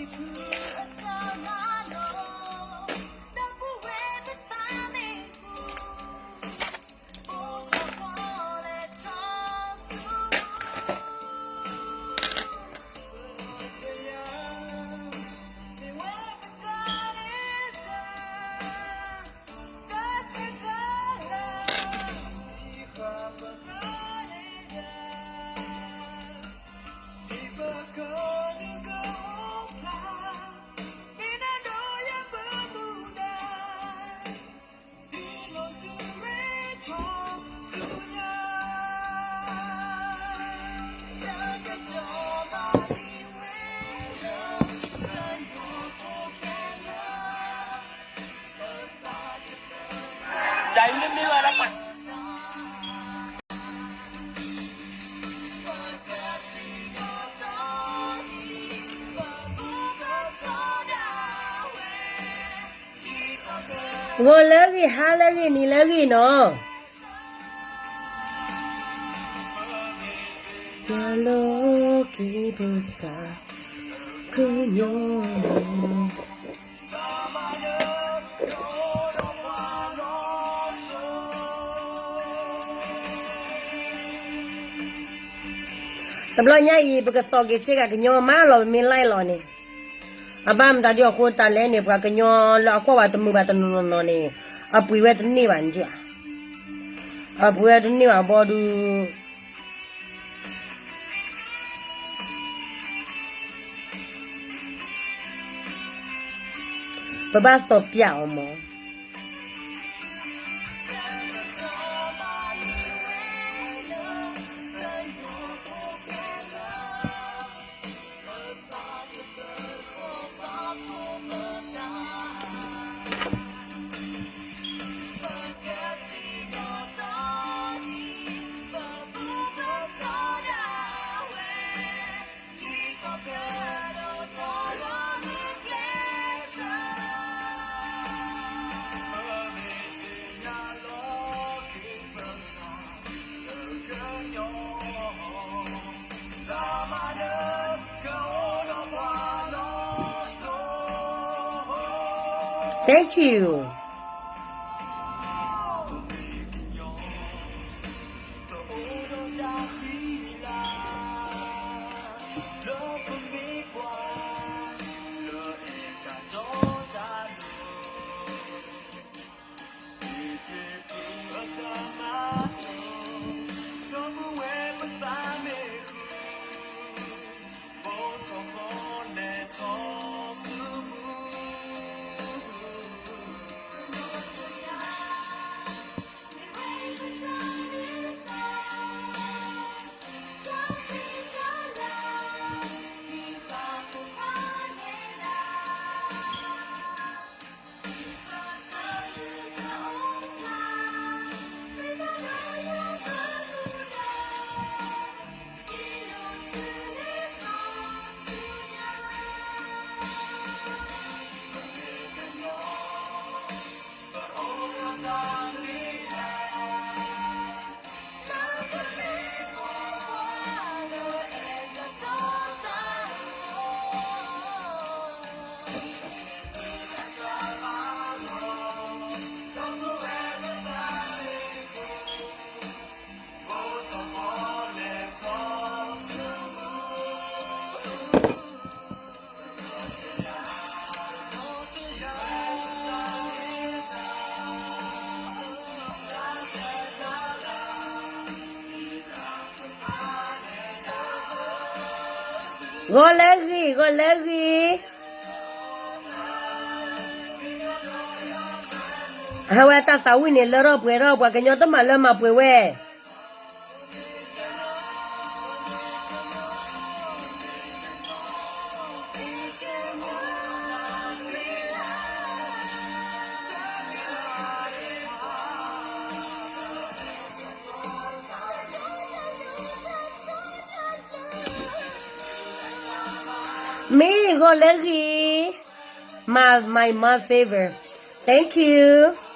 ဂီၤလၢအဂ့ၤ, ဟါလၢအဂ့ၤ, နံၤလၢအဂ့ၤနီၤ. ယလီၤက့ၤပသးကညီ တဘျီညါအံၤ ပကသီၣ်က့ၤဆ့ကၤကညီမးလီၤ, ပမ့ၢ် live လီၤန့ၣ်, အဘၣ်မတၤဒ်အဃိတၢ်လဲၣ်န့ၣ် ပှၤကညီလၢအကွၢ်ဝဲတမုာ်ဘၣ်တနီၤနီၤန့ၣ် အပှ့ၤဝဲတန့ၢ်ဘၣ်န့ၣ်, အပှ့ၤဝဲတန့ၢ်ဘၣ်ဘီဒုး ပဘၣ်သီၣ်ပျၢ်အီၤမး. ဂီၤလၢအဂ့ၤ, ဂီၤလၢအဂ့ၤ. ဟဲဝဲတၢ်သးဝံၣ်န့ၣ် လၢထီၣ်ပှဲၤထီၣ် ပှၤကညီတမၤလၢမၤပှဲၤဝဲ မ့ၢ်ဂီၤလၢအဂ့ၤ, my, my, my favor. Thank you. တ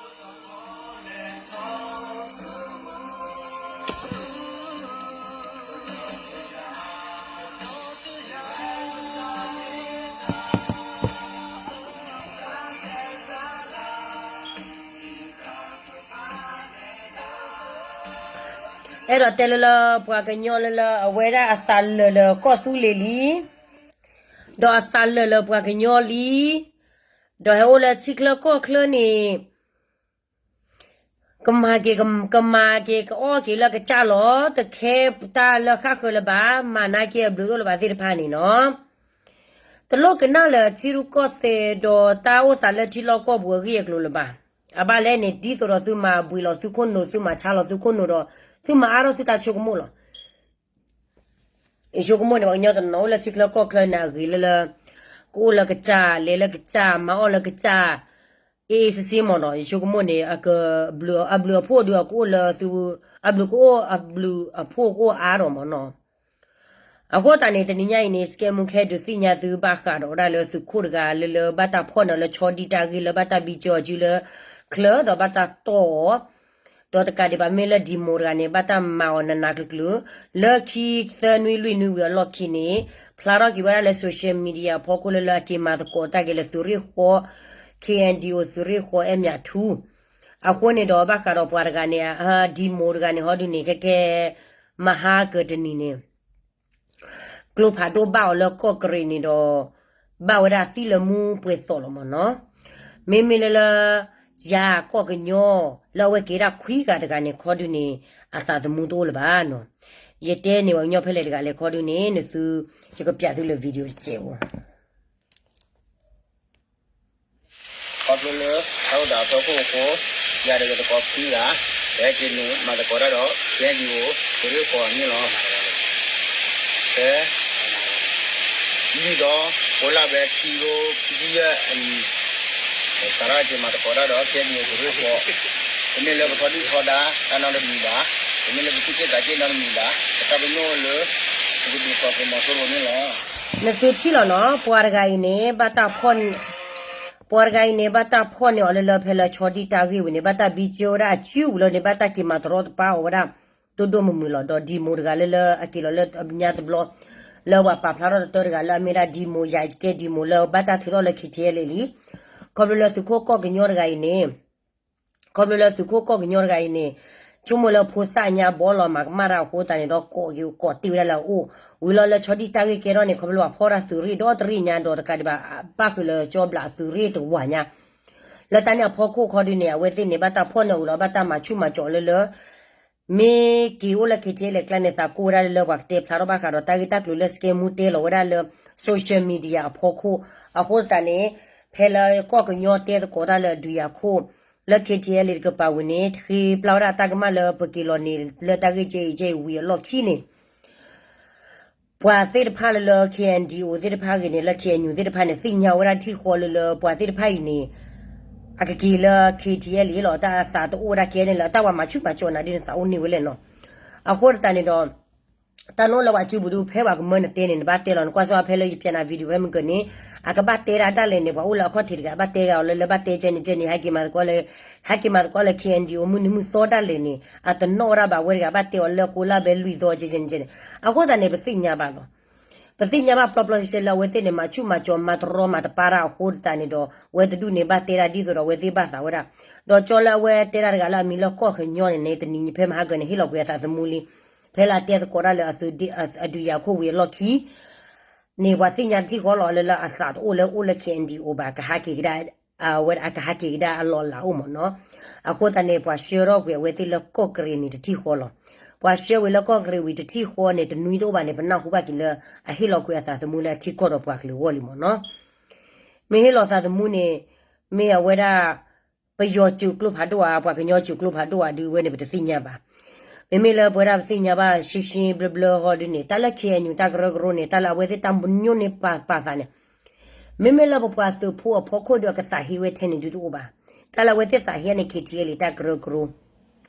အဲၣ်ဒိးတဲလၢလၢပှၤကညီလၢလၢအဝဲဒၣ်အသးလၢာ်လၢကီၢ်သူလ့ၤလံ, ဒီးအသးလၢာ်လၢပှၤကညီလံ, ဒီးဟဲအိၣ်လၢထံချၢကီၢ်ချၢန့ၣ် ကမၤက့ၤ ကမၤက့ၤ ကအီၣ်က့ၤလၢကစၢ်လီၤ. တခဲတၢ်လၢဃၣ်ဃၢၤလၢၤဘၣ်, မၤနာ်က့ၤအဘျုးတအိၣ်လၢၤဘၣ်သ့ၣ်တဖၣ်န့ၣ်နီၤ. တလိၣ်ကနၣ်လၢထံရူၢ်ကီၢ်သဲးဒီးတၢ်အိၣ်သးလၢထံလီၢ်ကီၢ်ပူၤအဂ့ၢ်အကျိၤလၢၤဘၣ်. အဘၣ်လဲၣ်န့ၣ် ဒ်သိးဒီးသုမၤဘှံးလီၤသုခိၣ်နူာ်, သုမၤဆါလီၤသုခိၣ်နူာ်ဒီး သုမၤအါထီၣ်သုတၢ်ဆိကမိၣ်လီၤ. ယဆိကမိၣ်န့ၣ် ပှၤကညီတနီၤအိၣ်လၢထံချၢကီၢ်ချၢန့ၣ် အဂ့ၤလၢလၢ ကအိၣ်လၢကစၢ်, လဲၤလၢကစၢ်, မၤအီၣ်လၢကစၢ်, အ့ၣ်အ့ၣ်စ့စ့မ့ၢ်နီၤ. ယဆိကမိၣ်န့ၣ် အဘျုးအဖှိၣ်ဒုး အကအိၣ်လၢသု, အဘျုးကအိၣ်, အဘျုးအဖှိၣ်ကအိၣ်အါထီၣ်မ့ၢ်နီၤ. အဃိသတးန့ၣ် တနံၤညါအံၤန့ၣ် စကဲမူခဲဒုးသ့ၣ်ညါသုဘၣ်ဃးဒီးဝဲဒၣ်လၢသုးခိၣ်တဂၤလၢလၢဘၣ်တၢ်ဖီၣ်န့ၢ်အီၤလၢဆီဒံၣ်တၢ်ဂ့ၢ်လၢဘၣ်တၢ်ဘံကၠီအီၤစုလၢချၢဒီးဘၣ်တၢ်တီၢ်အီၤ ဒီးတကးဒံးဘၣ်မ့ၢ်လၢဒံမိၢ်တဂၤန့ၣ် ဘၣ်တၢ်မၤအီၤနးနးကျုၤကျုၤ လၢခံသၢနွံလွံၢ်နွံဝံၤအလီၢ်ခံန့ၣ် ဖျါထီၣ်က့ၤဝဲဒၣ်လၢ social media အဖီခိၣ်လၢလၢအက့ၤမၤသကိးတၢ်က့ၤလၢသုးရ့ၣ်ဃီ K N D O သုးရ့ၣ်ဃီအဲၣ်မၠးထူ အဃိန့ၣ်ဒီးဘၣ်ဃးဒီးပှၤတဂၤန့ၣ် ဒံမိၢ်တဂၤန့ၣ် ဟီဒုန့ၣ် ခဲကဲ မဟါကတနံၤန့ၣ် ကျိဖးဒိၣ်ဘၣ်အီၤလၢကီၢ်ကရ့ၣ်န့ၣ်ဒီး ဘၣ်ဝဲဒၣ်သံလၢမူပှဲၤသီၣ်လီၤမ့ၢ်နီၤ. မ့မ့ၢ်လၢလၢ ယၤကီၢ်ကညီ လၢအဝဲက့ၤဒၣ်ခွံဂၤတဂၤန့ၣ် ခီဒုန့ၣ် အသးသမူတအိၣ်လၢၤဘၣ်နီၤ. ယတဲန့ၢ်ပှၤကညီဖဲလဲၣ်တဂၤလဲၣ်ခီဒုန့ၣ် နသု ယကပျးသုလၢ video တစဲးဖိ ခီဖျိလၢ တၢ်အိၣ်သးအဖီခိၣ်အဃိ ယၤဒီးယသကိးခွံဂၤ ပဟဲက့ၤနုာ်မၤသကိးတၢ်ဒီး K N D O သုးရ့ၣ်ဃီအမ့ၢ်လီၤ. ဖဲ လွံၢ်သီ ဃိးလါ ဖဲခံကထိခံဆံယဲၢ်အနံၤ ပစးထီၣ်က့ၤမၤသကိးတၢ်ဒီး K N D O သုးရ့ၣ်ဃီ, တမ့ၢ်လၢပထီဒုၣ်ထီဒါတၢ်နီတမံၤဘၣ်, တမ့ၢ်လၢပသူၣ်က့ၣ်သးက့ၣ်နီတမံၤဘၣ်, ပတၢ်ပညိၣ်အိၣ်လၢ ပကဒုးဖီၣ်ကမီၤဆိရိၤန့ၣ်လီၤ. နသုထံၣ်လီၤနီၤ, ပှၤတဂၤအံၤန့ၣ် ဘၣ်တၢ်ဖီၣ် ပှၤတဂၤအံၤန့ၣ် ဘၣ်တၢ်ဖီၣ်န့ၢ်အီၤလၢလၢဖဲလၢဆီဒံၣ်တၢ်ဂ့ၢ်ဝံၤန့ၣ် ဘၣ်တၢ်ဘံကၠိဝဲဒၣ်အစုပူၤလၢန့ၣ် ဘၣ်တၢ်က့ၤမၤတရီတပါအီၤဝဲဒၣ် ဒိၣ်ဒိၣ်မုၢ်မုၢ်လီၤ. ဒီးဒံမိၢ်တဂၤလၢလၢအက့ၤလီၤလၢအညါတဘျီ လၢပှၤပာ်ဖျါထီၣ်တတၢတဂၤလၢအမ့ၢ်ဒၣ်ဒံမိၢ်ယၤကဲဒံမိၢ်လၢဘၣ်တၢ်ထုးထီၣ်လၢ K T L လံ. ခီဖျိလၢသုးခိၣ်ကီၢ်ကညီတဂၤအံၤန့ၣ် ခီဖျိလၢသုးခိၣ်ကီၢ်ကညီတဂၤအံၤန့ၣ် ဆိကမိၣ်လၢဖိသၣ်ညါဘီလီၤမၤကမၣ်တၢ်အဃိသတးန့ၣ်ဒီး ကိးက့ၤကိးတ့ၢ်ဝဲဒၣ်လၢအအိၣ် ဝံၤလီၤလၢဆီဒံၣ်တၢ်ဂ့ၢ်ကဲထီၣ်န့ၣ် ခီဖျိပှၤဖီၣ်တၢ်သုးရ့ၣ်ဒီတရ့ၣ်ညါဒီးတကးဒံးဘၣ် ဘၣ်ဃုာ်လၢကၠီဘျးသုးရ့ၣ်တဝၤညါ လၢတၢ်န့ၣ်အဖီခိၣ်ခီဒုန့ၣ် အဝဲသ့ၣ်န့ၣ် ဘၣ်တၢ်ဖီၣ်န့ၢ်အီၤလီၤ ဘၣ်တၢ်မၤဆူၣ်မၤစီၤလၢလၢ မ့ၢ်က့ၤအိၣ်လၢ K T L အကျါန့ၣ် သးကိၢ်ဝဲဒၣ်လၢလၢပှၤကတဲဖျါထီၣ်ဘၣ်ဃးဒီးတၢ်ဂ့ၢ်တၢ်ကျိၤလၢ စကဲမူတဲလီၤဝဲဒၣ်လၢ social media အဖီခိၣ် အဃိသတးန့ၣ် ဖဲလၢကီၢ်ကညီတဲသကိးတၢ်လၢအဒုးယၤခိၣ် လၢ K T L တကပၤဝံၤန့ၣ် ဃ့ပျၢ်ဝဲဒၣ်တၢ်ကမၣ်လၢပက့ၤလီၤန့ၣ် လၢတၢ်ဂ့ၢ်ကဲအံၤကဲအံၤဝံၤအလီၢ်ခံန့ၣ် ပှၤသ့ၣ်တဖၣ်လၢလၢ K N D O သ့ၣ်တဖၣ်ဂ့ၤန့ၣ် လၢ K N U သ့ၣ်တဖၣ်န့ၣ် သ့ၣ်ညါဝဲဒၣ်ထံၣ်ဃီလၢလၢပှၤသ့ၣ်တဖၣ်အံၤန့ၣ် အကက့ၤလၢ K T L လီၤ တၢ်အသးတအိၣ်ဝဲဒၣ်ကဲန့ၣ်လၢ တၢ်ပှၤမၤဆူၣ်မၤစီၤနၤဒ်န့ၣ် သးအိၣ်န့ၢ်ဝဲလဲၣ်နီၤ. အဃိသတးန့ၣ်ဒီး တၢ်နအိၣ်လၢပှၤစုပူၤဒုး ဖဲပှၤကမၢနတဲန့ၣ် နဘၣ်တဲလီၤ နကွၢ်စ့ၢ်ဖဲလၢယပျဲနၤ video ဖဲမုၢ်ကၢၤန့ၣ် အကဘၣ်တဲဒၣ်ဒၣ်လဲာ်န့ၣ် ပှၤအိၣ်လၢအခီၣ်ထံးတဂၤ ဘၣ်တဲဂၤအီၤလၢလၢဘၣ်တဲကဲန့ၣ်ကဲန့ၣ် ဟဲက့ၤမၤသကိးလၢ ဟဲက့ၤမၤသကိးလၢ K N D O မုၢ်နံၤမုၢ်သီဒၣ်လဲာ်န့ၣ် အတနီၣ်ဝဲဒၣ်ဘၣ်ဝဲတဂၤ ဘၣ်တဲအီၤလၢကိးလါဘဲလွံၢ်သီကဲန့ၣ်ကဲန့ၣ် အဃိသတးန့ၣ် ပသ့ၣ်ညါဘၣ်လီၤ. ပသ့ၣ်ညါဘၣ်ပျီပျီရှဲရှဲလၢအဝဲသ့ၣ်န့ၣ် မၤဆူၣ်မၤစီၤမၤတရီမၤတပါတၢ်အဃိသတးန့ၣ်ဒီး ဝဲတဒူၣ်န့ၣ် ဘၣ်တဲဒၣ်ဒ်သိးဒီးအဝဲသ့ၣ်ဘၣ်သးဝဲဒၣ် ဒီးကၠီလၢအဝဲတဲဒၣ်တဂၤလၢအမံၤလၢကီၢ်ကညီန့ၣ်န့ၣ် တနံၤဖဲမဟါကၢၤန့ၣ် ဟ့ၣ်လီၤကွံာ်အသးသမူလံ. ဖဲလၢအတဲသကိးတၢ်လၢ အဒုးယၤခိၣ်ဝံၤအလီၢ်ခံ န့ၣ် ပှၤသ့ၣ်ညါတထံၣ်ဃီလီၤလၢလၢအသးတအိၣ်လၢအိၣ်လၢ K N D O ဘၣ် ကဟးက့ၤကဒါ အဝဲဒၣ်အကဟးက့ၤကဒါအလီၢ်အလၤအိၣ်မ့ၢ်နီၤ. အဃိသတးန့ၣ် ပှၤဆှၢထီၣ်ကွံာ်အဝဲသ့ၣ်လၢကီၢ်ကရ့ၣ်န့ၣ်တထံၣ်ဃီလီၤ. ပှၤဆှၢဝံၤလၢကီၢ်ကရ့ၣ်ဝံၤတထံၣ်ဃီန့ၣ် တနွံတအိၣ်ဘၣ်န့ၣ် ပနၢ်ဟူဘၣ်က့ၤလၢ အဟ့ၣ်လီၤကွံာ်အသးသမူလၢအထံကီၢ်ဒီးပှၤကလုာ်အဂီၢ်လံမ့ၢ်နီၤ. မ့ၢ်ဟ့ၣ်လီၤသးသမူန့ၣ် မ့ၢ်အဝဲဒၣ် ပယီၤစိာ်ကျိဖးဒိၣ်ဧါ ပှၤကညီစိာ်ကျိဖးဒိၣ်ဧါဒုးဝဲန့ၣ် ပတသ့ၣ်ညါဘၣ်. မ့မ့ၢ်လၢပဝဲဒၣ်ပသ့ၣ်ညါဘၣ်ရှင်းရှင်းဘျၢဘျၢဟီဒုးန့ၣ် တၢ်လၢ K N U တၢ်ကရၢကရိန့ၣ် တၢ်လၢအဝဲသ့ၣ်တၢ်ပညိၣ်န့ၢ်ပာ်ပာ်သးန့ၣ် မ့မ့ၢ်လၢပပှၤသုးဖိအဖီခိၣ်ဒီးအကသးဟ့ဝဲထဲန့ၣ်ဒုးတအိၣ်ဘၣ်. တၢ်လၢအဝဲသ့ၣ်သးဟ့န့ၣ် K T L တၢ်ကရၢကရိ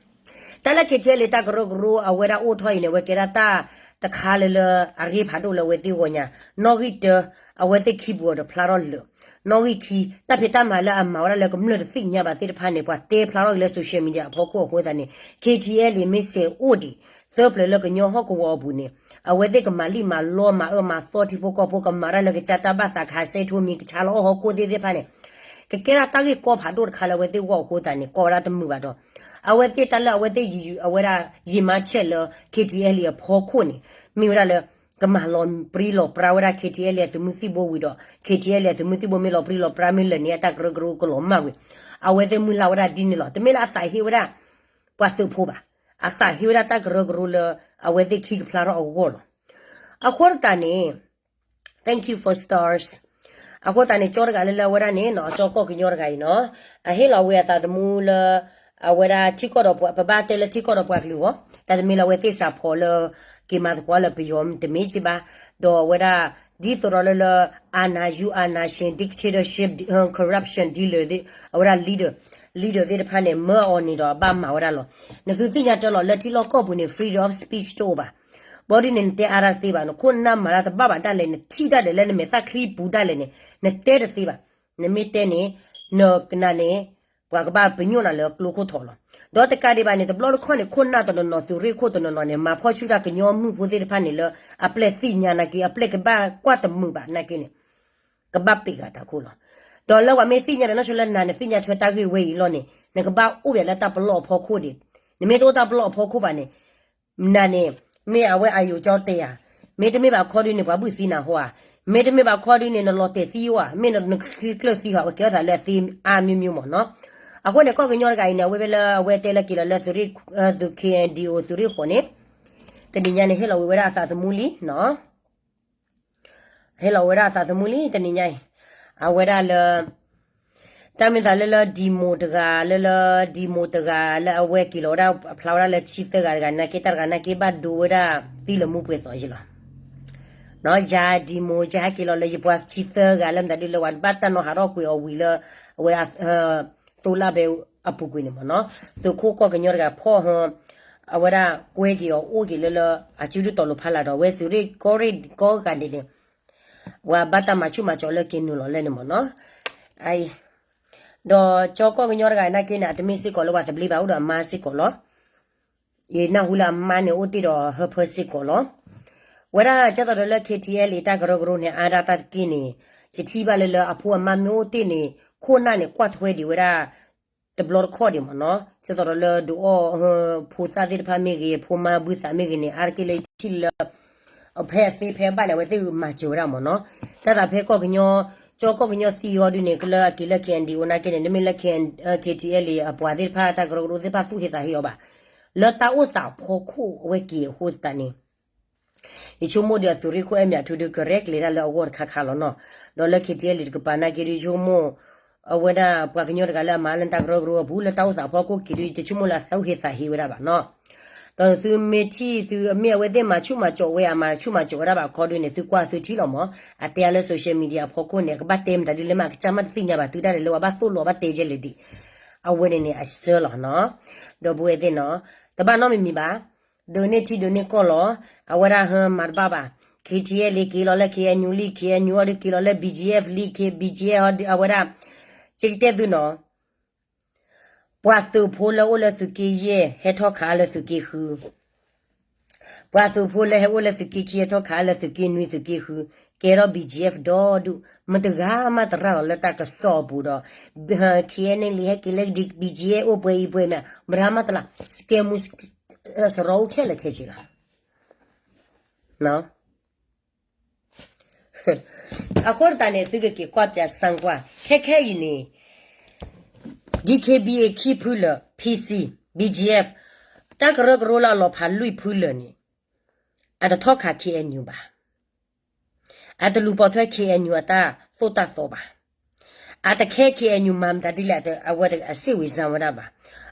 တၢ်လၢ K T L တၢ်ကရၢကရိအဝဲဒၣ်အိၣ်ထီၣ်အံၤန့ၣ် အဝဲကဲဒၣ်တၢ်တခါလၢလၢအရ့ဖးဒိၣ်လၢအဝဲသ့ၣ်ဂီၢ်ညါ, နီၣ်ဂံၢ်တၢ အဝဲသ့ၣ်ခံပူၤအီၤတဖျါထီၣ်လၢာ်, နီၣ်ဂံၢ်ခံ တၢ်ဖံးတၢ်မၤလၢအမၤဝဲဒၣ်လၢကမျၢၢ်တသ့ၣ်ညါဘၣ်သ့ၣ်တဖၣ်န့ၣ် ပှၤတဲဖျါထီၣ်က့ၤလၢ social media အဖီခိၣ်အဃိသတးန့ၣ် K T L မ့ၢ်စဲးအိၣ်ဒံး သၢပျၢၤလၢကညီဟီၣ်ကဝီၤအပူၤန့ၣ် အဝဲသ့ၣ်ကမၤလံၣ်မၤလီမၤအၢမၤသီထံဖိကီၢ်ဖိ ကမၤတၢ်လၢကစၢ်တၢ်ဘၣ်သး ကဟးစဲးထိမံၤ ကဆါလီၤအီၣ်ဟီၣ်ခိၣ်သ့ၣ်သ့ၣ်တဖၣ်န့ၣ် ကကဲဒၣ်တၢ်ဂ့ၢ်ကီဖးဒိၣ်တခါလၢအဝဲသ့ၣ်ဂီၢ်အဃိသတးန့ၣ် ကီဝဲဒၣ်တမုာ်ဘၣ်ဒီး အဝဲသ့ၣ်တၢ်လၢအဝဲသ့ၣ်ယံာ်ယံာ် အဝဲဒၣ်ယံာ်မါဆဲးလၢ KTLA အဖီခိၣ်န့ၣ် မ့ၢ်ဝဲဒၣ်လၢ ကမၤလီၤပြံလီၤပြါဝဲဒၣ် KTLA အသုးမုၢ်သံၣ်ဘိဝံၤဒီး KTLA အသုးမုၢ်သံၣ်ဘိမ့ၢ်လီၤပြံလီၤပြါမ့ၢ်လၢာ်န့ၣ် အတၢ်ကရၢကရိကလီၤမၢ်ဝံၤ အဝဲသ့ၣ်မုၢ်လၢ်ဝဲဒၣ်ဒ်န့ၣ်လီၤ. တမ့ၢ်လၢအသးဟ့ဝဲဒၣ် ပှၤသုးဖိဘၣ်. အသးဟ့ဝဲဒၣ်တၢ်ကရၢကရိလၢ အဝဲသ့ၣ်ခံကဖျါထီၣ်အဂီၢ်လီၤ. အဃိသတးန့ၣ် thank you for stars. အဃိသတးန့ၣ် ကၠီတဂၤလၢလၢအဝဲဒၣ်န့ၣ်နီၤ ကၠီကီၢ်ကညီတဂၤအံၤနီၤ အဟ့ၣ်လီၤဝဲအသးသမူလၢ အဝဲဒၣ်ထံကီၢ်ဒီးပှၤ ပဘၣ်တဲလၢထံကီၢ်ဒီးပှၤကလုာ်အဂီၢ် တၢ်တမ့ၢ်လၢအဝဲသ့ၣ်စးဖီၣ်လၢ က့ၤမၤသကိးလၢပယီၤတမ့ၢ်က့ဘၣ်, ဒီးအဝဲဒၣ် ဒ်သိးဒီးလၢလၢ အာဏာယူ အာဏာရှင် dictatorship corruption ဒ်လၢ အဝဲဒၣ် leader leader သ့ၣ်တဖၣ်န့ၣ် မၢအီၤန့ၣ်ဒီးဘၣ်မၤဝဲဒၣ်လီၤ. နသုသ့ၣ်ညါတၢ်လီၤ လၢထံလီၢ်ကီၢ်ပူၤန့ၣ် freedom of speech တအိၣ်ဘၣ်. ဘီဒ်န့ၣ် နတဲအါဒၣ်တသ့ဘၣ်, နခိၣ်နၢ်မၤတၢ်တဘၣ်ဘၣ်ဒၣ်လဲာ်, နထံၣ်ဒၣ်လဲာ်လၢနမဲာ်သၣ်ချံပူၤဒၣ်လဲာ်န့ၣ် နတဲတသ့ဘၣ်. နမ့ၢ်တဲန့ၣ် နကနၣ်န့ၣ် ပှၤကဘၣ်ပညိၣ်နၤလၢကျိခိၣ်ထီၣ်လီၤ. ဒီးတကးဒံးဘၣ်န့ၣ် တဘျီတခီၣ်န့ၣ် ခိၣ်နၢ်တနီၤနီၤ သုးရ့ၣ်ခိၣ်တနီၤနီၤန့ၣ် မၤဖီၣ်ဆူၣ်တၢ်ကညီမုၢ်ဖိသ့ၣ်တဖၣ်န့ၣ်လၢ အပျဲၢ်သ့ၣ်ညါနာ်က့ အပျဲၢ်ကဘၣ်ကွၢ်တမုာ်ဘၣ်နာ်က့န့ၣ် ကဘၣ်ပ့းဂၤတၢ်ခိၣ်လီၤ. ဒီးလၢပှၤမ့ၢ်သ့ၣ်ညါဘၣ်နီၢ်ဆိလၢနၤ နသ့ၣ်ညါထွဲတၢ်ဂ့ၢ်ဝဲအံၤလီၤန့ၣ် နကဘၣ်အိၣ်ဘၣ်လၢတၢ်ပလီၢ်အဖီခိၣ်ဒံး, နမ့ၢ်တအိၣ်တၢ်ပလီၢ်အဖီခိၣ်ဘၣ်န့ၣ် နၤန့ၣ် မ့ၢ်အဝဲအယိာ်ကၠီတဲဧါ, မ့တမ့ၢ်ဘၣ်ခီဒုန့ၣ် ပှၤဘုၣ်သံနၤဟီဧါ, မ့တမ့ၢ်ဘၣ်ခီဒုန့ၣ် နလီၤတဲာ်သံဧါ, မ့ၢ်နကျၢၢ်သံဟီ အဝဲကဲထီၣ်သးလၢအသ့အါမျိုးမျိုးမ့ၢ်နီၤ. အဃိန့ၣ် ကီၢ်ကညီတဂၤအံၤန့ၣ် အဝဲဖဲလၢအဝဲတဲလၢက့ၤလီၤလၢသုး KNDO သုးရ့ၣ်ဃိးန့ၣ် တနံၤညါန့ၣ် ဟ့ၣ်လီၤဝံၤဝဲဒၣ်အသးသမူလံနီၤ ဟ့ၣ်လီၤဝဲဒၣ်အသးသမူလံတနံၤညါအံၤ, အဝဲဒၣ်လၢ တၢ်မ့ၢ်သးလၢလၢ demo တဂၤ လၢလၢ demo တဂၤ လၢအဝဲက့ၤလီၤဝဲဒၣ် ဖျါဝဲဒၣ်လၢဆံသၢဂၤတဂၤနာ်က့ တၢ်တဂၤနာ်က့ဘၣ်ဒိဝဲဒၣ်သံလၢမူပှဲၤသိးယ့လီၤ. ယၤ demo ယဟဲက့ၤလီၤလၢယပှၤဆံသၢဂၤလၢမတၤဒ်လၢ ပှၤဘၣ်တၢ်နီၣ်ဟးထီၣ်ကွံာ်အီၤဝံၤလၢ အဝဲ သိလၢဘဲအပူၤကွံာ်န့ၣ်မ့ၢ်နီၤ, သုးခိၣ်ကီၢ်ကညီတဂၤဖီၣ်ဟၢ အဝဲဒၣ်ကွဲက့ၤအီၤအိၣ်က့ၤလၢလၢ အစုဒုၣ်တီၤလိၤဖးလၢ်ဒီး အဝဲသုးရ့ၣ်ကီၢ်ရ့ၣ်ကီၢ်ဂၤဒဲးန့ၣ် ပှၤဘၣ်တၢ်မၤဆူၣ်မၤစီၤလၢက့ၤနုာ်လီၤလဲၣ်န့ၣ်မ့ၢ်နီၤ. ဒီးကၠီကီၢ်ကညီတဂၤနာ်က့န့ၣ် အတမ့ၢ်စ့ၢ်ကီးလၢပှၤသဘျ့ဘၣ် အိၣ်ဒီးအမါစ့ၢ်ကီးလီၤ. ယနၢ်ဟူလၢအမါန့ၣ်အိၣ်တ့ၢ်ဒီးဟၢဖၢစ့ၢ်ကီးလီၤ. ဝဲဒၣ်ကၠီသိးဒီးလၢ KTLA တၢ်ကရၢကရိန့ၣ် အါဒၣ်တၢ်တက့ၢ်န့ၣ် ယထံၣ်ဘၣ်လၢလၢအဖိအမါမ့ၢ်အိၣ်တ့ၢ်န့ၣ် ခိၣ်နၢ်န့ၣ်ကွၢ်ထွဲဒံးဝဲဒၣ် တဘျီတခီၣ်ဒံးမ့ၢ်နီၤ, ကၠီသိးဒီးလၢဒုးအီၣ် ဖိသၣ်သ့ၣ်တဖၣ်မ့ၢ်ဂ့ၤ ဖိမါဘုသးမ့ၢ်ဂ့ၤန့ၣ် အါတက့ၢ်လၢယထံၣ်လၢ ဖဲအသ့ဖဲအဘၣ်န့ၣ် အဝဲသ့ၣ်မၤစၢၤဝဲဒၣ်မ့ၢ်နီၤ. တၢ်သးဖဲကီၢ်ကညီ ကၠီကီၢ်ကညီသံအီၤဒုန့ၣ် ကလၢအက့ၤလၢ KNDO နာ်က့န့ၣ် တမ့ၢ်လၢ KTLA အပှၤသ့ၣ်တဖၣ် တၢ်ကရၢကရိသ့ၣ်တဖၣ်သူၣ်ဟ့သးဟ့အီၤဘၣ်. လၢတၢ်အိၣ်သးအဖီခိၣ်အဝဲက့ၤအဃိသတးန့ၣ် ယဆိကမိၣ်ဒီးအသုးရ့ၣ်ခိၣ်အဲၣ်မၠးထူဒုးကရဲၣ်ကျဲၤတၢ်လၢအဂီၢ်တခါခါလီၤနီၤ. ဒီးလၢ KTLA တကပၤနာ်က့ဒုးယဆိကမိၣ် အဝဲဒၣ်ပှၤကညီတဂၤလၢအမၤလၢတၢ်ကရၢကရိအပူၤ လၢတၢ်အိၣ်သးအဖီခိၣ်က့ၤဒုး ယတဆိကမိၣ်လၢအသူၣ်ဟ့သးဟ့ဝဲဒၣ်ဘၣ်နီၤ. ဒီးသုမ့ၢ်ထံၣ်သုအမ့ၢ်အဝဲသ့ၣ်မၤဆူၣ်မၤစီၤဝဲ အမၤဆူၣ်မၤစီၤဝဲဒၣ်ဘၣ်ခီဒုန့ၣ် သုကွၢ်သုထံၣ်လီၤမး. အတဲအါလၢ social media အဖီခိၣ်န့ၣ် အကဘၣ်တဲမတၤဒ်လဲၣ်မး အကစၢ်မးတသ့ၣ်ညါဘၣ် သုဒၣ်လဲာ်လၢပှၤဘၣ်သိၣ်လိဘၣ်တဲကဲလဲၣ်ဒံး အဝဲန့ၣ်န့ၣ်အဆၢလီၤနီၤ. ဒီပုၢ်ဝဲၢ်သ့ၣ်နီၤ တဘၣ်နီတမံၤမံၤဘၣ်. ဒုးန့ၢ်ထံဒုးန့ၢ်ကီၢ်လီၤ. အဝဲဒၣ်ဟၢမၤတဘၣ်ဘၣ်. KTLA က့ၤလီၤလၢ KNU လံ KNU အီၤဒုးက့ၤလီၤလၢ BGF လံ BGF အီၤဒုး အဝဲဒၣ် ကတဲသုနီၤ ပှၤသုးဖိလၢအိၣ်လၢသုးက့ယဲၢ် ဟဲထီၣ်ခးလၢသုးက့ဃု ပှၤသုးဖိလၢဟဲအိၣ်လၢသုးက့ခံ ဟဲထီၣ်ခးလၢသုးက့နွံသုးက့ဃု ကဲထီၣ် BGF ဒီဒူၣ် မတဂၤမးတရၣ်လီၤလၢတၢ်ကစီၣ်အပူၤဒီး KNLA ဟဲက့ၤလၢ BGF အိၣ်ပှဲၤအံၤပှဲၤမး မတဂၤမးတရၣ် စကဲမူ စရီအိၣ်ခဲလၢာ်ခဲဆ့လီၤ. အဃိသတးန့ၣ် သုကက့ၤကွၢ်ပၠးစၣ်ကွၢ် ခဲခဲအံၤန့ၣ် DKBA ခံဖုလၢာ် PC BGF တၢ်ကရၢကရိလၢအလီၤဖးလွံၢ်ဖုလၢာ်န့ၣ် အတထီၣ်ခး KNU ဘၣ်. အတလူၤပိာ်ထွဲ KNU အတၢ်သိၣ်တၢ်သီဘၣ်. အတခဲ KNU မၤမတၤဒ်လဲၣ် အဝဲအစ့ၣ်ဝံၤစၢ်ဝဲဒၣ်ဘၣ်.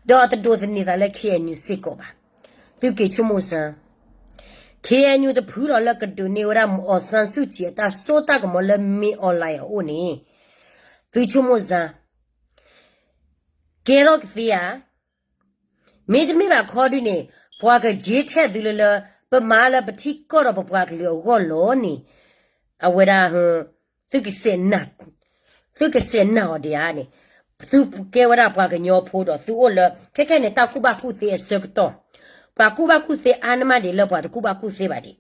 ဒီးအတဒိးသန့ၤသးလၢ KNU စ့ၢ်ကီးဘၣ်. သုက့ၤဆိကမိၣ်စၢ် KNU တဖုလီၤလၢကဒုးန့ၢ်ဝဲဒၣ် အောင်ဆန်းစုကြည် အတၢ်စိတၢ်ကမီၤလၢ မင်းအောင်လှိုင် အအိၣ်န့ၣ် သုဆိကမိၣ်စၢ် ကဲထီၣ်ကသ့ဧါ. မ့တမ့ၢ်ဘၣ်ခီဒုန့ၣ် ပှၤကက့ၤထဲးသုလၢလၢ ပမၤလၢပထံကီၢ်ဒီးပပှၤကလုာ်အဂီၢ်လီၤန့ၣ် အဝဲဒၣ် သုကစဲးနာ်အီၤဒံးဧါန့ၣ် သုကဲဝဲဒၣ်ပှၤကညီဖိဒီးသုအိၣ်လၢ ခဲခဲန့ၣ် တၢ်ကူၣ်ဘၣ်ကူၣ်သ့အဆၢကတီၢ် ပှၤကူၣ်ဘၣ်ကူၣ်သ့အါန့ၢ်မးဒံးလၢပှၤတကူၣ်ဘၣ်ကူၣ်သ့ဘၣ်ဒံး.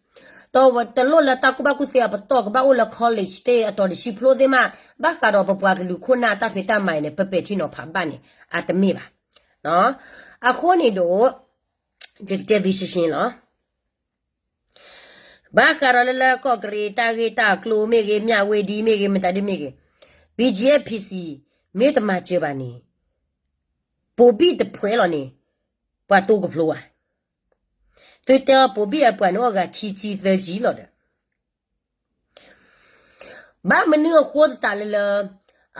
တလိၣ်လၢတၢ်ကူၣ်ဘၣ်ကူၣ်သ့အပတီၢ် ကဘၣ်အိၣ်လၢ college သ့ၣ်အတီၤတဆံဖျိသ့ၣ်မး, ဘၣ်ဃးဒီးပပှၤကလုာ်ခိၣ်နၢ်တၢ်ဖံးတၢ်မၤအံၤန့ၣ် ပပဲာ်ထံနီၤဖးဘၣ်န့ၣ် အတမ့ၢ်ဘၣ်. အဃိန့ၣ်ဒီး ယကတဲသုရှင်းရှင်းလီၤ. ဘၣ်ဃးဒီးလၢလၢကီၢ်ကရံးတၢ်ဂ့ၢ်တၢ်ကျိၤမ့ၢ်ဂ့ၤ, မြဝတီမ့ၢ်ဂ့ၤ, မတၤဒ်မ့ၢ်ဂ့ၤ, BGF PC မ့ၢ်တမၤစၢၤဘၣ်န့ၣ် ပိာ်ဘံၣ်တဖှဲးလီၤန့ၣ် ပှၤတိကဖျိဧါ. သုတဲအီၤပိာ်ဘံၣ်အပှၤန့ၣ် အိၣ်ဂၤခံဆံသၢဆံလီၤဒီး ဘၣ်မနုၤအဃိသတးလၢလၢ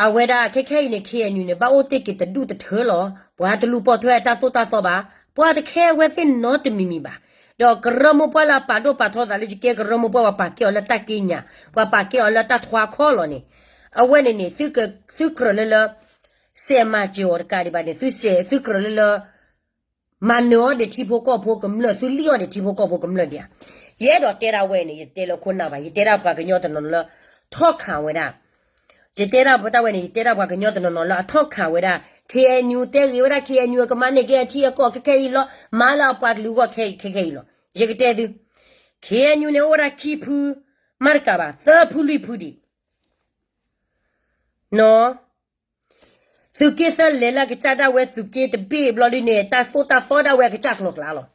အဝဲဒၣ်ခဲခဲအံၤန့ၣ် KNU န့ၣ် ဘၣ်အိၣ်တ့ၢ်က့ၤတဒူၣ်တထၢလီၤ. ပှၤတလူၤပိာ်ထွဲတၢ်သိၣ်တၢ်သီဘၣ်, ပှၤတခဲအဝဲသ့ၣ်နီတမံၤမံၤဘၣ်. ဒီးကရၢမိၢ်ပှၢ်လၢအပာ်ဒိၣ်ပာ်ထီသးလၢယကဲကရၢမိၢ်ပှၢ် ပှၤပာ်ကဲအီၤလၢတၢ်က့ညါ, ပှၤပာ်ကဲအီၤလၢတၢ်ထွါခီၣ်လီၤန့ၣ်, အဝဲန့ၣ်န့ၣ် သုကြၢးလၢလၢ စဲးမၤစၢၤအီၤတကးဒံးဘၣ်န့ၣ် သုစဲးသုကြၢးလၢလၢ မၤနၢၤအီၤဒီးထံဖိကီၢ်ဖိကမျၢၢ်, သုလံၣ်အီၤဒီးထံဖိကီၢ်ဖိကမျၢၢ်ဒံးဧါ. ယအဲၣ်ဒိးတဲဒၣ်ဝဲန့ၣ် ယတဲလၢခိၣ်နၢ်ဘၣ်, ယတဲဒၣ်ပှၤကညီတနီၤနီၤလၢ ထီၣ်ခးဝဲဒၣ်, ယတဲဒၣ်ပတၢ်ဝဲန့ၣ် ယတဲဒၣ်ပှၤကညီတနီၤနီၤလၢအထီၣ်ခးဝဲဒၣ် KNU တဲဂ့ၤဝဲဒၣ် KNU ကမၤန့ၢ်က့ၤအထံအကီၢ်ခဲခဲအံၤလီၤ, မၤလၢအပှၤကလုာ်အဂီၢ်ခဲခဲအံၤလီၤ. ယကတဲသု, KNU န့ၣ်အိၣ်ဝဲဒၣ်ခံဖု, မ့ၢ်တကးဘၣ် သၢဖုလွံၢ်ဖုဒံး နီၤ သုးက့သၢလဲၤလၢအကစၢ်ဒၣ်ဝဲ သုးက့တဘ့ၣ်ဘျီဒုန့ၣ် တၢ်သိၣ်တၢ်သီဒၣ်ဝဲအကစၢ်ကျိၤကျါလီၤ.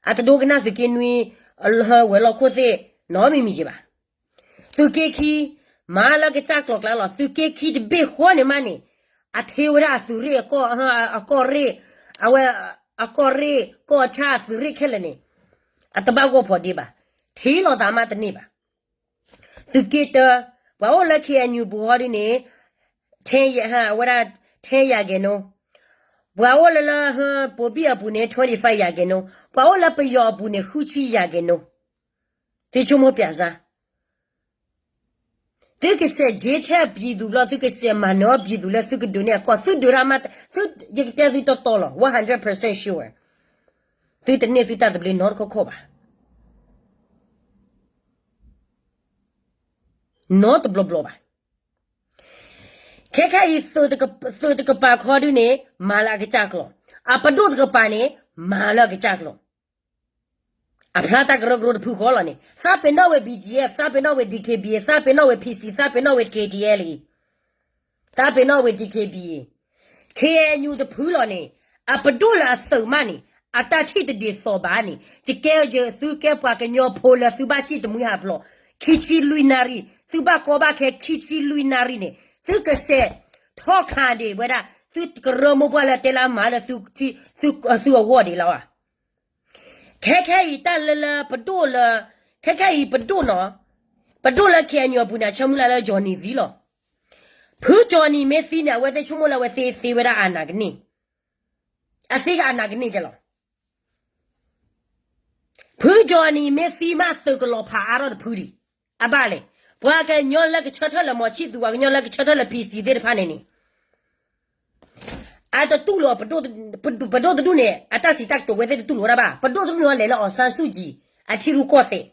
အတဒိကနၣ်သုးက့နွံ လၢဝဲၤလီၢ်ခိၣ်သ့ၣ် နီတမံၤမံၤက့ၤဘၣ်. သုးက့ခံ မၤလၢအကစၢ်ကျိၤကျါလီၤ. သုးက့ခံတဘ့ၣ်ဃီန့ၣ်မးန့ၣ် အထ့ဝဲဒၣ်အသုးရ့ၣ် အကီၢ်ရ့ၣ်, အဝဲ အကီၢ်ရ့ၣ်ကီၢ်ဆၣ်အသုးရ့ၣ်ခဲလၢာ်န့ၣ် အတဘၣ်ဂီၢ်ဖီဒ့ဘၣ်. ထ့လီၤသးမးတန့ၢ်ဘၣ်. သုးက့တၢ ပှၤအိၣ်လၢ KNU ပူၤဃီဒုန့ၣ် ထဲ အဝဲဒၣ် ထဲ ရာခိုင်နှုန်း, ပှၤအိၣ်လၢလၢ ပိာ်ဘံၣ်အပူၤန့ၣ် twenty-five ရာခိုင်နှုန်း, ပှၤအိၣ်လၢပယီၤအပူၤန့ၣ် ဃုဆံ ရာခိုင်နှုန်း, သုဆိကမိၣ်ပျးစါ, သုကစဲး jettech အပျံၤသူဘျီ သုကစဲးမၤနၢၤအီၤပျံၤသူလၢသုကဒုးန့ၢ်အကီၢ် သုဒုးတၢ်မး, ယကတဲသုတီတီလီၤ one hundred percent sure, သုတန့ၢ်သုတၢ်သဘျ့နီတခီခီဘၣ်. နီတဘျီဘျီဘၣ်. ခဲခဲအံၤ သုးတကပၤခီဒုန့ၣ် မၤလၢအကစၢ်ကျိာ်, အပဒိၣ်တကပၤန့ၣ် မၤလၢအကစၢ်ကျိာ်, အဖျါတၢ်ကရၢကရိတဖုဃီလီၤန့ၣ် သးပ့ၤနီၣ်ဝဲ BGF, သးပ့ၤနီၣ်ဝဲ DKBA, သးပ့ၤနီၣ်ဝဲ PC, သးပ့ၤနီၣ်ဝဲ KTLA, သးပ့ၤနီၣ်ဝဲ DKBA, KNU တဖုလီၤန့ၣ် အပဒိၣ်လၢအသုးမးန့ၣ် အတၢ်ထံၣ်တဒ်သိးဘၣ်န့ၣ် ယကဲယသုကဲပှၤကညီဖိလၢသုဘၣ်စံၣ်တမှံဟးဖျိး ခံဆံလွံၢ်နၣ်ရံၣ်, သုဘၣ်ကီဘၣ်ခဲခံဆံလွံၢ်နၣ်ရံၣ်န့ၣ် သုကစဲးထီၣ်ခးဒံးဝဲဒၣ် သုကရၢမိၢ်ပှၢ်လၢတဲလၢမၤလၢ သုအဂီၢ်ဒံးလီၤ. ခဲခဲအံၤတၢ်လၢလၢပဒိၣ်လၢ ခဲခဲအံၤပဒိၣ်နီၤ, ပဒိၣ်လၢ KNU အပူၤန့ၣ် အဆၢမုၢ်လၢ်လၢ Johnny သံလီၤ. ဖု Johnny မ့ၢ်သံန့ၣ် အဝဲသ့ၣ်ဆိကမိၣ်လၢအဝဲသ့ၣ်သ့ဝဲဒၣ်အနးကန့ၢ်, အသ့ကအနးကန့ၢ်ကလီၤ. ဖု Johnny မ့ၢ်သံမး သုးကလီၤဖးအါထီၣ်တဖုဒံး, အဘၣ်လဲၣ်. ပှၤကညီလၢကဆၢထၢၣ်လၢ မီၤဆံၣ်သူ, ပှၤကညီလၢကဆၢထၢၣ်လၢ PC သ့ၣ်တဖၣ်န့ၣ်န့ၣ် အတတူၢ်လိာ် ပဒိၣ်တဒူၣ်န့ၣ် အတၢ်စံးတၢ်ကတိၤဝဲသ့ၣ်တတူၢ်လိာ်ဝဲဒၣ်ဘၣ်. ပဒိၣ်တဒူၣ်န့ၣ်လဲၤလၢ အောင်ဆန်းစုကြည် အထံရူၢ်ကီၢ်သဲး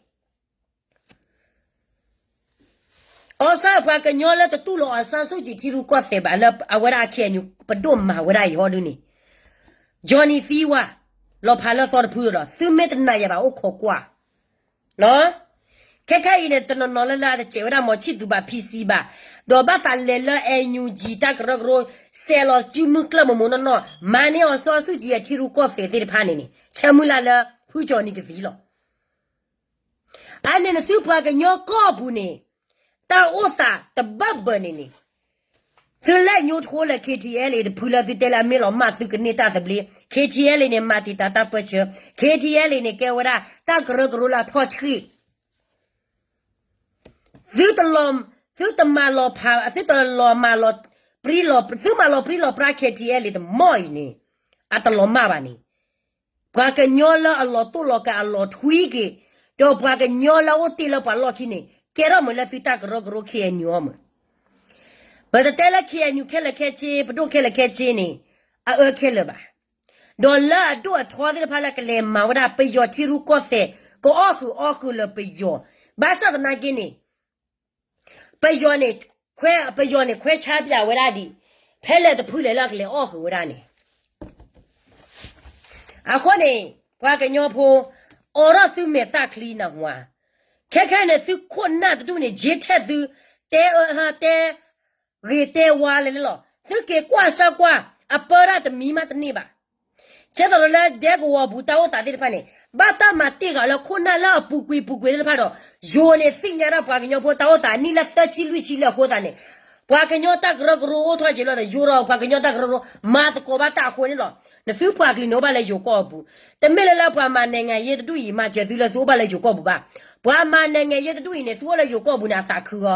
အောင်ဆန်း ပှၤကညီလၢတတူၢ်လိာ် အောင်ဆန်းစုကြည် ထံရူၢ်ကီၢ်သဲးဘၣ်လၢအဝဲဒၣ် KNU ပဒိၣ်မၤဝဲဒၣ်အံၤဟီဒုန့ၣ် Johnny သံဝဲ, လီၤဖးလၢသီတဖုဒီး သုမ့ၢ်တနာ်ယၤဘၣ်အိၣ်ခိးကွၢ် ခဲခဲအံၤန့ၣ် တနီၤနီၤလၢလၢအတစဲးဝဲဒၣ် မီၤဆံၣ်သူ ဘၣ် PC ဘၣ်, ဒီးဘၣ်သးလဲၤလၢ NUG တၢ်ကရၢကရိ စဲးလီၤစုမုၢ်ကျၢၢ်မိၢ်မိၢ်နီၢ်နီၢ် မၤန့ၢ် အောင်ဆန်းစုကြည် အထံရူၢ်ကီၢ်သဲးသ့ၣ်တဖၣ်န့ၣ်န့ၣ် ဆၢမုၢ်လၢ်လၢ ဖု Johnny ကသံလီၤ. အန့ၣ်န့ၣ် သုပှၤကညီကီၢ်ပူၤန့ၣ် တၢ်အိၣ်သးတဘၢၣ်ဘၢၣ်န့ၣ်န့ၣ် သုလဲၤညိထိလၢ KTLA တဖုလၢသုတဲလၢအမ့ၢ်လီၤမၢ်သုကန့ၢ်တၢ်သဘျ့, KTLA န့ၣ် မၤတံာ်တာ်တၢ်ပၢဆှၢ, KTLA န့ၣ် ကဲဝဲဒၣ် တၢ်ကရၢကရိလၢအထီၣ်ဆှံ သုတလီၤ, သုတမၤလီၤဖး, သုတလီၤမၤလီၤပြံလီၤ, သုမၤလီၤပြံလီၤပြါ KTLA တမီၢ်အံၤန့ၣ် အတလီၤမၢ်ဘၣ်န့ၣ် ပှၤကညီလၢအလီၤတိၢ်လီၤကးအလီၤထွံက့ၤ, ဒီးပှၤကညီလၢအအိၣ်တ့ၢ်လၢပှၤလီၢ်ခံန့ၣ် ကဲထီၣ်မုာ်လၢသုတၢ်ကရၢကရိ KNU အီၤမုာ်. ပတတဲလၢ KNU ခဲလၢာ်ခဲဆ့, ပဒိၣ်ခဲလၢာ်ခဲဆ့န့ၣ် အအၢခဲလၢာ်ဘၣ်. ဒီးလၢအဒိၣ်အထီသ့ၣ်တဖၣ်လၢကလဲၤမၤဝဲဒၣ် ပယီၤထံရူၢ်ကီၢ်သဲး ကအီၣ်ဃုာ်အီဃုာ်လၢပယီၤ, ဘၣ်ဆၣ်သနာ်က့န့ၣ် ပယီၤန့ၣ်, ပယီၤန့ၣ် ခွဲးဆါပၠးဝဲဒၣ်ဒံး, ဖဲလဲၣ်တဖုလဲၣ်လၢအကလဲၤအီၣ်ဃုာ်ဝဲဒၣ်န့ၣ် အဃိန့ၣ် ပှၤကညီဖိ အိးထီၣ်သုမဲာ်သၣ်ချံနၢ်ဟူဧါ, ခဲခဲန့ၣ် သုခိၣ်နၢ်တဒူၣ်န့ၣ် ယ့ထဲၣ်သု တဲအၢ တဲဂ့ၤတဲဝါလဲၣ်လီၤ. သုက့ၤကွၢ်စၢကွၢ် အပၢဒၣ်တမံၤမးတန့ၢ်ဘၣ်. ဆဲးသိးဒီးလၢဒဲကဝီၤပူၤတၢ်အိၣ်သးသ့ၣ်တဖၣ်န့ၣ် ဘၣ်တၢ်မၤတ့ၢ်ဃာ်လၢခိၣ်နၢ်လၢအပူၤကွံာ်ပူၤကွံာ်သ့ၣ်တဖၣ်ဒီး ယိၤန့ၣ်သ့ၣ်ညါဒၣ်ပှၤကညီဖိတၢ်အိၣ်သးနံၣ်လၢသၢဆံလွံၢ်ဆံလၢအဃိသတးန့ၣ် ပှၤကညီတၢ်ကရၢကရိအိၣ်ထီၣ်က့ၤလီၤဒီး ယိၤဒီးပှၤကညီတၢ်ကရၢကရိ မၤသကိးဘၣ်တၢ်အဃိန့ၣ်လီၤ. နသုပှၤကလုာ်န့ၣ်အိၣ်ဘၣ်လၢယိၤကီၢ်ပူၤ, တမ့ၢ်လၢလၢပှၤမၤနဲၣ်ငၣ်ယ့တဒူၣ်အံၤ မၤစၢၤသုလၢသုအိၣ်ဘၣ်လၢယိၤကီၢ်ပူၤဘၣ်. ပှၤမၤနဲၣ်ငၣ်ယ့တဒူၣ်အံၤန့ၣ် သုအိၣ်လၢယိၤကီၢ်ပူၤန့ၣ် အသးခုဂီၤ,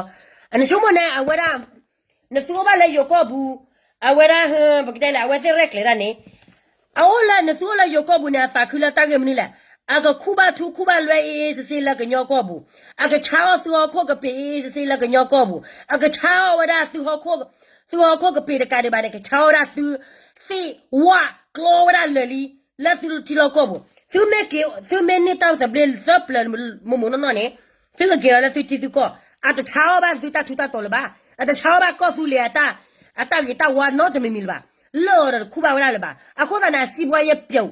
အနဆိကမိၣ်န့ၣ် အဝဲဒၣ် နသုအိၣ်ဘၣ်လၢယိၤကီၢ်ပူၤ, အဝဲဒၣ် ပကတဲလဲၣ် အဝဲသ့ၣ်ရဲၣ်ကျဲၤတၢ်န့ၣ် အအိၣ်လၢ နသုအိၣ်လၢယိၤကီၢ်ပူၤန့ၣ် အသးခုလၢတၢ်ဂ့ၢ်မနုၤလဲၣ်. အကခူၣ်ဘၣ်ထူခူၣ်ဘၣ်လွဲအ့ၣ်အ့ၣ်စ့စ့လၢကညီကီၢ်ပူၤ, အကဆါအီၣ်သုဟီၣ်ခိၣ်ကပ့ၤအ့ၣ်အ့ၣ်စ့စ့လၢကညီကီၢ်ပူၤ, အကဆါအီၣ်ဝဲဒၣ် သုဟီၣ်ခိၣ်ကပ့ၤတကးဒံးဘၣ်န့ၣ် ကဆါအီၣ်ဝဲဒၣ်သုသ့ၣ်ဝၣ်ကျီဝဲဒၣ်လၢာ်လံ လၢသုထံလီၢ်ကီၢ်ပူၤ, သုမ့ၢ်က့ၤ သုမ့ၢ်န့ၢ်တၢ်သဘျ့သၢပျၢၤမိၢ်မိၢ်နီၢ်နီၢ်န့ၣ် သုကက့ၤလီၤလၢသုထံသုကီၢ်, အတဆါအီၣ်ဘၣ်သုတၢ်ထူးတၢ်တီၤလၢၤဘၣ်, အတဆါအီၣ်ဘၣ်ကီၢ်သူလ့ၤ အတၢ်ဂ့ၤတၢ်ဝါနီတမံၤမံၤလၢၤဘၣ်, လၢအီၤဒီးတခူၣ်ဘၣ်ဝဲဒၣ်လၢၤဘၣ်. အဃိသတးန့ၣ် အစံးဘှါယဲပျီ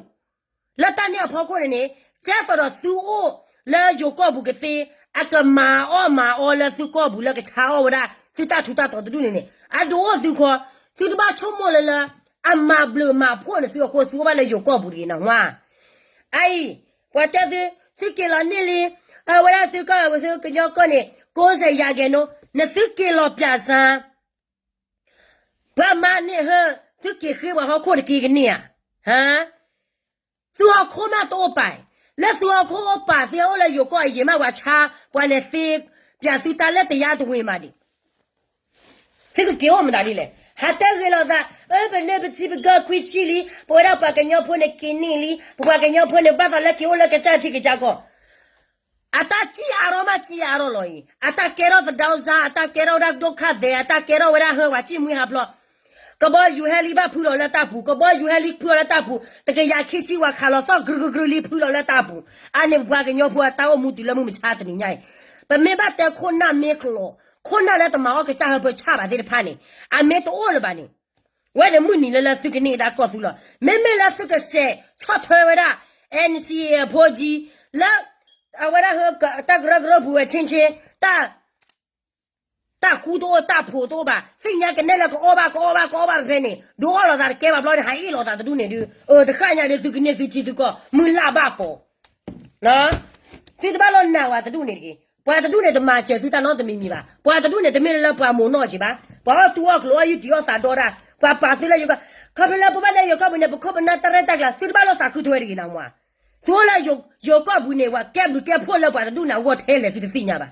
လၢတၢ်န့ၣ်အဖီခိၣ်န့ၣ်န့ၣ် ကဲသိးဒီးသုအိၣ်လၢယိၤကီၢ်ပူၤကသ့, အကမၤအီၣ်မၤအီလၢသုကီၢ်ပူၤလၢကဆါအီၣ်ဝဲဒၣ် သုတၢ်ထူးတၢ်တီၤတဒူၣ်န့ၣ်န့ၣ် အဒိးအိၣ်သုခီ, သုတဘၣ်ဆိကမိၣ်လၢလၢ အမၤဘျုးမၤဖှိၣ်န့ၣ်သုအဃိ သုအိၣ်ဘၣ်လၢယိၤကီၢ်ပူၤတဂ့ၤနၢ်ဟူဧါ. အအံၤ ပှၤတဲသု, သုက့ၤလီၤန့ၢ်လံ, အဝဲဒၣ်သုကီၢ် သုကညီကီၢ်န့ၣ် ကိးစဲးယၤကဲၤနိ, နသုက့ၤလီၤပၠးစၢ် ပှၤမၤန့ၢ်ဟၢ သုက့ၤဃ့ပှၤဟီၣ်ခိၣ်တက့ၤကန့ၢ်ဧါ. ဟါ, သုဟီၣ်ခိၣ်မးတအိၣ်ပာ်, လၢသုဟီၣ်ခိၣ်အိၣ်ပာ် သုဟဲအိၣ်လၢယိၤကီၢ်အယံာ်မး ပှၤဆါ ပှၤလဲၤသ့ ပၠးသုတၢ်လၢတယါတဝ့ၤမးဒံး, သုကက့ၤအိၣ်မတၤဒ်လဲၣ်. ဟးတဲဂ့ၤလိာ်သး, ပန့ၢ်ပထံပကီၢ်ခွံဆံလံ, ပဝဲဒၣ်ပှၤကညီဖိန့ၣ်က့ၤန့ၢ်လံ, ပပှၤကညီဖိန့ၣ် ဘၣ်သးလၢက့ၤအိၣ်လၢကစၢ်ထံကစၢ်ကီၢ် အတၢ်စံၣ်အါထီၣ်မးစံၣ်အါထီၣ်လီၤအံၤ, အတၢ်ကဲထီၣ်သဒၢစါ, အတၢ်ကဲထီၣ်ဝဲဒၣ်ဒိၣ်ခါသဲး, အတၢ်ကဲထီၣ်ဝဲဒၣ်ဟၢဝဲစံၣ်မှံဟးဖျိး, ကဘီယူၤဟဲလံဘၣ်ဖုလီၤလၢတၢ်ပူၤ, ကဘီယူၤဟဲလံဖုလီၤလၢတၢ်ပူၤ, တကယၤခံဆံဝဲခးလီၤသီၣ်ကရူၢ်ကရူၢ်လံဖုလီၤလၢတၢ်ပူၤ, အါန့ၢ်ပပှၤကညီဖိအတၢ်အိၣ်မူတုၤလၢမုၢ်မဆါတနံၤညါအံၤ, ပမ့ၢ်ဘၣ်တဲခိၣ်နၢ်မ့ၢ်ကျိာ်, ခိၣ်နၢ်လၢတမၤအီၣ်ကစၢ်ဟၢဖၢဆၣ်ဘၣ်သ့ၣ်တဖၣ်န့ၣ်, အမ့ၢ်တအိၣ်လၢၤဘၣ်န့ၣ် ဝဲန့ၣ်မုၢ်နံၤလၢလၢသုကန့ၢ်ဒၣ်ကီၢ်သူလီၤ. မ့မ့ၢ်လၢသုကစဲးဆီၣ်ထွဲဝဲဒၣ် NCA အဖိကၠံ လၢ အဝဲဒၣ်ဟၢ တၢ်ကရၢကရိပူၤဝဲဆ့ဆ့ တၢ် တၢ်ဃူတအိၣ်တၢ်ဖိးတအိၣ်ဘၣ်, သ့ၣ်ညါကနဲၣ်လၢကအီၣ်ဘၣ်ကအီၣ်ဘၣ်ကအီၣ်ဘၣ်ဖဲဖဲန့ၣ် ဒုးအီၣ်လိာ်သးတကဲဘၣ်ဘျီန့ၣ် ဟးအ့ၣ်လိာ်သးတဒူၣ်န့ၣ်ဒုး တဃၣ်ညါဒုးသုကန့ၢ်သုထံသုကီၢ် မုၢ်လၢ်ဘၣ်ပိာ် သုတဘၣ်လီၤနာ်ဝဲတဒူၣ်န့ၣ်တဂ့ၤ. ပှၤတဒူၣ်န့ၣ်တမၤစၢၤသုတၢ်နီတမံၤမံၤဘၣ်. ပှၤတဒူၣ်န့ၣ်တမ့ၢ်လၢလၢပှၤမိၢ်နီၢ်က့ၤဘၣ်. ပှၤအီၣ်တူအီၣ်ကျိၤအီၣ်ယုၢ်တံၢ်အီၣ်သးဒီဒၣ်, ပှၤပာ်သုလၢယိၤကီၢ်, ခီဖျိလၢပဘၣ်လၢယိၤကီၢ်ပူၤန့ၣ် ပခိၣ်ပနၢ်တၢ်ရဲၣ်တၢ်ကျဲၤ သုတဘၣ်လီၤသးခုထွဲတဂ့ၤနမါ. သုအိၣ်လၢယိၤကီၢ်ပူၤန့ၣ် ပှၤကဲဘျုးကဲဖှိၣ်လၢပှၤတဒူၣ်န့ၣ်အဂီၢ်ထဲလဲၣ်သုတသ့ၣ်ညါဘၣ်.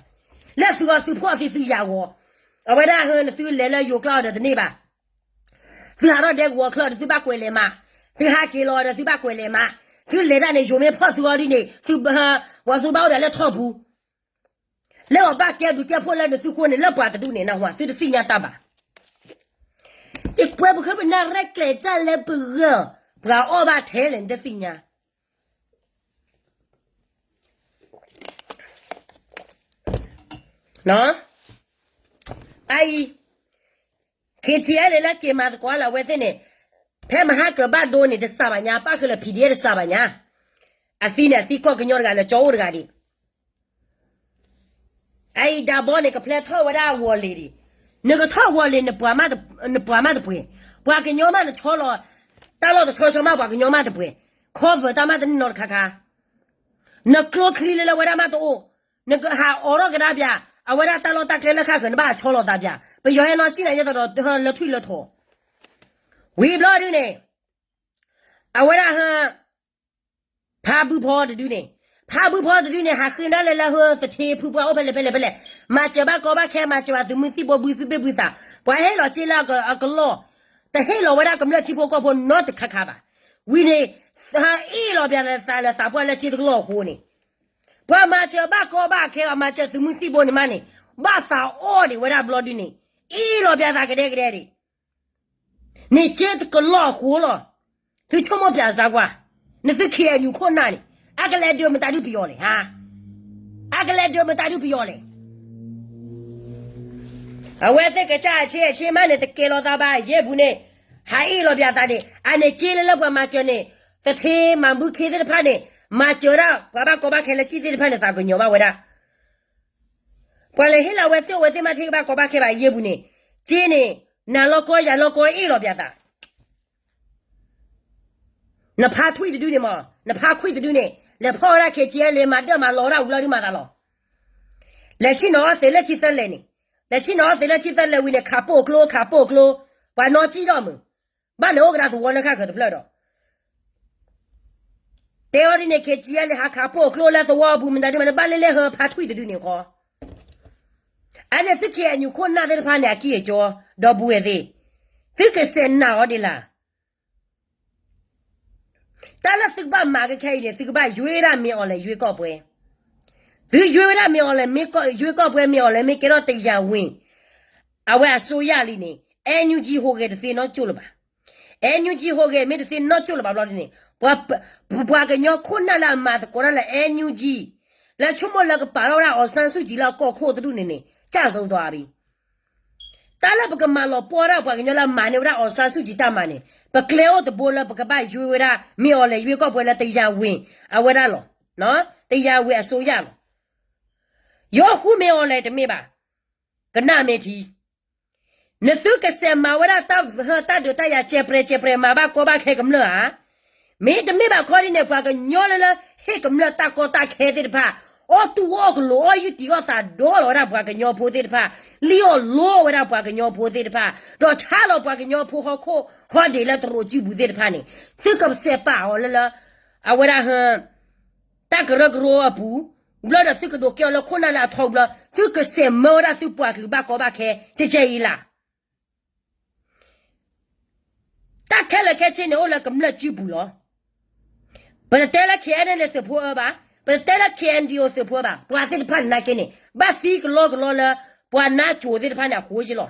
လၢသုဂီၢ်သုဖှီၣ်သံသုယာ်ဂီၤ, အဝဲဒၣ်ဟၢနသုလဲၤလၢယိၤကျါအီၤဒီးတန့ၢ်ဘၣ် သုဟးထီၣ်ဒဲကဝီၤချၢဒီးသုဘၣ်ကွဲးလဲၤမး, သုဟးက့ၤလီၤဒီးသုဘၣ်ကွဲးလဲၤမး, သုလဲၤတၢ်န့ၣ် ယိၤမ့ၢ်ဖီၣ်သုအီၤဒ်န့ၣ် သု ပှၤသုဘၣ်အိၣ်ဒၣ်လၢထီၣ်ပူၤ, လၢပှၤဘၣ်ကဲဘျုးကဲဖှိၣ်လၢနသုဃိန့ၣ် လၢပှၤတဒူၣ်န့ၣ် နၢ်ဟူဧါ, သုတသ့ၣ်ညါတၢ်ဘၣ်. ယကွဲးပခိၣ်ပနၢ်ရဲၣ်ကျဲၤတၢ်လၢပဂီၢ်, ပှၤအီၣ်ဘၣ်ထဲလဲၣ်နတသ့ၣ်ညါ အအံၤ KTLA လၢက့ၤမၤသကိးလၢအဝဲသ့ၣ်န့ၣ်, ဖဲမဟါကဘၣ်ဒိန့ၣ် တစၢ်ဘၣ်ညါ, ပၣ်ဃုာ်လၢ PDF တစၢ်ဘၣ်ညါ, အသံန့ၣ် အသံကီၢ်ကညီတဂၤလၢကၠီအိၣ်တဂၤဒံး, အအံၤဒၢဘီန့ၣ် ကဖျဲးထီၣ်ဝဲဒၣ်ဂီၤလ့ၤဒံး, နကထီၣ်ဂီၤလ့ၤ နပှၤမးတပှဲၤ, ပှၤကညီမးနဆီလီၤ, တၢ်လီၢ်တဆီဆီမး ပှၤကညီမးတပှဲၤ, cover တၢ်မးတန့ၢ်နီတခါခါ နကျိချံလၢလၢဝဲဒၣ်မးတအိၣ်, နကဟးအိးထီၣ်ကဒါပၠး, အဝဲဒၣ်တၢ်လီၢ်တၢ်ကျဲလၢခါဃၢၤ နဘၣ်ဟးဆီလီၤသးပၠး, ပယီၤဟဲနီၢ်စံၣ်နၤယဲသိးဒီးလၢထွံၣ်လၢထိး, ဝံၤဘျီဒ်န့ၣ်, အဝဲဒၣ်ဟၢ ဖးဘုဖီတဒုန့ၣ်, ဖးဘုဖီတဒုန့ၣ် ဟးဃ့ဒၣ်လဲာ်လၢဟၢသထ့ဖုပှၢ်အိၣ်ဖဲလဲၣ်ဖဲလဲၣ်ဖဲလဲၣ်, မၤစၢၤဘၣ်ကီဘၣ်ခဲ မၤစၢၤဘၣ်သုးမုၢ်သံၣ်ဘိ ဘုသုးဘ့ၣ်ဘုသး, ပှၤဟ့ၣ်လီၤစ့လၢအကလီၢ်, တဟ့ၣ်လီၤဝဲဒၣ်ကမျၢၢ်ထံဖိကီၢ်ဖိနီတခါခါဘၣ်, ဝံၤန့ၣ်, ဟးအ့ၣ်လီၤပၠးသးလၢသးပှၢ်လၢစ့တကလီၢ်အဃိန့ၣ်, ပှၤမၤစၢၤဘၣ်ကီဘၣ်ခဲအီၤ မၤစၢၤသုးမုၢ်သံၣ်ဘိန့ၣ်မးန့ၣ်, ဘၣ်သးအီၣ်ဒံးဝဲဒၣ်ဘျီဒုန့ၣ်, အ့ၣ်လီၤပၠးသးကဒဲကဒဲဒံး န့ၣ်စ့တကလီၢ်အဃိလီၤ. သုဆိကမိၣ်ပၠးစၢ်ကွၢ်, နသုခံအညူးခိၣ်နၢ်န့ၣ်, အကလဲၤဒုးမတၤဒုးပယီၤလဲၣ်, ဟါ, အကလဲၤဒုးမတၤဒုးပယီၤလဲၣ်. အဝဲသ့ၣ်ကစၢ်အဆ့အဆ့မးန့ၣ် တကဲလီၤသးဘၣ်ယဲၢ်ပူၤန့ၣ်, ဟးအ့ၣ်လီၤပၠးသးန့ၣ်, အန့ၣ်စ့လၢလၢပှၤမၤစၢၤန့ၣ်, သထ့မၤဘူၣ်ခ့သ့ၣ်တဖၣ်န့ၣ်, မၤစၢၤဒၣ်ပှၤဘၣ်ကီဘၣ်ခဲလၢစ့သ့ၣ်တဖၣ်န့ၣ် သးကညီၤဘၣ်ဝဲဒၣ် ပှၤလဲၤဟ့ၣ်လီၤဝဲသ့ၣ်အိၣ်ဝဲသ့ၣ်မး ထံၣ်ကဘၣ်ကီဘၣ်ခဲဘၣ်ယဲၢ်ပူၤန့ၣ်, က့န့ၣ်, နၤလီၤကီယၤလီၤကီအ့ၣ်လီၤပၠးသး, နဖါထွံၣ်တဒုန့ၣ်မး, နဖါထွံၣ်တဒုန့ၣ် လဲၤဖီၣ်ဝဲဒၣ် ခ့ကၠံ လဲၤမၤဒၢၣ်မၤလီၤဝဲဒၣ်ဝံၤလီၤဒုးမၤသးလီၤ. လဲၤဆ့ၣ်နီၤအီၣ်သ့လၢထံသၢလဲၣ်န့ၣ်, လဲၤဆ့ၣ်နီၤအီၣ်သ့လၢထံသၢလဲၣ်ဝံၤန့ၣ် ခးပိာ်ကျိ ခးပိာ်ကျိ, ပှၤနီၢ်ကံၣ်ထီၣ်မုၢ်, ဘၣ်လဲၤအိၣ်ကဒါသဝီလၢခါဃၢၤတဖျၢၣ်ဒီး တဲအီၤဒ်န့ၣ် ခ့ကၠံ လဲၤဟးခးပိာ်ကျိလၢသဝီအပူၤ မတၤဒ်မး နဘၣ်လဲၤလဲၤဟၢဖါထွံၣ်တဒုန့ၣ်ဃီ, အန့ၣ်သု ခ့ၣ်အဲၣ်ယူၣ် ခိၣ်နၢ်သ့ၣ်တဖၣ်န့ၣ် အကံၢ်အကီ, ဒီပုၢ်ဝဲၢ်သ့ၣ်, သုကစဲးနာ်အီၤဒ်လဲၣ်. တၢ်လၢသုကဘၣ်မၤကခဲအံၤန့ၣ် သုကဘၣ်ယွ့ဝဲဒၣ် မင်းအောင်လှိုင် ရွေးကောက်ပွဲ, သုယွ့ဝဲဒၣ် မင်းအောင်လှိုင် ရွေးကောက်ပွဲ မင်းအောင်လှိုင် မ့ၢ်ကဲထီၣ် တရားဝင် အဝဲအစိုးရလံန့ၣ် NUG ဟူးဂဲၤတသ့နီတကၠိၢ်လၢၤဘၣ်. NUG ဟူးဂဲၤမ့ၢ်တသ့နီတကၠိၢ်လၢၤဘၣ်ဘျီဒ်န့ၣ်, ပှၤကညီခိၣ်နၢ်လၢအမၤသကိးတၢ်လၢ NUG လၢဆိကမိၣ်လၢကပာ်ထီၣ်ဝဲဒၣ် အောင်ဆန်းစုကြည် လၢအကီၢ်ခိၣ်တဒူၣ်န့ၣ်န့ၣ် ကျဆုံးသွားပြီ. တၢ်လၢပကမၤလီၤပှီၢ်ဒၣ်ပှၤကညီလၢအမၤန့ၢ်ဝဲဒၣ် အောင်ဆန်းစုကြည် တၢ်မၤန့ၣ် ပကျဲအိၣ်တဘိလၢပကဘၣ်ယွ့ဝဲဒၣ် မင်းအောင်လှိုင် ရွေးကောက်ပွဲ လၢ တရားဝင် အဝဲဒၣ်လီၤ. တရားဝင်အစိုးရလီၤ. ယိၤဃူ မင်းအောင်လှိုင် တမ့ၢ်ဘၣ်. ကနၣ်မ့ၢ်ထံ နသုကစဲးမၤဝဲဒၣ်တၢ်ဟၢတၢ်ဒုးတၢ်ယၤ ကဲပြဲးကဲပြဲး မၤဘၣ်ကီဘၣ်ခဲကမျၢၢ်ဧါ. မ့တမ့ၢ်ဘၣ်ခီဒ်န့ၣ် ပှၤကညီလၢလၢဟ့ၣ်ကမျၢၢ်တၢ်ကီတၢ်ခဲသ့ၣ်တဖၣ် အီၣ်တူၢ်အီၣ်ကလိာ် အီၣ်ယူၢ်တံၢ်အီၣ်သးဒီလီၤဝဲဒၣ်ပှၤကညီဖိသ့ၣ်တဖၣ်, လံၣ်အီၣ်လိဝဲဒၣ်ပှၤကညီဖိသ့ၣ်တဖၣ်, ဒီးဆါလီၤပှၤကညီဖိဟီၣ်ခိၣ်ဟီၣ်ဒ့းလၢတရူးစုပူၤသ့ၣ်တဖၣ်န့ၣ်, သုကစဲးပာ်အီၤလၢလၢ အဝဲဒၣ်ဟၢ တၢ်ကရၢကရိအပူၤ, ဘျီဒီးသုကဒိးကဲအီၤလၢခိၣ်နၢ်လၢအထီဘျီ, သုကစဲးမၢဝဲဒၣ်သုပှၤကလုာ်ဘၣ်ကီဘၣ်ခဲ ကဲကဲအံၤလၢ်. တၢ်ခဲလၢာ်ခဲဆ့န့ၣ် အိၣ်လၢကမျၢၢ်စုပူၤလီၤ. ပတတဲလၢ KNLA သုးဖိအၢဘၣ်, ပတတဲလၢ KNDO သုးဖိအၢဘၣ်, ပှၤသ့ၣ်တဖၣ်န့ၣ်နာ်က့န့ၣ် ဘၣ်သံကလီကလီလၢ ပှၤနါကိၤသ့ၣ်တဖၣ်န့ၣ်အဃိက့လီၤ.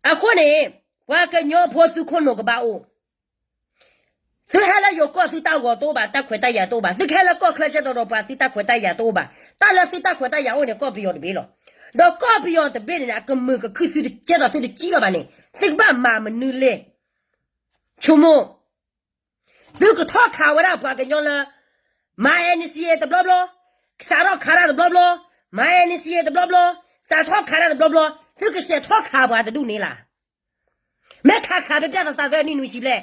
အဃိန့ၣ် ပှၤကညီဖိသုခိၣ်နူာ်ကဘၣ်အိၣ်, သုဟဲလၢယိၤကီၢ်သုတၢ်ဂီၤတအိၣ်ဘၣ်, တၢ်ခွဲးတၢ်ယာ်တအိၣ်ဘၣ်, သုကဟဲလၢကီၢ်ချၢကဲသိးဒီးပှၤသုတၢ်ခွဲးတၢ်ယာ်တအိၣ်ဘၣ်, တၢ်လၢသုတၢ်ခွဲးတၢ်ယာ်အိၣ်န့ၣ် ကီၢ်ပယီၤတဘ့ၣ်လီၤ. ဒီးကီၢ်ပယီၤတဘ့ၣ်န့ၣ် အကမုာ်ကခုၣ်သုတကဲသိးသုတကံၣ်ဘၣ်ဘၣ်န့ၣ် သုကဘၣ်မၤမနုၤလဲၣ်. ဆိကမိၣ် သုကထီၣ်ခးဝဲဒၣ်ပှၤကညီလၢ မၤ NCA တဘျီဘျီ, စးထီၣ်ခးတၢ်တဘျီဘျီ, မၤ NCA တဘျီဘျီ, စးထီၣ်ခးတၢ်တဘျီဘျီ, သုကစဲးထီၣ်ခးပှၤတဒူၣ်န့ၣ်လၢ်. မ့ၢ်ခးခးပျဲၢ်ပျဲၢ်သးသးသၢအနံၣ်နွံဆံဘျဲၣ်,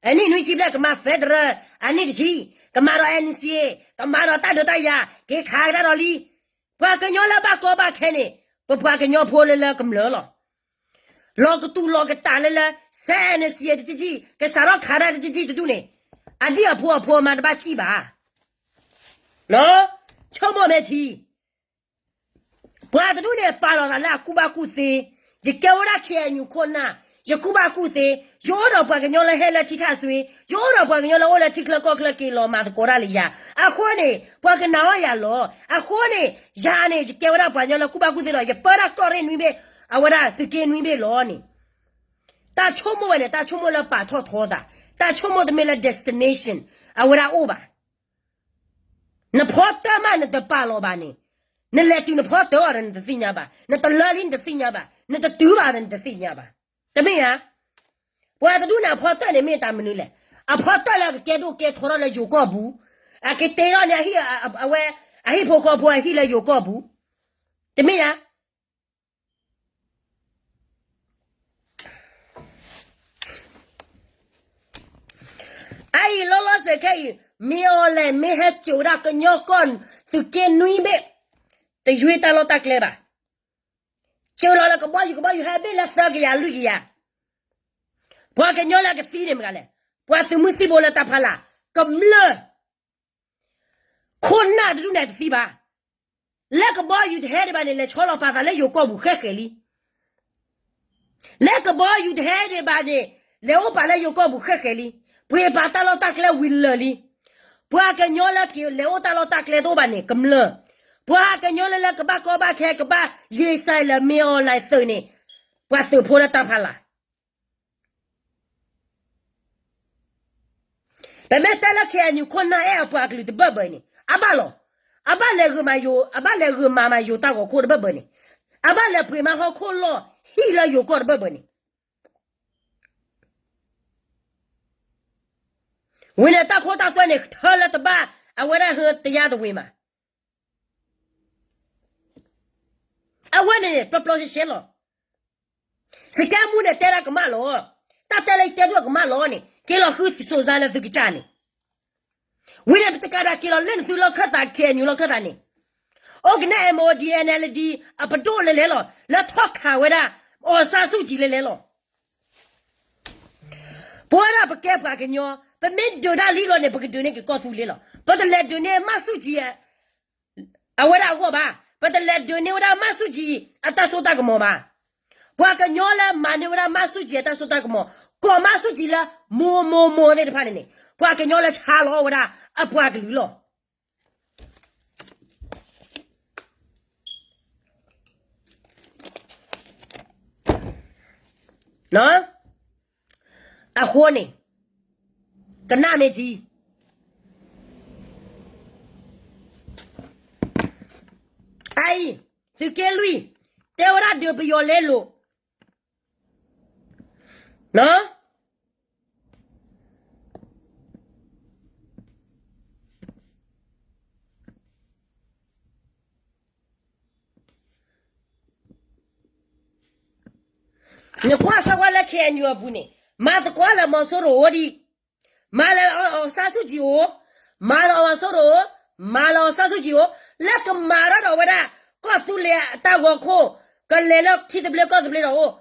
အနံၣ်နွံဆံဘျဲၣ် ကမၤ federal အနံၣ်တဆံ, ကမၤဒီး NCA, ကမၤဒီးတၢ်ဒုးတၢ်ယၤ, က့ၤခးကဒါဒီးလံ. ပှၤကညီလၢဘၣ်ကီဘၣ်ခဲန့ၣ် ပပှၤကညီဖိလၢလၢကမျၢၢ်လီၤ. လီၤကတူာ်လီၤကတၢ်လၢလၢ စဲ NCA တကံၢ်ကံၢ်, ကစးထီၣ်ခးတၢ်တကံၢ်ကံၢ်တဒူၣ်န့ၣ်, အဒံၣ်အဖိအဖိမၤတဘၣ်စံၣ်ဘၣ်. ဆိကမိၣ်မ့ၢ်ထံ ပှၤတဒူၣ်န့ၣ် ပာ်လီၤသးလၢအကူၣ်ဘၣ်ကူၣ်သ့, ယကဲဝဲဒၣ် KNU ခိၣ်နၢ်, ယကူၣ်ဘၣ်ကူၣ်သ့, ယအိၣ်ဒီးပှၤကညီလၢဟဲလၢထံထၣ်စွ့, ယအိၣ်ဒီးပှၤကညီလၢအိၣ်လၢထံချၢကီၢ်ချၢက့ၤလီၤမၤသကိးတၢ်လၢယၤ, အဃိန့ၣ် ပှၤကနာ်အီၣ်ယၤလီၤ. အဃိန့ၣ် ယၤန့ၣ် ယကဲဝဲဒၣ်ပှၤကညီလၢကူၣ်ဘၣ်ကူၣ်သ့ဒီး ယပၢဒၣ်ကီၢ်ရ့ၣ်နွံဘ့ၣ်, အဝဲဒၣ်သုးက့နွံဘ့ၣ်လီၤန့ၣ် တၢ်ဆိကမိၣ်ဝဲန့ၣ် တၢ်ဆိကမိၣ်လၢပာ်ထီၣ်ထီသး, တၢ်ဆိကမိၣ်တမ့ၢ်လၢ destination အဝဲဒၣ်အိၣ်ဘၣ်. နဖီတၢၣ်မးနတပာ်လီၤဘၣ်န့ၣ်, နလဲၤတုၤနဖီတၢၣ်အီၤဒီးနတသ့ၣ်ညါဘၣ်, နတလၢလံနတသ့ၣ်ညါဘၣ်, နတတုၤဘၣ်ဒီးနတသ့ၣ်ညါဘၣ်. တမ့ၢ်ဧါ. ပှၤတဒူၣ်န့ၣ်အဖီတၢၣ်န့ၣ်မ့ၢ်တၢ်မနုၤလဲၣ်. အဖီတၢၣ်လၢအကကဲဒိၣ်ကဲထီထီၣ်လၢယိၤကီၢ်ပူၤ, အကတ့ထီၣ်န့ၣ် အဝဲ အဟံၣ်ဖိဃီဖိအဟံၣ်လၢယိၤကီၢ်ပူၤ, တမ့ၢ်ဧါ. အအံၤလီၤလီၤဆဲးခဲအံၤ မ့ၢ်အီၤလဲၣ် မ့ၢ်ဟဲစိာ်ဝဲဒၣ်ကညီကီၢ်သုးက့နွံဘ့ၣ်, တယွ့တၢ်လီၢ်တၢ်ကျဲဘၣ်. စိာ်လီၤလၢကဘီယူၤကဘီယူၤဟဲဘ့ၣ်လၢသၢကယၤလွံၢ်ကယၤ, ပှၤကညီလၢအကသံန့ၣ်မတၤလဲၣ်, ပှၤသုးမုၢ်သံၣ်ဘိလၢတၢ်ဖးလာ်, ကမျၢၢ် ခိၣ်နၢ်တဒူၣ်န့ၣ်တသံဘၣ်. လၢကဘီယူၤတဟဲဒံးဘၣ်န့ၣ် လဲၤဆီလီၤပာ်သးလၢယိၤကီၢ်ပူၤဃဲးဃဲးလံ. လၢကဘီယူၤတဟဲဒံးဘၣ်န့ၣ် လဲၤအိၣ်ပာ်လၢယိၤကီၢ်ပူၤဃဲးဃဲးလံ. ပှ့ၤပာ်တၢ်လီၢ်တၢ်ကျဲဝံၤလၢာ်လံ. ပှၤကညီလၢက့ၤလဲၤအိၣ်တၢ်လီၢ်တၢ်ကျဲတအိၣ်ဘၣ်န့ၣ် ကမျၢၢ်, ပှၤကညီလၢလၢကဘၣ်ကီဘၣ်ခဲ ကဘၣ်ယ့ၤစဲးလၢမ့ၢ်အီၤလဲၣ်သုးန့ၣ်, ပှၤသုးဖိလၢတၢ်ဖးလာ် ပမ့ၢ်တဲလၢ KNU ခိၣ်နၢ်အဲၣ်အပှၤကလုာ်တဘၢၣ်ဘၢၣ်အံၤန့ၣ် အဘၣ်လီၤ. အဘၣ်လဲၤဂုာ်မၤယိၤ, အဘၣ်လဲၤဂုာ်မၤမၤယိၤတၢ်ဂီၤခိၣ်တဘၢၣ်ဘၢၣ်န့ၣ်, အဘၣ်လဲၤပှ့ၤမၤဟီၣ်ခိၣ်လီၢ်ဟံၣ်လၢယိၤကီၢ်တဘၢၣ်ဘၢၣ်န့ၣ် ဝံၤန့ၣ်တၢ်ခိတၢ်သွဲန့ၣ် ထၢလၢတဘၣ်အဝဲဒၣ်ဟၢတယါတဝ့ၤမး, အဝဲန့ၣ်န့ၣ် ပျီပျီရှဲရှဲလီၤ. စကဲမူန့ၣ်တဲဒၣ်ကမၣ်လီၤ, တၢ်တဲလၢယတဲဒိၣ်ကမၣ်လီၤန့ၣ် က့ၤလီၤဃုစိၤစါလၢသုကစၢ်န့ၣ်, ဝံၤန့ၣ်ပတကးဒၣ်က့ၤလီၤလဲၢ်နသုလီၢ်ခၢၣ်သး ခ့ၣ်အဲၣ်ယူၣ် လီၢ်ခၢၣ်သးန့ၣ်, အိၣ်ကနဲ MOD NLD အပဒိၣ်လဲၤလဲၤလီၤ လၢထီၣ်ခးဝဲဒၣ် အောင်ဆန်းစုကြည် လဲၤလဲၤလီၤ. ပဝဲဒၣ်ပကဲပှၤကညီ ပမ့ၢ်ဒုးတၢ်လံဘျီန့ၣ် ပကဒုးန့ၢ်က့ၤကီၢ်သူလ့ၤလီၤ. ပတလဲၤဒုးန့ၢ်မၣ်ဆူၣ်ကၠံ အဝဲဒၣ်အဂီၢ်ဘၣ်, ပတလဲၤဒုးန့ၢ်ဝဲဒၣ်မၣ်ဆူၣ်ကၠံအတၢ်စိတၢ်ကမီၤဘၣ်. ပှၤကညီလၢမၤန့ၢ်ဝဲဒၣ်မၣ်ဆူၣ်ကၠံအတၢ်စိတၢ်ကမီၤ ကိးမၣ်ဆူၣ်ကၠံလၢ မိၢ်မိၢ်မိၢ်သ့ၣ်တဖၣ်န့ၣ်န့ၣ် ပှၤကညီလၢဆါလီၤဝဲဒၣ်အပှၤကလုာ်လီၤ. အဃိန့ၣ် ကနၣ်မ့ၢ်ထံ အအံၤ သုးက့လွံၢ် တဲဝဲဒၣ်ဒုးပယီၤလဲလိာ် နကွၢ်စၢၤဝဲလၢ ခ့ၣ်အဲၣ်ယူၣ် အပူၤန့ၣ် မၤသကိးလၢမီၤစိရိၤအိၣ်ဒံး, မၤလၢအောင်ဆန်းစုကြည်အိၣ်, မၤလၢမီၤစိရိၤအိၣ်, မၤလၢအောင်ဆန်းစုကြည်အိၣ်, လၢကမၤထီၣ်ဒီးဝဲဒၣ် ကီၢ်သူလ့ၤအတၢ်ဂီၤခိၣ်, ကလဲၤလၢထံသဘျ့ကီၢ်သဘျ့ဒီးအိၣ်,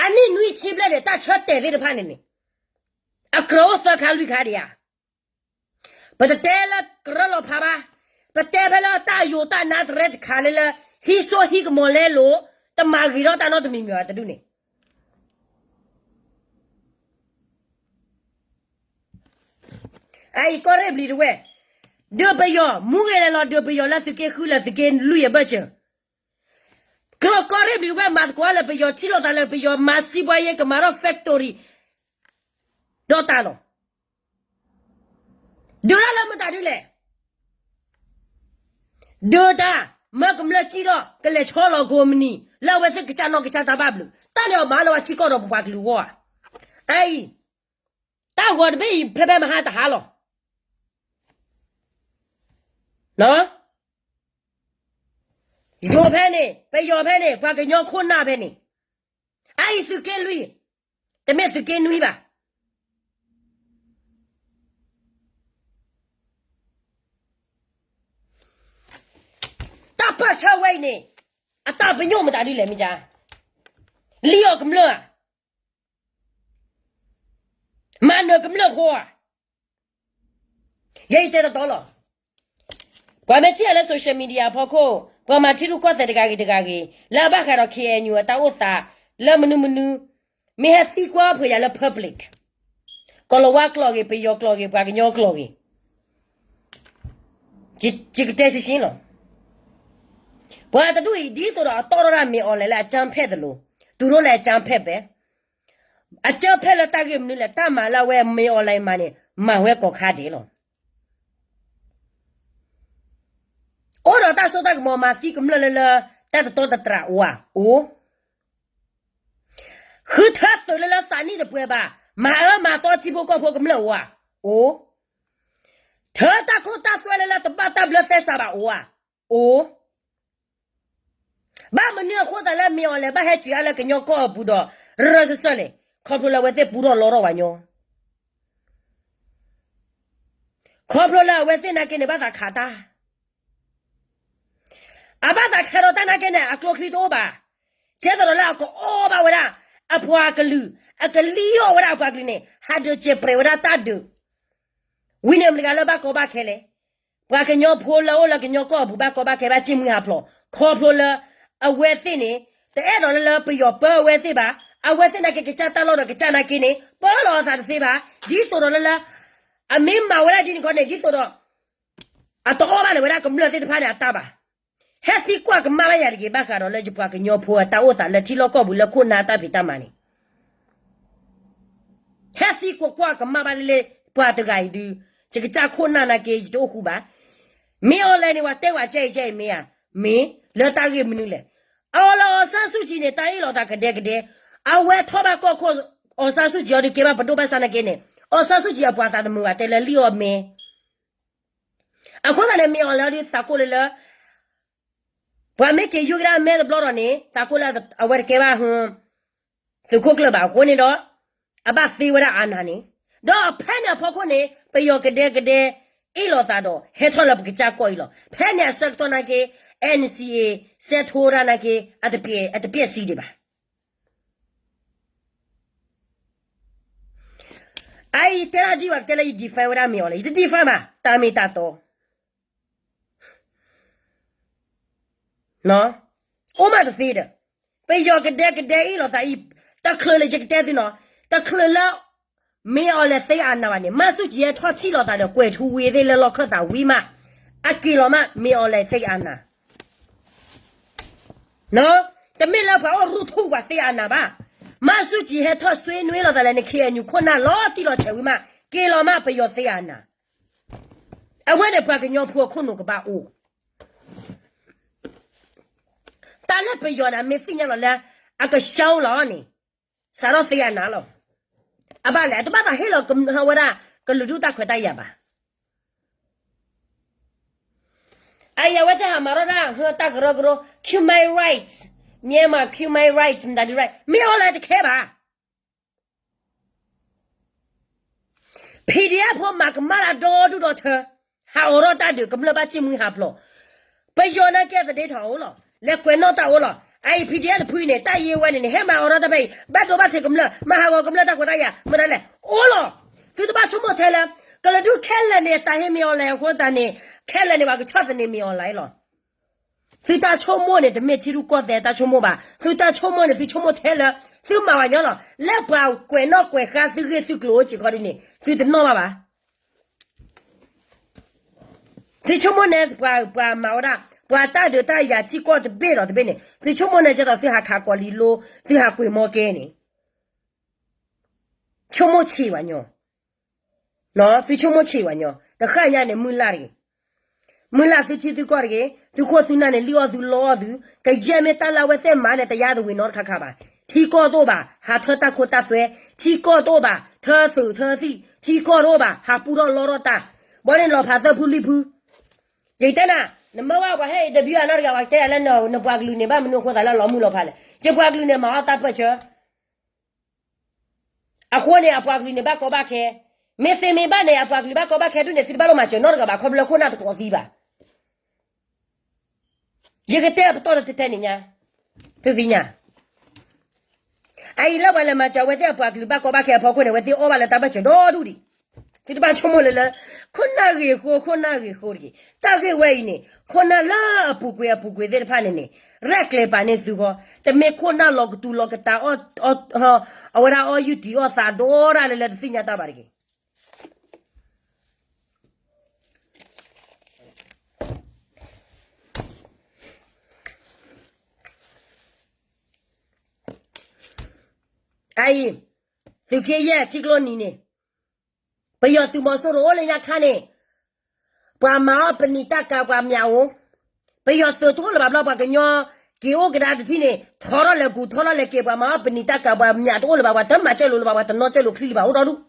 အနံၣ်နွံဆံဘျဲၣ်န့ၣ် တၢ်ဆၢတဲာ်သ့ၣ်တဖၣ်န့ၣ်န့ၣ် အကြၢးအိၣ်သၢခါလွံၢ်ခါဒံးဧါ. ပတတဲလၢကရၢလီၤဖးဘၣ်, ပတဲဖဲလၢတၢ်ယိာ်တၢ်နါတရဲတခါလၢလၢ ဟံးစိဟံးကမီၤလဲလိာ်, တမၤဂ့ၤထီၣ်တၢ်နီတမံၤမံၤဘၣ်တဒူၣ်န့ၣ် အအံၤကီၢ်ရ့ၣ်ဘျံၤတဝဲၢ်, ဒုးပယီၤ မူဂ့ၤလဲၤလီၤဒုးပယီၤလၢသုးက့ဃုလၢသုးက့လွံၢ်အဘၢၣ်စၢၤ, ကျိကီၢ်ရ့ၣ်ဘျံၤတဝဲၢ်မၤသကိးလၢပယီၤထံၣ်လိာ်သးလၢပယီၤမၤစံးဘှါယဲကမၤထီၣ် factory ဒီးတၢ်လီၤ. ဒုးတၢ်လၢမတၤဒ်လဲၣ်. ဒုးတၢ် မၢကမျၢၢ်စံၣ်ထီၣ် ကလဲၤဆီလီၤကိးမုၢ်နံၤ လၢအဝဲသ့ၣ်ကစၢ်နီၢ်ကစၢ်တၢ်ဘၣ်ဘျုး တၢ်န့ၣ်အမၤလၢပှၤထံကီၢ်ဒီးပပှၤကလုာ်အဂီၢ်ဧါ. အအံၤ တၢ်ဂီၤတဘ့ၣ်အံၤ ဖဲဖဲမဟါတဟါလီၤ. ယိၤဖဲန့ၣ် ပယီၤဖဲန့ၣ် ပှၤကညီခိၣ်နၢ်ဖဲန့ၣ် အအံၤသုးက့လွံၢ် တမ့ၢ်သုးက့နွံဘၣ်. တၢ်ပၢၢ်ဆၢဝဲအံၤန့ၣ် အတၢ်ပညိၣ်မတၤဒ်လဲၣ်မ့ၢ်ကါ, လံၣ်အီၣ်ကမျၢၢ်ဧါ, မၤနၢၤကမျၢၢ်ဖိဧါ. ယဲယတဲတတီလီၤ. ပှၤမ့ၢ်ထံၣ်ယၤလၢ social media အဖီခိၣ် ပှၤမၤထံရူၢ်ကီၢ်သဲးတဂၤဂ့ၤတဂၤဂ့ၤ လၢအဘၣ်ဃးဒီး ခ့ၣ်အဲၣ်ယူၣ် အတၢ်အိၣ်သး လၢမနုၤမနုၤ မ့ၢ်ဟဲသံကွၢ်ဖှိၣ်ယၤလၢ public ကီၢ်လၤဝါကျိာ်ဂ့ၤ ပယီၤကျိာ်ဂ့ၤ ပှၤကညီကျိာ်ဂ့ၤ ယကတဲရှင်းရှင်းလီၤ. ပှၤတဒူၣ်အံၤ ဒ်သိးဒီးအတီၢ်ထီၣ်ဒၣ်မ့ၢ်အီၤလဲၣ်လၢအကၠၢဖဲၣ်သလိၤ သူတို့လည်းအကြမ်းဖက်ပဲ, အကြမ်းဖက်လၢတၢ်ဂ့ၢ်မနုၤလဲၣ် တၢ်မၤလၢအဝဲမ့ၢ်အီၤလဲၣ်မၤန့ၣ် မၤဝဲကိးခါဒဲးလီၤ. အိၣ်ဒီးတၢ်စိတၢ်ကမီၤမၤသံကမျၢၢ်လၢလၢ တၢ်တတီတတြၢ်အိၣ်ဧါ, အိၣ် ဃုထၢသုးလၢလၢသးနံၣ်တပှဲၤဘၣ်, မၤအၢမၤသီထံဖိကီၢ်ဖိကမျၢၢ်အိၣ်ဧါ, အိၣ်, ထၢတၢ်ခိၣ်တၢ်သွဲလၢလၢတဘၣ်တၢ်ဘျၢသဲစးဘၣ်အိၣ်ဧါ, အိၣ်, ဘၣ်မနုၤအဃိသးလၢမ့ၢ်အီၤလဲၣ် ဘၣ်ဟဲစၢၤအါလၢကညီကီၢ်အပူၤဒီး ရၢၢ်စၢၢ်လဲၣ်, ခီဖျိလၢအဝဲသ့ၣ်ပူထီၣ်လီထီၣ်ဝဲညီ ခီဖျိလၢအဝဲသ့ၣ်နာ်က့န့ၣ် ဘၣ်သးခးတၢ်, အဘၣ်သးခးဒီးတၢ်နာ်က့န့ၣ် အကျိချံတအိၣ်ဘၣ်. ကဲသိးဒီးလၢအကအီၣ်ဘၣ်ဝဲဒၣ် အပှၤကလုာ်, အကလံၣ်အီၣ်ဝဲဒၣ်အပှၤကလုာ်န့ၣ် ဟးဒုးစဲးပြဲးဝဲဒၣ်တၢ်ဒုး, ဝံၤန့ၣ်မတၤတဂၤလၢဘၣ်ကီဘၣ်ခဲလဲၣ်. ပှၤကညီဖိလၢအိၣ်လၢကညီကီၢ်အပူၤ ဘၣ်ကီဘၣ်ခဲ ဘၣ်စံၣ်မှံဟးဖျိး, ခီဖျိလၢ အဝဲသ့ၣ်န့ၣ် တအဲၣ်ဒိးလၢလၢပယီၤပၢအဝဲသ့ၣ်ဘၣ်. အဝဲသ့ၣ်နာ်က့ ကစၢ်တၢ်လီၢ်ဒီးကစၢ်နာ်က့န့ၣ် ပၢလီၤအသးတသ့ဘၣ်. ဒ်သိးဒီးလၢလၢ အမ့ၢ်မၤဝဲဒၣ်ဒ်န့ၣ်ခီန့ၣ် ဒ်သိးဒီး အတအီၣ်ဘၣ်လၢၤဝဲဒၣ်ကမျၢၢ်သ့ၣ်တဖၣ်န့ၣ်အတၢ်ဘၣ်. ဟဲသံကွၢ်ကမၣ်ဘၣ်ယၤတဂ့ၤ ဘၣ်ဃးဒီးလၢယပှၤကညီဖိအတၢ်အိၣ်သးလၢထံလီၢ်ကီၢ်ပူၤလၢခိၣ်နၢ်တၢ်ဖံးတၢ်မၤန့ၣ် ဟဲသံကွၢ်ကွၢ်ကမၣ်ဘၣ်လၢလၢ ပှၤတဂၤအံၤဒုး ယကစၢ်ခိၣ်နၢ်နာ်က့ ယတအိၣ်ဃူဘၣ်. မ့ၢ်အီၤလဲၣ်န့ၣ် ပှၤတဲဝဲကဲအံၤကဲအံၤမ့ၢ်ဧါ, မ့ၢ်လၢတၢ်ဂ့ၢ်မနုၤလဲၣ်. အီၤလၢအောင်ဆန်းစုကြည်န့ၣ် တၢ်အ့ၣ်လိာ်သးကဒဲကဒဲ, အဝဲထီၣ်ဘၣ်ကီၢ်ခိၣ် အောင်ဆန်းစုကြည်အီၤဒုးကဲဘၣ်ပဒိၣ်ဘၣ်ဆၣ်နာ်က့န့ၣ်, အီစၢ်ဆူၣ်ကံအပှၤသးတမုာ်ဘၣ် တဲလၢလံၣ်အီၣ်မဲ အဃိသတးန့ၣ် မ့ၢ်အီၤလဲၣ်ဒုးသးကိးလၢလၢ ပှၤမ့ၢ်က့ၤယုၢ်ကဒါအမဲတဘျီဒီးန့ၣ် သးကိးလၢအဝဲတကဲဘၣ် သုးခိၣ်ကျၢၢ်ဘၣ်အဃိန့ၣ်ဒီး အဘၣ်သ့ဝဲဒၣ်အါနၤန့ၣ် ဒီးဖဲန့ၣ်အဖီခိၣ်န့ၣ် ပယီၤကဒဲကဒဲ အ့ၣ်လိာ်သးဒီး ဟဲထီၣ်လၢပကစၢ်ကီၢ်အံၤလီၤ. ဖဲန့ၣ်အဆၢကတီၢ်နာ်က့ NCA စဲးထိတၢ်နာ်က့ အတပျဲစံးဒံးဘၣ်. အအံၤတဲဒၣ်ဒ်ဝဲကတဲလၢယ defend ဝဲဒၣ်မ့ၢ်အီၤလဲၣ်, ယတ defend ဘၣ်, တၢ်မ့ၢ်တၢ်တီ အိၣ်မးတသ့ဒီး ပယီၤကဒဲကဒဲအ့ၣ်လိာ်သးအံၤ တချုးလၢယကတဲသုနီၤ, တချုးလၢ မ့ၢ်အီၤလဲၣ်သ့အါနၤဘၣ်န့ၣ် မၤဆူၣ်ကံဟဲထီၣ်ထံၣ်လိာ်သးဒီး ကွဲၤထူဝ့သ့ၣ်လၢလီၢ်ခၢၣ်သးဝံၤမး, အက့ၤလီၤမး မ့ၢ်အီၤလဲၣ်သ့အါနၤ တမ့ၢ်လၢပှၤအိၣ်ရူၢ်ထူၣ်ပှၤသ့အါနၤဘၣ်. မၤဆူၣ်ကံဟဲထီၣ်ဆွေးနွေးလိာ်သးလဲၣ်န့ၣ် KNU ခိၣ်နၢ်လီၤတံၢ်လီၤဆဲးဝံၤမး က့ၤလီၤမး ပယီၤသ့အါနၤ. အဝဲန့ၣ်ပှၤကညီဖိအခိၣ်နူာ်ကဘၣ်အိၣ် တၢ်လၢပယီၤန့ၣ် အမ့ၢ်သ့ၣ်ညါလီၤလၢ အကဆှီလီၤန့ၣ် စးထီၣ်သ့အါနၤလီၤ. အဘၣ်လဲၣ် အတဘၣ်သးဟ့ၣ်လီၤဝဲဒၣ် ကလုာ်ဒူၣ်တၢ်ခွဲးတၢ်ယာ်ဘၣ်. အအံၤအဝဲသ့ၣ်ဟးမၤထီၣ်ဒၣ် ဟၢတၢ်ကရၢကရိ human rights, Myanmar human rights မတၤဒု right မ့ၢ်အီၤလဲၣ်တခဲဘၣ်. PDF ဖိမၤကမၣ်လၢဒီဒူၣ်ဒီထၢ, ဟးအိးထီၣ်တၢ်ဒုး ကမျၢၢ်ဘၣ်စံၣ်မှံဟးဖျိး, ပယီၤနာ်က့သဒ့ထီၣ်အိၣ်လီၤ, လဲၤကွဲးနီၣ်တၢ်အိၣ်လီၤ. အအံၤ PDF တဖုအံၤန့ၣ် တၢ်အံၤဝဲန့ၣ်န့ၣ် ဟဲမၤအိးထီၣ်တၢ်ဖဲအံၤ ဘၣ်ဒိဘၣ်ထံးကမျၢၢ် မၤဟးဂီၤကမျၢၢ်တၢ်ခွဲးတၢ်ယာ် မတၤလဲၣ် အိၣ်လီၤ. သုတဘၣ်ဆိကမိၣ်ထဲလၢ ကလုာ်ဒူၣ်ခဲလၢာ်န့ၣ် သးဟ့မ့ၢ်အီၤလဲၣ်အဃိသတးန့ၣ် ခဲလၢာ်န့ၣ် ပှၤကဆီၣ်သနံးမ့ၢ်အီၤလဲၣ်လီၤ. သုတၢ်ဆိကမိၣ်န့ၣ် တမ့ၢ်ထံရူၢ်ကီၢ်သဲးတၢ်ဆိကမိၣ်ဘၣ်. သုတၢ်ဆိကမိၣ်န့ၣ် သုဆိကမိၣ်ထဲလၢ သုမၤဝဲညီလီၤ. လၢပှၤကွဲးနီၣ်ကွဲးဃါသုဂ့ၢ်သုကျိၤအိၣ်စ့ၢ်ကီးဒ်န့ၣ် သုတနီၣ်ဘၣ်ဘၣ်. သုဆိကမိၣ်န့ၣ် ပှၤမၤဝဲဒၣ် ပှၤတၢ်ဒုးတၢ်ယၤထံကီၢ်တဘ့ၣ်ဒီးတဘ့ၣ်န့ၣ် သုဆိကမိၣ်န့ၣ် ကဲသိးသုဟးခးကီးလံလိ သုဟးကွံာ်မီကဲန့ၣ် ဆိကမိၣ်ဆံးဝဲညီ, သုဆိကမိၣ်ဆံးဝဲညီ, တဃၣ်ညါန့ၣ် မုၢ်လၢ်တဂ့ၤ, မုၢ်လၢ်သုထံသုကီၢ်တဂ့ၤ, သုခိၣ်သုနၢ်န့ၣ် လံၣ်အီၣ်သုလီအီၣ်သု, ကယဲၢ်မ့ၢ်တၢ်လၢအဝဲသ့ၣ်မၤန့ၣ် တယါတဝံၤနီတခါခါဘၣ်. ထံကီၢ်တအိၣ်ဘၣ် ဟးထၢတၢ်ခိတၢ်သွဲ, ထံကီၢ်တအိၣ်ဘၣ် ထၢသုးထၢသံၣ်, ထံကီၢ်တအိၣ်ဘၣ် ဟးပူထီၣ်လီထီၣ်တၢ်, ဘီန့ၣ်လီၤဖးသၢဖုလွံၢ်ဖု ယကတဲနၤ, နမၢဝဲပှၤဟဲ interview အနီတဂၤ ပှၤကတဲယၤလၢနပှၤကလုာ်န့ၣ် ဘၣ်မနုၤအဃိသးလၢလီၤမုၢ်လီၤဖးလဲၣ်. ယပှၤကလုာ်န့ၣ် မၤအီၣ်တၢ်ပၢၢ်ဆၢ အဃိန့ၣ် အပှၤကလုာ်န့ၣ် ဘၣ်ကီဘၣ်ခဲ, မ့ၢ်သ့မ့ၢ်ဘၣ်န့ၣ် အပှၤကလုာ်ဘၣ်ကီဘၣ်ခဲဒ်န့ၣ် သုတဘၣ်လိၣ်မၤစၢၤနီတဂၤဘၣ် ခီဖျိလၢခိၣ်နၢ်တကိးသံဘၣ်. ယကတဲပတီၢ်လၢတတဲန့ၣ်ညါ, သုသ့ၣ်ညါ အအံၤလၢပှၤလဲၤမၤစၢၤအဝဲသ့ၣ်အပှၤကလုာ်ဘၣ်ကီဘၣ်ခဲအဖီခိၣ်န့ၣ် အဝဲသ့ၣ်အီၣ်ဘၣ်လၢတၢ်ဘၢၣ်စၢၤဒီဒူၣ်ဒံး. သုတဘၣ်ဆိကမိၣ်လၢလၢ ခိၣ်နၢ်ဂ့ၤဃိ ခိၣ်နၢ်ဂ့ၤဃိတဂ့ၤ. တၢ်ဂ့ၢ်ဝဲအံၤန့ၣ် ခိၣ်နၢ်လၢအပူၤကွံာ်အပူၤကွံာ်သ့ၣ်တဖၣ်န့ၣ်န့ၣ် ရဲၣ်ကျဲၤပာ်န့ၢ်သုဃီ, တမ့ၢ်ခိၣ်နၢ်လီၤကတူၤလီၤကတၤ အဝဲဒၣ်အီၣ်ယုၢ်တံၤအီၣ်သးဒီဒၣ်လၢလၢတသ့ၣ်ညါတၢ်ဘၣ်တဂ့ၤ. အအံၤ သုးက့ယဲၢ်ထံကျိနံၤန့ၣ် ပယီၤသုးမီၤစိရိၤအိၣ်လၢညါခါန့ၣ် ပှၤမၤအီၣ်ပနံာ်တၢ်ကၤပှၤမၠးအိၣ်, ပယီၤသုးတအိၣ်လၢၤဘၣ်ဘျီ ပှၤကညီက့ၤအိၣ်ကဒါတထံၣ်န့ၣ် ထီထီၣ်လဲၤကူၣ်ထီထီၣ်လဲၤက့ၤ ပှၤမၤအီၣ်ပနံာ်တၢ်ကၤပှၤမၠးတအိၣ်လၢၤဘၣ် ပှၤတမၤစၢၤလိာ်လၢၤဘၣ် ပှၤတနီၣ်စၢၤလိာ်ချံလၢၤဘၣ် အိၣ်ဒီဒူၣ်.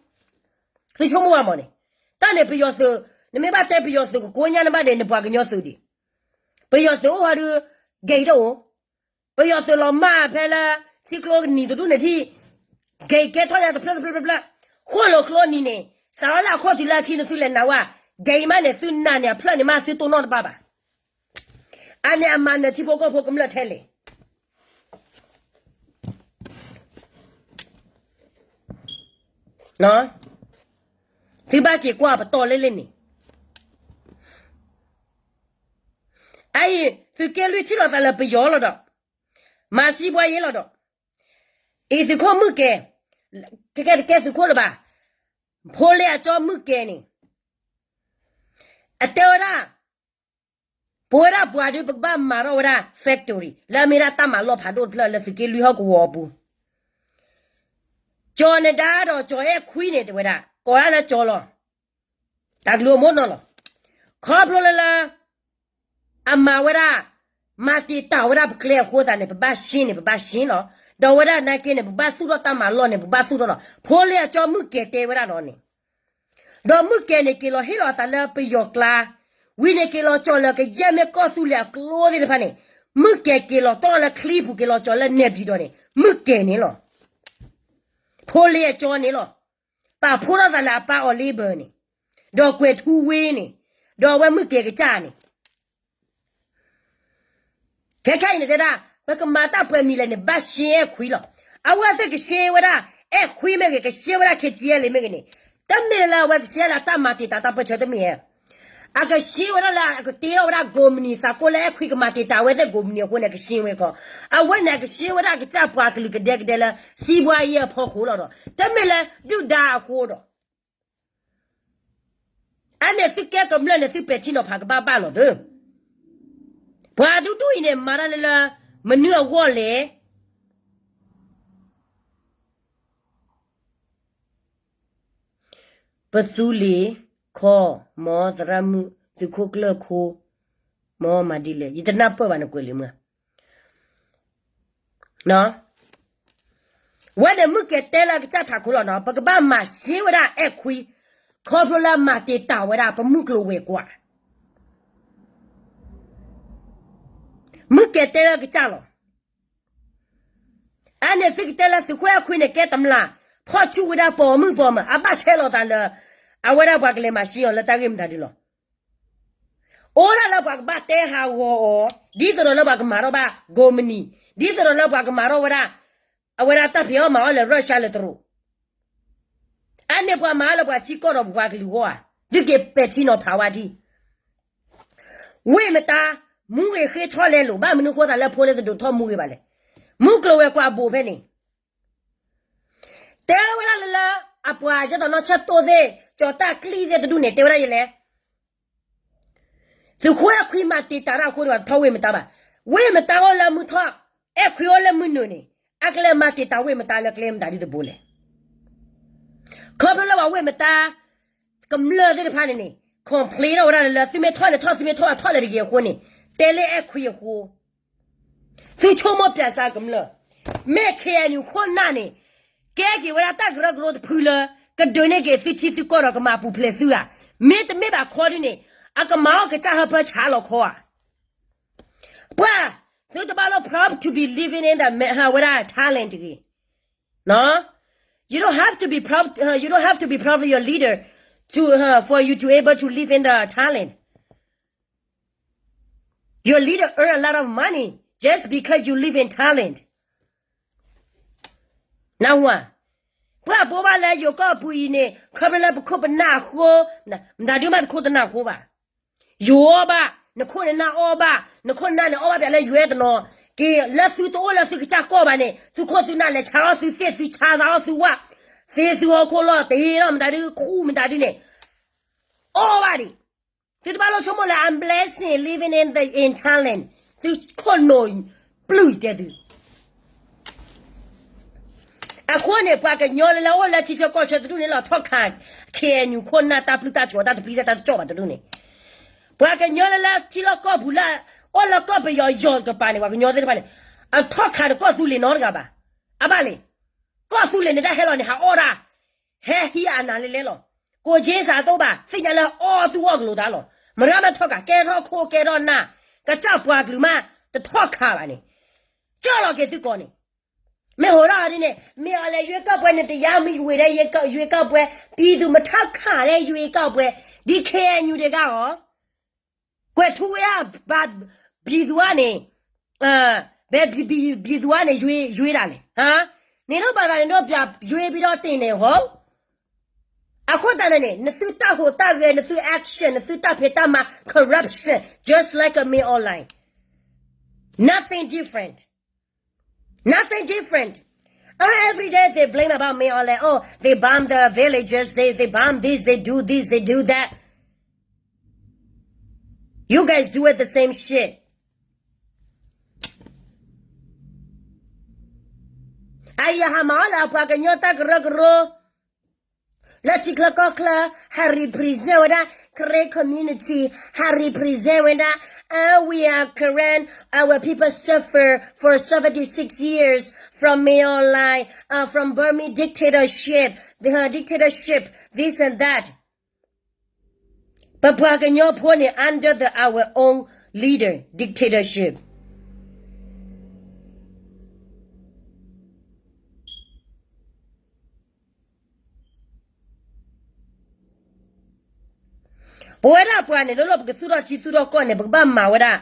သုဆိကမိၣ်ဘၣ်မးန့ၣ်, တၢ်န့ၣ်ပယီၤသုး, နမ့ၢ်ဘၣ်တဲပယီၤသုးကကိးညါနဘၣ်န့ၣ် နပှၤကညီသုးဒံး. ပယီၤသုးအိၣ်ဟီဒုး ဂဲၤတအိၣ် ပယီၤသုးလီၤမၢ်ဖဲလၢ ထံကျိနံၤတဒူၣ်န့ၣ်ထံၣ် က့ၤကဲထီၣ်ညါတဖျၢၣ်တဖျၢၣ်တဖျၢၣ်တဖျၢၣ်, ဃိၣ်လိာ်ကျိနံၤန့ၣ် စးထီၣ်လၢအခိၣ်တုၤလၢအခံန့ၣ် သုလဲၤနၤဝဲ, က့ၤမးန့ၣ် သုနၤန့ၣ် အဖျၢၣ်န့ၣ်မး သုတိၢ်နီၣ်တဘၣ်ဘၣ်. အန့ၣ်အမၤနၢၤထံဖိကီၢ်ဖိကမျၢၢ်ထဲလဲၣ် သုဘၣ်က့ၤကွၢ်ပတီၢ်လၢလၢန့ၣ်, အအံၤ သုးက့လွံၢ်ထံၣ်လိာ်သးလၢပယီၤလီၤဒီး မၤစံးပှၤယဲလီၤဒီး, အံၤသုးခိၣ်မုၢ်ကဲ, ကဲကဲတကဲသုးခိၣ်လၢၤဘၣ်, ဖိလ့အကၠီမုၢ်ကဲန့ၣ် အတဲဝဲဒၣ် ပဝဲဒၣ်ပှၤဒုး ပကဘၣ်မၤထီၣ်ဝဲဒၣ် factory လၢအမ့ၢ်ဒၣ်တၢ်မၤလီၢ်ဖးဒိၣ်တဖျၢၣ် လၢသုးက့လွံၢ်ဟီၣ်ကဝီၤအပူၤ, ကၠီၤနဒါဒီးကၠီၤအဲၣ်ခွံန့ၣ် တဲဝဲဒၣ် ကိးဒၣ်လၢကၠီၤလီၤ, တၢ်ကလုၢ်အမိၢ်နီၢ်လီၤ. ခီဖျိလၢလၢ အမၤဝဲဒၣ် မၤတံာ်တာ်ဝဲဒၣ်ပကျဲအဃိသတးန့ၣ် ပဘၣ်ရှင်းန့ၣ် ပဘၣ်ရှင်းလီၤ. ဒီးဝဲဒၣ်နာ်က့န့ၣ် ပဘၣ်သူၣ်ထီၣ်တၢ်မၤလီၢ်န့ၣ် ပဘၣ်သူၣ်ထီၣ်လီၤ. ဖိလ့အကၠီမုၢ်ကဲတဲဝဲဒၣ်ဒီးန့ၣ် ဒီးမုၢ်ကဲၤန့ၣ်က့ၤလီၤဟ့ၣ်လီၤအသးလၢပယီၤကျါ, ဝံၤန့ၣ်က့ၤလီၤကၠီၣ်လၢကယဲၢ်မ့ၢ်ကီၢ်သူလ့ၤအကျိသ့ၣ်တဖၣ်န့ၣ်, မုၢ်ကဲၤက့ၤလီၤတီၢ်လၢချံပူၤက့ၤလီၤကၠီၣ်လၢနဲၣ်ပၠံၤဒီးန့ၣ် မုၢ်ကဲၤန့ၣ်လီၤ. ဖိလ့အကၠီန့ၣ်လီၤ. ပာ်ဖှိၣ်ထီၣ်သးလၢအပၢ်အီၤလ့ဘၢၣ်န့ၣ်, ဒီးကွဲၤထူဝ့န့ၣ်, ဒီးအဝဲမုၢ်ကဲၤကစၢ်န့ၣ် ခဲခါအံၤန့ၣ်တဲဒၣ် ပကမၤတၢ်ပှဲၤမံၤလဲၣ်န့ၣ် ဘၣ်ရှ့အဲၣ်ခွံလီၤ. အဝဲသ့ၣ်ကရှ့ဝဲဒၣ် အဲၣ်ခွံမ့ၢ်ဂ့ၤ, ကရှ့ဝဲဒၣ် ခ့တံအဲၣ်လ့မ့ၢ်ဂ့ၤန့ၣ်, တမ့ၢ်လၢအဝဲကရှ့လၢတၢ်မၤတံာ်တာ်တၢ်ပၢဆှၢတမ့ၢ်ဧါ. အကရှ့ဝဲဒၣ်လၢအကတ့ထီၣ်ဝဲဒၣ်ကိးမုၢ်နံၤသးကိးလၢအဲၣ်ခွံကမၤတံာ်တာ်ဝဲသ့ၣ်ကိးမုၢ်နံၤအဃိန့ၣ် အကရှ့ဝဲခီ, အဝဲန့ၣ်အကရှ့ဝဲဒၣ်အကစၢ်ပှၤကလုာ်ကဒဲကဒဲလၢ စံးဘှါယဲအဖီခိၣ်လီၤဒီး တမ့ၢ်လၢဒုၣ်ဒါအဃိဒီး အန့ၣ်သုကဲကမျၢၢ်န့ၣ် သုပဲာ်ထံနီၤဖးကဘၣ်ဘၣ်လီၤသၢ. ပှၤဒူဒူအံၤန့ၣ် မၤတၢ်လၢလၢ မနုၤအဂီၢ်လဲၣ်. ပသူလ့ၤခီ, မ်သရၣ်မုၣ် သုးခိၣ်ကျၢၢ်ခိ, မ်မၤဒ်လဲၣ် ယတနၢ်ပၢၢ်ဘၣ်နကွဲးလံာ်မုၢ် ဝဲန့ၣ်မုၢ်ကဲၤတဲလၢအကစၢ်ထးခိၣ်လီၤနီၤ, ပကဘၣ်မၤရှဲဝဲဒၣ်အဲၣ်ခွံ, ခီဖျိလၢမၤတံာ်တာ်ဝဲဒၣ်ပမုၢ်ကျိၤဝဲၤကွာ်, မုၢ်ကဲၤတဲလၢအကစၢ်လီၤ. အန့ၣ်သုကတဲလၢသုးခိၣ်အဲၣ်ခွံန့ၣ် ကဲတမျၢ်, ဖီၣ်ဆူၣ်ဝဲဒၣ်ပိာ်မုၣ်ပိာ်မၢၤ, အဘၣ်ဆဲးလီၤသးလၢ အဝဲဒၣ်ပှၤကလဲၤမၤရှဲအီၤလၢတၢ်ဂ့ၢ်မတၤဒုလီၤ. အိၣ်ဒၣ်လၢပှၤကဘၣ်တဲဟးဂီၤအီၤ, ဒ်သိးဒီးလၢပှၤကမၤထီၣ်ဘၣ်ကိးမုၢ်နံၤ, ဒ်သိးဒီးလၢပှၤကမၤထီၣ်ဝဲဒၣ်, အဝဲဒၣ်တၢ်ဖံးအီၣ်မၤအီၣ်လၢ Russia လၢတရူး, အန့ၣ်ပှၤမၤအီၣ်လၢပှၤထံကီၢ်ဒီးပပှၤကလုာ်အဂီၢ်ဧါ, သုက့ၤပဲာ်ထံနီၤဖးဝဲဒၣ်, ဝ့ၢ်မတါ, မူဂ့ၤဃ့ထီၣ်လဲလိာ်, ဘၣ်မနုၤဃိသးလၢဖိလၢတဒိးထီၣ်မူဂ့ၤဘၣ်လဲၣ်, မုၢ်ကျိၤဝဲၤကွာ်ဘိးဖဲန့ၣ် တဲဝဲဒၣ်လၢလၢ အပှၤယဲၢ်တီၤနီၢ်ဆၢတိၢ်သ့ၣ် ကၠီၤတၢ်ကျံသ့ၣ်တဒူၣ်န့ၣ် တဲဝဲဒၣ်ယဲလဲၣ်, သုးခိၣ်အဲၣ်ခွံမၤတံာ်တာ်တၢ်အဃိန့ၣ် ပှၤတထီၣ်ဝ့ၢ်မတါဘၣ်, ဝ့ၢ်မတါအိၣ်လၢမုၢ်ထီၣ်, အဲၣ်ခွံအိၣ်လၢမုၢ်နုာ်န့ၣ်, အကလဲၤမၤတံာ်တာ်ဝ့ၢ်မတါလၢကျဲမတၤဒုတဘိလဲၣ်. ခီဖျိလၢပှၤဝ့ၢ်မတါ ကမျၢၢ်သ့ၣ်တဖၣ်န့ၣ်န့ၣ် complain ထီၣ်ဝဲဒၣ်လၢ သုမ့ၢ်ထီၣ်န့ၣ်ထီၣ် သုမ့ၢ်ထီၣ်ထီၣ်လၢတဂ့ၤအဃိန့ၣ်, တဲလၢအဲၣ်ခွံအဃိ သုဆိကမိၣ်ပၠးစၢ်ကမျၢၢ်, မ့ၢ် K N U ခိၣ်နၢ်န့ၣ် ကဲက့ၤဝဲဒၣ်တၢ်ကရၢကရိတဖုလၢ ကဒုးန့ၢ်က့ၤသုထံသုကီၢ်ဒီးကမၤပူၤဖျဲးသုဧါ, မ့တမ့ၢ်ဘၣ်ခီဒုန့ၣ် အကမၤအီၣ်ကစၢ်ဟၢဖၢဆးလီၤခီဧါ. ပှၤ, သုတဘၣ်လီၤ proud to be living in the, ဝဲဒၣ် Thailand တဂ့ၤ. You don't have to be proud, you don't have to be proud of your leader to, for you to able to live in the Thailand. Your leader earn a lot of money just because you live in Thailand. နၢ်ဟူဧါ, ပှၤဘိးဘၣ်လၢယိၤကီၢ်ပူၤအံၤန့ၣ် ခီဖျိလၢပခိၣ်ပနၢ်အဃိ, မတၤဒုမးတခိၣ်တနၢ်ဃိဘၣ်. ယိၤအီၣ်ဘၣ်, နခိၣ်နနၢ်အီၣ်ဘၣ်, နခိၣ်နနၢ်န့ၣ်အီၣ်ဘၣ်ပၠးလၢယွဲတနီၤ, က့ၤလၢသုတအိၣ်လၢသုကစၢ်ကီၢ်ဘၣ်န့ၣ် သုခိၣ်သုနၢ်လဲၤဆါအီၣ်သုသ့ၣ် သုဆါသးအီၣ်သုဝၣ်, သ့သုဟီၣ်ခိၣ်လီၢ်တ့ထီၣ်မတၤဒု ခူၣ်မတၤဒုန့ၣ် အီၣ်ဘၣ်ဒံး. သုတဘၣ်လိၣ်ဆိကမိၣ်လၢ I'm blessing living in the, in Thailand. သုခိၣ်နူာ်ပျုၢ်တဲသု အဃိန့ၣ် ပှၤကညီလၢလၢအိၣ်လၢထံဆၢကီၢ်ဆၢတဒူၣ်န့ၣ်လီၤထီၣ်ခး K N U ခိၣ်နၢ်တၢ်ပျုၢ်တၢ်ကၠီၤတၢ်တပျံၤတၢ်တကၠီၣ်ဘၣ်တဒူၣ်န့ၣ်, ပှၤကညီလၢလၢထံလီၢ်ကီၢ်ပူၤလၢ အိၣ်လၢကီၢ်ပယီၤယီၤကပၤန့ၣ် ပှၤကညီသ့ၣ်တဖၣ်န့ၣ် အထီၣ်ခးတကီၢ်သူလ့ၤနီတဂၤဘၣ်. အဘၣ်လံ, ကီၢ်သူလ့ၤန့ၣ်တၢ်ဟဲလီၤန့ၣ် ဟးအီၣ်တၢ် ဟဲဟံးအနၤလဲလဲလီၤ. ကိးက့စးတအိၣ်ဘၣ် သ့ၣ်ညါလၢအီၣ်သူၣ်အီၣ်ကလိာ်သးလီၤ. မတၤမ့ၢ်ထီၣ်ခး ကဲထီၣ်ခိၣ်ကဲထီၣ်နၢ်, ကစၢ်ပှၤကလုာ်မး တထီၣ်ခးဘၣ်န့ၣ်, ကၠီၣ်လီၤက့ၤသုကိးန့ၣ်, မ့ၢ်ဟိးထီၣ်ဒ်န့ၣ် မ့ၢ်အီၤလဲၤယွ့ကီၢ်ပှဲၤန့ၣ် တရားမဝင် ရွေးကောက်ပွဲ, ပြည်သူမထောက်ခံတဲ့ ရွေးကောက်ပွဲ, ဒီ K N U တွေကရော ကွဲးထူဝဲဧါ, ဘၣ် ပြည်သူကန့ၣ်, ဘယ် ပြည်သူကန့ၣ် ရွေး ရွေးတာလဲ, နင်တို့ဘာသာ နင်တို့ ရွေးပြီးတော့တင်တယ် ဟုတ်, အဃိသတးန့ၣ်န့ၣ် နသုတၢ်ဟူးတၢ်ဂဲၤ နသု action နသုတၢ်ဖံးတၢ်မၤ corruption just like a Min Aung Hlaing, nothing different. Nothing different. Oh, every day they blame about Min Aung Hlaing. Oh, they bomb the villages. They, they bomb this. They do this. They do that. You guys do it the same shit. အယဟမၤအီၣ်လၢအပှၤကညီတၢ်ကရၢကရိ လၢထံချၢကီၢ်ချၢ, ဟး represent ဝဲဒၣ် Karen community, ဟး represent ဝဲဒၣ်, uh, we are Karen, our people suffer for seventy-six years from Min Aung Hlaing, uh, from Burmese dictatorship, the, uh, dictatorship, this and that. ပပှၤကညီဖိန့ၣ် under the our own leader dictatorship. ပဝဲဒၣ်ပှၤန့ၣ် လၢလီၢ်ပကသူၣ်ထီၣ်ထံသူၣ်ထီၣ်ကီၢ်န့ၣ် ပကဘၣ်မၤဝဲဒၣ်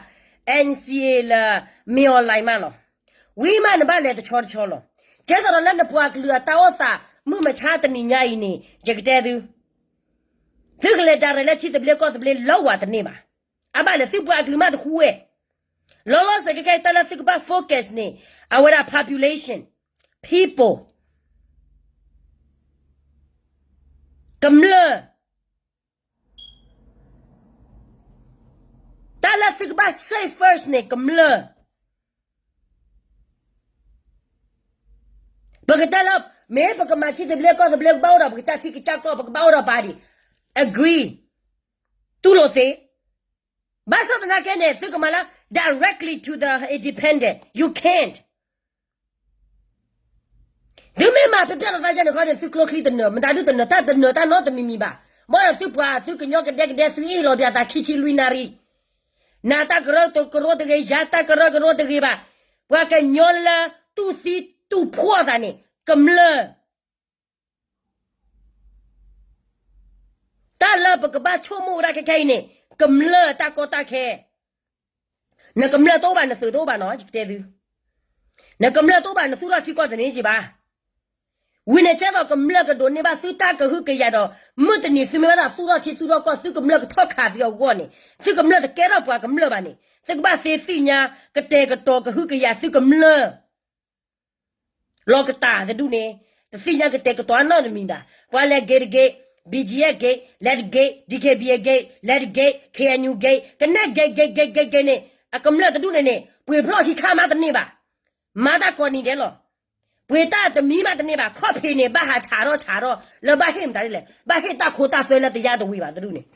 N C A လၢ မ့ၢ် online မးလီၤ. ဝံၤမးနဘၣ်လဲၤတဆီတဆီလီၤ. ကဲသိးဒီးလၢနပှၤကလုာ်အတၢ်အိၣ်သး မုၢ်မဆါတနံၤညါအံၤန့ၣ် ယကတဲသု သုကလဲၤ direct လၢထံသဘျ့ကီၢ်သဘျ့လၢဝဲတန့ၢ်ဘၣ်. အဘၣ်လဲၣ် သုပှၤကလုာ်မးတဃူဝဲ. လီၤလီၤဆဲးခဲခဲအံၤ တၢ်လၢသုကဘၣ် focus န့ၣ် အဝဲဒၣ် population, people, ကမျၢၢ်, တၢ်လၢသုကဘၣ် save first န့ၣ် ကမျၢၢ်. ပကတဲလၢ မ့ၢ်ပကမၤထံသဘျ့ကီၢ်သဘျ့ ပကဘၣ်အိၣ်ဒီးပကစၢ်ထံကစၢ်ကီၢ် ပကဘၣ်အိၣ်ဒီး party, agree, တူၢ်လိာ်သ့. ဘၣ်ဆၣ်သနာ်က့န့ၣ် သုကမၤလၢ directly to the independent, you can't. သုမ့ၢ်မၤပျဲၢ်လီၤသးယဲန့ၣ်ခီန့ၣ် သုကျိချံတနၢၤ မတၤဒုတနၢၤ တၢ်တနၢၤတၢ်နီတမံၤမံၤဘၣ်. မ်ဒီးသုပှၤသုကညီကဒဲကဒဲ သုအ့ၣ်လိာ်ပှၤသးခံဆံလွံၢ်နၣ်ရံၣ်, နတၢ်ကရၢကရိတဂ့ၤ ယၤတၢ်ကရၢကရိတဂ့ၤဘၣ်. ပှၤကညီလၢတူၢ်သံတူၢ်ဖှီၣ်သးန့ၣ် ကမျၢၢ် တၢ်လၢပကဘၣ်ဆိကမိၣ်ဝဲဒၣ်ခဲခဲအံၤန့ၣ် ကမျၢၢ်တၢ်ကီတၢ်ခဲ. နကမျၢၢ်တအိၣ်ဘၣ် နသုးတအိၣ်ဘၣ်နီၤ ယကတဲသု. နကမျၢၢ်တအိၣ်ဘၣ် နသူၣ်ထီၣ်ထံကီၢ်တန့ၢ်က့ၤဘၣ်. ဝံၤန့ၣ်ကဲသိးကမျၢၢ်ကဒိးန့ၢ်ဘၣ်သုတၢ်ကဟုကယာ်ဒီး မုၢ်တနံၤသုမ့ၢ်ဘၣ်သးသူၣ်ထီၣ်ထံသူၣ်ထီၣ်ကီၢ် သုကမျၢၢ်ကထီၣ်ခးသုအဂီၢ်န့ၣ် သုကမျၢၢ်တကဲထီၣ်ပှၤကမျၢၢ်ဘၣ်န့ၣ် သုကဘၣ်သ့သ့ၣ်ညါ ကတဲာ်ကတီၤကဟုကယာ်သုကမျၢၢ် လီၤကတၢ်တဒူၣ်န့ၣ် တသ့ၣ်ညါကတဲာ်ကတီၤအနီတမံၤဘၣ်. ပှၤလဲၤဂ့ၤတဂ့ၤ, B G F ဂ့ၤ, လဲၤတဂ့ၤ, D K B A ဂ့ၤ, လဲၤတဂ့ၤ, K N U ဂ့ၤ, ကနဲၣ်ဂ့ၤဂ့ၤဂ့ၤဂ့ၤဂ့ၤန့ၣ် အကမျၢၢ်တဒူၣ်န့ၣ်န့ၣ် ပှ့ၤဖျီၣ်ဟံးခါမးတန့ၢ်ဘၣ်. မၤတၢ်ကိးနံၤဒဲးလီၤ. ပှ့ၤတၢ်တမံၤမးတန့ၢ်ဘၣ်. ခီၣ်ဖံးန့ၣ် ဘၣ်ဟးဆးထီၣ်ဆးထီၣ် လၢဘၣ်ဟ့ၣ်မတၤဒ်လဲၣ်, ဘၣ်ဟ့ၣ်တၢ်ခိတၢ်သွဲလၢတယါတဝံၤဘၣ်တဒူၣ်န့ၣ်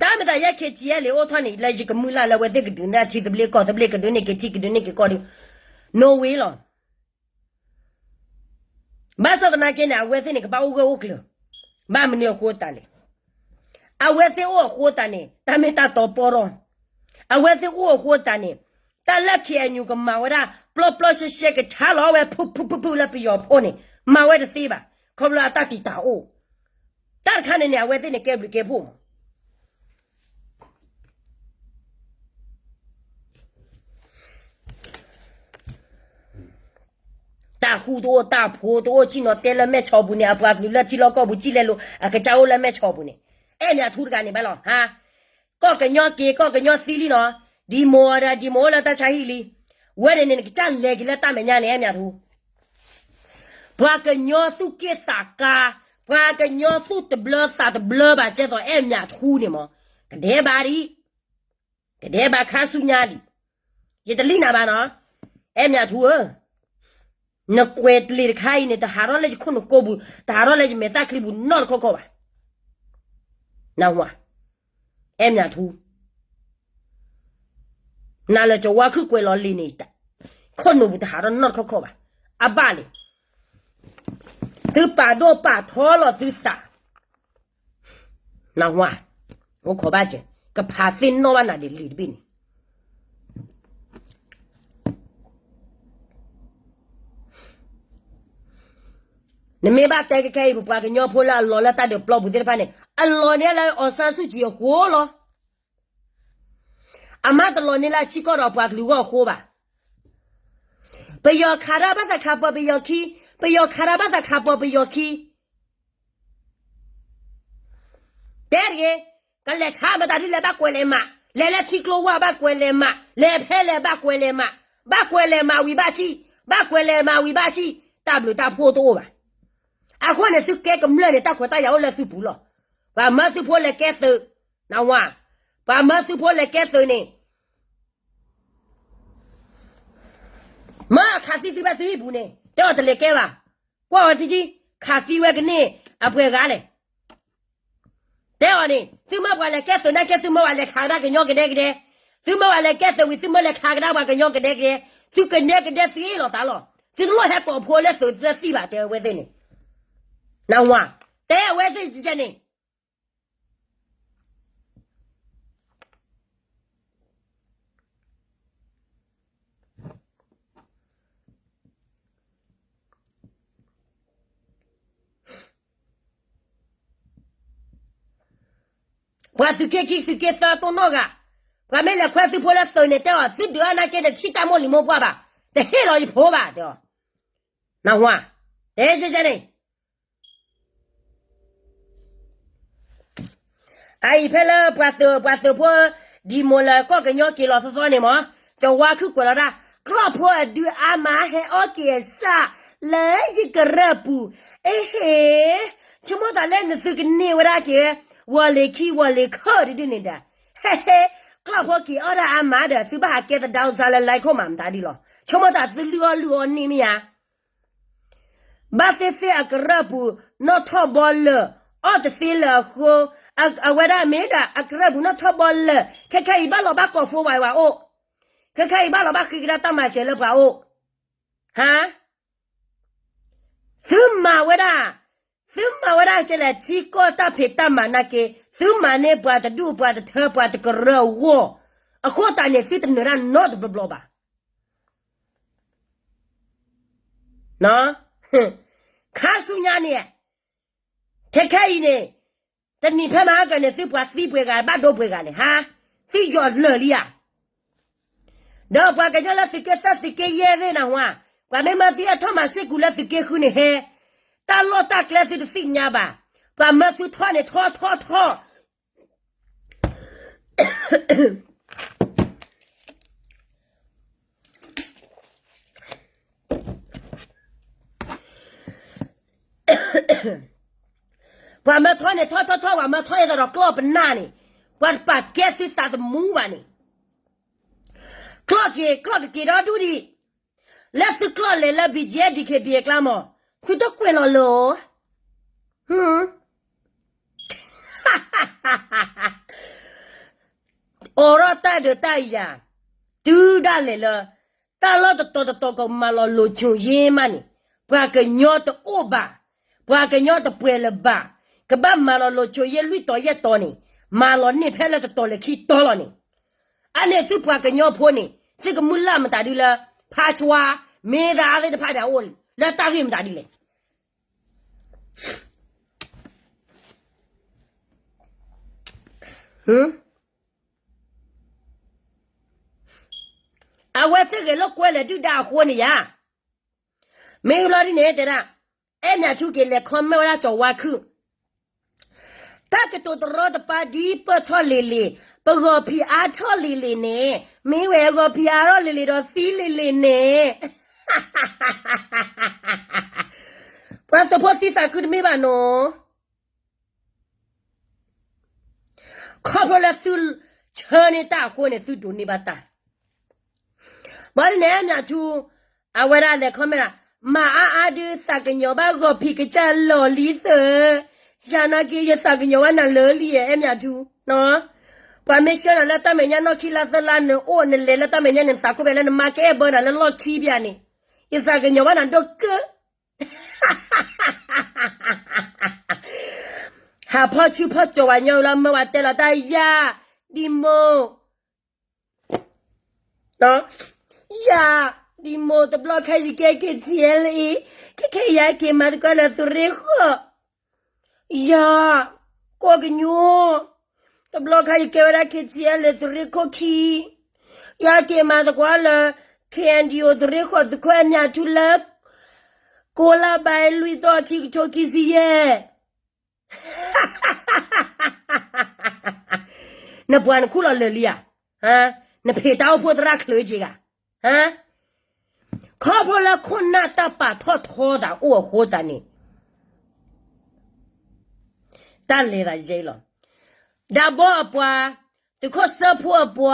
တၢ်မ့ၢ်တၢ်ယဲ K T L အိၣ်ထီၣ်န့ၣ် လၢယကမုၢ်လၢ်လၢအဝဲသ့ၣ်ကဒုးန့ၢ်ထံသဘျ့ကီၢ်သဘျ့ ကဒုးန့ၢ်က့ၤထံ ကဒုးန့ၢ်က့ၤကီၢ်ဒီး no way လီၤ. ဘၣ်ဆၣ်သနာ်က့န့ၣ် အဝဲသ့ၣ်န့ၣ် ကဘၣ်အိၣ်ဂၢၢ်အိၣ်ကျၢၤ, ဘၣ်မနုၤအဃိသတးလဲၣ်. အဝဲသ့ၣ်အိၣ်အဃိသတးန့ၣ် တၢ်မ့ၢ်တၢ်တီပီထီၣ်, အဝဲသ့ၣ်အိၣ်အဃိသတးန့ၣ် တၢ်လၢ K N U ကမၤဝဲဒၣ် ပျီပျီရှဲရှဲ ကဆါလီၤဝဲဖုၣ်ဖုၣ်ဖုၣ်ဖုၣ်လၢပယီၤဖိန့ၣ် မၤဝဲတသ့ဘၣ်. ခီဖျိအတၢ်တံာ်တာ်အိၣ်, တၢ်တခါန့ၣ်န့ၣ် အဝဲသ့ၣ်န့ၣ် ကဲဘျုးကဲဖှိၣ်မး တၢ်ဃူတအိၣ် တၢ်ဖိတအိၣ် ဆ့ၣ်နီၤတဲလၢမဲၢ်ဆီပူၤန့ၣ် အပှၤကလုာ်လၢထံလီၢ်ကီၢ်ပူၤ စံၣ်လဲၤလိာ် အကစၢ်အိၣ်လၢမဲၢ်ဆီပူၤန့ၣ်, အဲၣ်မၠးထူတဂၤန့ၣ်ဘၣ်လီၤ. ဟါ, ကီၢ်ကညီက့ၤ ကီၢ်ကညီသံလံနီၤ, ဒံၣ်မိၢ်ဒီး ဒံၣ်မိၢ်အိၣ်လၢတၢ်ဆါဟံၣ်လံ. ဝဲန့ၣ်န့ၣ် နကစၢ်လဲၤက့ၤလၢတၢ်မဲာ်ညါန့ၣ် အဲၣ်မၠးထူ ပှၤကညီသူၣ်က့ၣ်သးကါ, ပှၤကညီသူၣ်တဘျၢသးတဘျၢဘၣ် ကဲသိး အဲၣ်မၠးထူန့ၣ်မး, ကဒဲးဘၣ်ဒံး, ကဒဲးဘၣ်ခါဆူညါဒံး, ယတလံၣ်နၤဘၣ်နီၤ, အဲၣ်မၠးထူဧၢ, နကွဲးတလ့ၤတခါအံၤန့ၣ် တဟးထီၣ်လၢယခိၣ်နူာ်ကိပူၤ, တဟးထီၣ်လၢယမဲာ်သၣ်ချံပူၤနီတခီခီဘၣ်. နဝၤ, အဲၣ်မၠးထူ နၤလၢကဝါခုၣ်ကွဲးလီၤလံၤန့ၣ်, ခိၣ်နူာ်ပူၤတဟးထီၣ်နီတခီခီဘၣ်. အဘၣ်လဲၣ်, သုပာ်ဒိၣ်ပာ်ထီလီၤသုသး, နဝၤ, အိၣ်ခိးဘၣ်စဲး, ကဖးသ့ၣ်နီၣ်ဘၣ်နၤဒ်လံာ်တဘ့ၣ်န့ၣ် နမ့ၢ်ဘၣ်တဲခဲခဲအံၤ ပပှၤကညီဖိလၢအလီၤလၢတၢ်ဒုးပျီပူၤသ့ၣ်တဖၣ်န့ၣ် အလီၤန့ၢ်လၢ အောင်ဆန်းစုကြည် အဃိလီၤ. အမ့ၢ်တလီၤန့ၢ်လၢအထံကီၢ်ဒီးပှၤကလုာ်အဂီၢ်အဃိဘၣ်. ပယီၤခးတၢ်ဘၣ်သးခးပီၤပယီၤခံ, ပယီၤခးတၢ်ဘၣ်သးခးပီၤပယီၤခံ တဲတဂ့ၤ, ကလဲၤဆါမတၤဒ်လဲၣ်ဘၣ်ကွဲးလဲၤမး, လဲၤလၢထံကျိဝါဘၣ်ကွဲးလဲၤမး, လဲၤဖဲလဲၣ်ဘၣ်ကွဲးလဲၤမး, ဘၣ်ကွဲးလဲၤမးဝံၤဘၣ်ထံၣ်, ဘၣ်ကွဲးလဲၤမးဝံၤဘၣ်ထံၣ်, တၢ်ဘျုးတၢ်ဖှိၣ်တအိၣ်ဘၣ်. အဃိန့ၣ် သုကဲကမျၢၢ်န့ၣ် တၢ်ခွဲးတၢ်ယာ်အိၣ်လၢသုပူၤလီၤ. ပှၤမၢသုဖိလဲၤကဲသုး, နဝၤ, ပှၤမၢသုဖိလဲၤကဲသုးန့ၣ် မၢအခးသံသုဖဲသုဟံၣ်ပူၤန့ၣ် တဲအီၤတလဲၤကဲဘၣ်. ကွၢ်အီၤထံထံ, ခးသံဝဲကန့ၢ်အပှဲၤဂၤလဲၣ်. တဲအီၤန့ၣ် သုမၢပှၤလဲၤကဲသုးနာ်က့ သုမၢပှၤလဲၤခးကဒါကညီကဒဲကဒဲ, သုမၢပှၤလဲၤကဲသုးဝံၤ သုမၢလဲၤခးကဒါပှၤကညီကဒဲကဒဲ, သုကဒဲကဒဲသုအ့ၣ်လိာ်သးလီၤ. သုတလိၣ်ဟဲကိးဖိလၢသုးသုသံၣ်ဘၣ် တဲဝဲသ့ၣ်န့ၣ် နဝၤ, တဲအဝဲသ့ၣ်န့ၣ် ပှၤသုးက့ခံသုးက့သၢတိၢ်နီၣ်ဂၤ, ပှၤမ့ၢ်လဲၤခွဲသုးဖိလၢသုးန့ၣ် တဲအီၤ သုဒုးအါနာ်က့န့ၣ် ထံၣ်တၢ်မိၢ်လံၤမိၢ်ပှၢ်ဘၣ်, တဟ့ၣ်လီၤယဖိဘၣ် တဲအီၤ, နဝၤ, တဲကဲန့ၣ် အအံၤဖဲလၢပှၤသုး ပှၤသုးဖိ ဒံမိၢ်လၢကီၢ်ကညီက့ၤလီၤသီသီန့ၣ်မး, ကဝါခုၣ်ကွဲးလီၤဒၣ်, ကျီၢ်ဖိအဒုးအါမး ဟဲအီၣ်က့ၤအစၢ်လၢယကရၢၢ်ပူၤ, အဟ့ၣ်, ဆိကမိၣ်သးလၢနသုကန့ၢ်ဝဲဒၣ်က့ၤ ဝီၤလ့ၤခံဝီၤလ့ၤခၢၣ်တဒုန့ၣ်ဒီး, ဟဲဟဲ, ကျီၢ်ဖိက့ၤအီၣ်ဒၣ်အါမးဒီး သုဘၣ်ဟးကဲသဒၢစါလၢ လဲခိၣ် မးမတၤဒ်လီၤ, ဆိကမိၣ်သးသုလုၢ်အီၣ်လုၢ်အီန့ၢ်မ့ၢ်ဧါ ဘၣ်သ့ၣ်သ့ၣ်အကရၢၢ်ပူၤ နီၣ်ထီၣ်ဘီလၢာ်, အီၣ်တသ့လၢာ်အဃိ, အဝဲဒၣ်မ့ၢ်ဒီးအကရၢၢ်ပူၤနီၣ်ထီၣ်ဘီလၢာ်, ခဲခဲအံၤဘၣ်လီၤဘၣ်ကိးဖိဝဲဝဲအိၣ်, ခဲခဲအံၤဘၣ်လီၤဘၣ်ဃ့ကဒါတၢ်မၤစၢၤလၢပှၤအိၣ်, ဟါ, သုမၤဝဲဒၣ်, သုမၤဝဲဒၣ်ကဲလဲၣ် ထံကီၢ်တၢ်ဖံးတၢ်မၤနာ်က့, သုမၤန့ၢ်ပှၤတဒူၣ်ပှၤတထၢပှၤတကရၢၢ်အဂီၢ်, အဃိသတးန့ၣ် သုတနၢၤတၢ်နီတဘျီဘျီဘၣ် ခါဆူညါန့ၣ်, ခဲခဲအံၤန့ၣ်, တနံၤဖဲမဟါကၢန့ၣ် သုပှၤသံပှဲၤဂၤ ဘၣ်ဒိပှဲၤဂၤန့ၣ် ဟါ, သုယီၤလၢာ်လံဧါ, ဒီးပှၤကညီလၢသုးက့သၢသုးက့ယဲၢ်ရ့ၣ်နၢ်ဟူဧါ, ပှၤမ့ၢ်မၢသုဟဲထီၣ်မၤစ့ၢ်ကီးလၢသုးက့ဃုန့ၣ်ဟဲ, တၢ်လီၢ်တၢ်ကျဲသုတသ့ၣ်ညါဘၣ်, ပှၤမၢသုထီၣ်န့ၣ်ထီၣ်ထီၣ်ထီၣ် ပှၤမၢထီၣ်န့ၣ်ထီၣ်ထီၣ်ထီၣ် ပှၤမၢထီၣ်အသးဒီးကျီၢ်ပနၢ်န့ၣ်, ပှၤတပာ်ကဲသုသးသမူဘၣ်န့ၣ်, ကျီၢ်က့ၤ ကျီၢ်ကက့ၤဒီဒူၣ်ဒံး, လၢသုကျီၢ်လဲၤလၢ ဘံၣ်ကၠဲ ဒံၣ်ခ့ဘံၣ် အကျါမး, သုတကွဲးလီၤလၢာ်, အိးထီၣ်တၢ်ဒုးတၢ်ယၤ, တုၤဒၣ်လဲာ်လၢ တၢ်လီၢ်တတီၤတတီၤကမၤလီၤလိၤဆိၣ်ယ့မးန့ၣ်, ပှၤကညီတအိၣ်ဘၣ်, ပှၤကညီတပှဲၤလၢၤဘၣ်, ကဘၣ်မၤလီၤလိၤဆိၣ်ယ့လွံၢ်တီၤယဲၢ်တီၤန့ၣ်, မၤလီၤန့ၢ်ဖဲလၢတတီၤလၢခံတီၤလီၤန့ၣ်, အန့ၣ်သုပှၤကညီဖိန့ၣ် သုကမုၢ်လၢ်မတၤဒုလၢ ဖးကွၢ်, မ့ၢ်ဒၣ်အါသ့ၣ်တဖၣ်န့ၣ်အိၣ်လၢတၢ်ဂ့ၢ်မတၤဒ်လဲၣ် အဝဲသ့ၣ်ဂဲၤလိာ်ကွဲလဲၣ်ဒုၣ်ဒါအဃိန့ၣ်ယါ, မ့ၢ်လီၤဒ်န့ၣ်တဲဒၣ်, အဲၣ်မၠးထူက့ၤလဲၤ comment ဝဲဒၣ်ကၠီၤဝါခုၣ်, တၢ်ကတိၤတရီတပါဒ်ပၢၢ်ထီၣ်လံၤလံၤ, ပဂီၤဖံးအါထီၣ်လံၤလံၤန့ၣ်, မ့ၢ်ဝဲဂီၤဖံးအါထီၣ်လံၤလံၤဒီးသံလံၤလံၤန့ၣ်, ပှၤသုးဖိသံသးခုတမ့ၢ်ဘၣ်နီၤ ခီဖျိလၢသုဆၢန့ၢ်တၢ်အဃိန့ၣ် သုဒိးန့ၢ်ဘၣ်တၢ်, ဘၣ်ဒ်န့ၣ် အဲၣ်မၠးထူ, အဝဲဒၣ်လဲၤ comment ဒၣ်, မၤအါအါဒုး သးကညီၤဘၣ်ဂီၤဖံးကစၢ်လီၤလံသၢ, ယၤနာ်က့ ယသးကညီၤဘၣ်နၤလၢာ်လံ အဲၣ်မၠးထူ, ပှၤမ့ၢ်ဆှၢနၤလၢတၢ်မဲာ်ညါနီၢ်ခံလါသၢလါ နအိၣ်နလဲၤလၢတၢ်မဲာ်ညါန့ၣ် နသးကိးဘၣ်လၢနမါကအဲၣ်ဘၢနၤလၢလီၢ်ခံဘၣ်န့ၣ်, ယသးကညီၤဘၣ်နၤဒိၣ်ကၢ ဟးဖီၣ်ဆူၣ်ဖီၣ်ကၠီၤဝဲညီလီၤ မၢဝဲတဲလီၤတၢ်ယၤ, ဒ်မိၢ်, ယၤ, ဒ်မိၢ်တဘျီခါယကဲ KTLA, ခဲခဲယက့ၤမၤသကိးလၢသုးရ့ၣ်ဃီၣ်, ယၤ, ကီၢ်ကညီ, တဘျီခါယကဲဝဲဒၣ် KTLA သုးရ့ၣ်ခိၣ်ခံ, ယက့ၤမၤသကိးလၢ KNDO သုးရ့ၣ်ဃီၣ်သုးခိၣ်အဲၣ်မၠးထူလၢ ကိးလါဘၣ်လွံၢ်သီခံကထိခံဆံယဲၢ် နပှၤနခူၣ်လီၤလၢာ်လံဧါ, နဖံးတၢ်အိၣ်ဖှိၣ်သရၣ်ချၢက့ၤဂၤ, ခီဖျိလၢခိၣ်နၢ်တၢ်ပာ်ထီၣ်ထီသးအိၣ်အဃိသတးန့ၣ်, တၢ်လဲၤသးယဲလီၤ, ဒးဘီအပှၤ, သုးခိၣ်စၢဖှိၣ်အပှၤ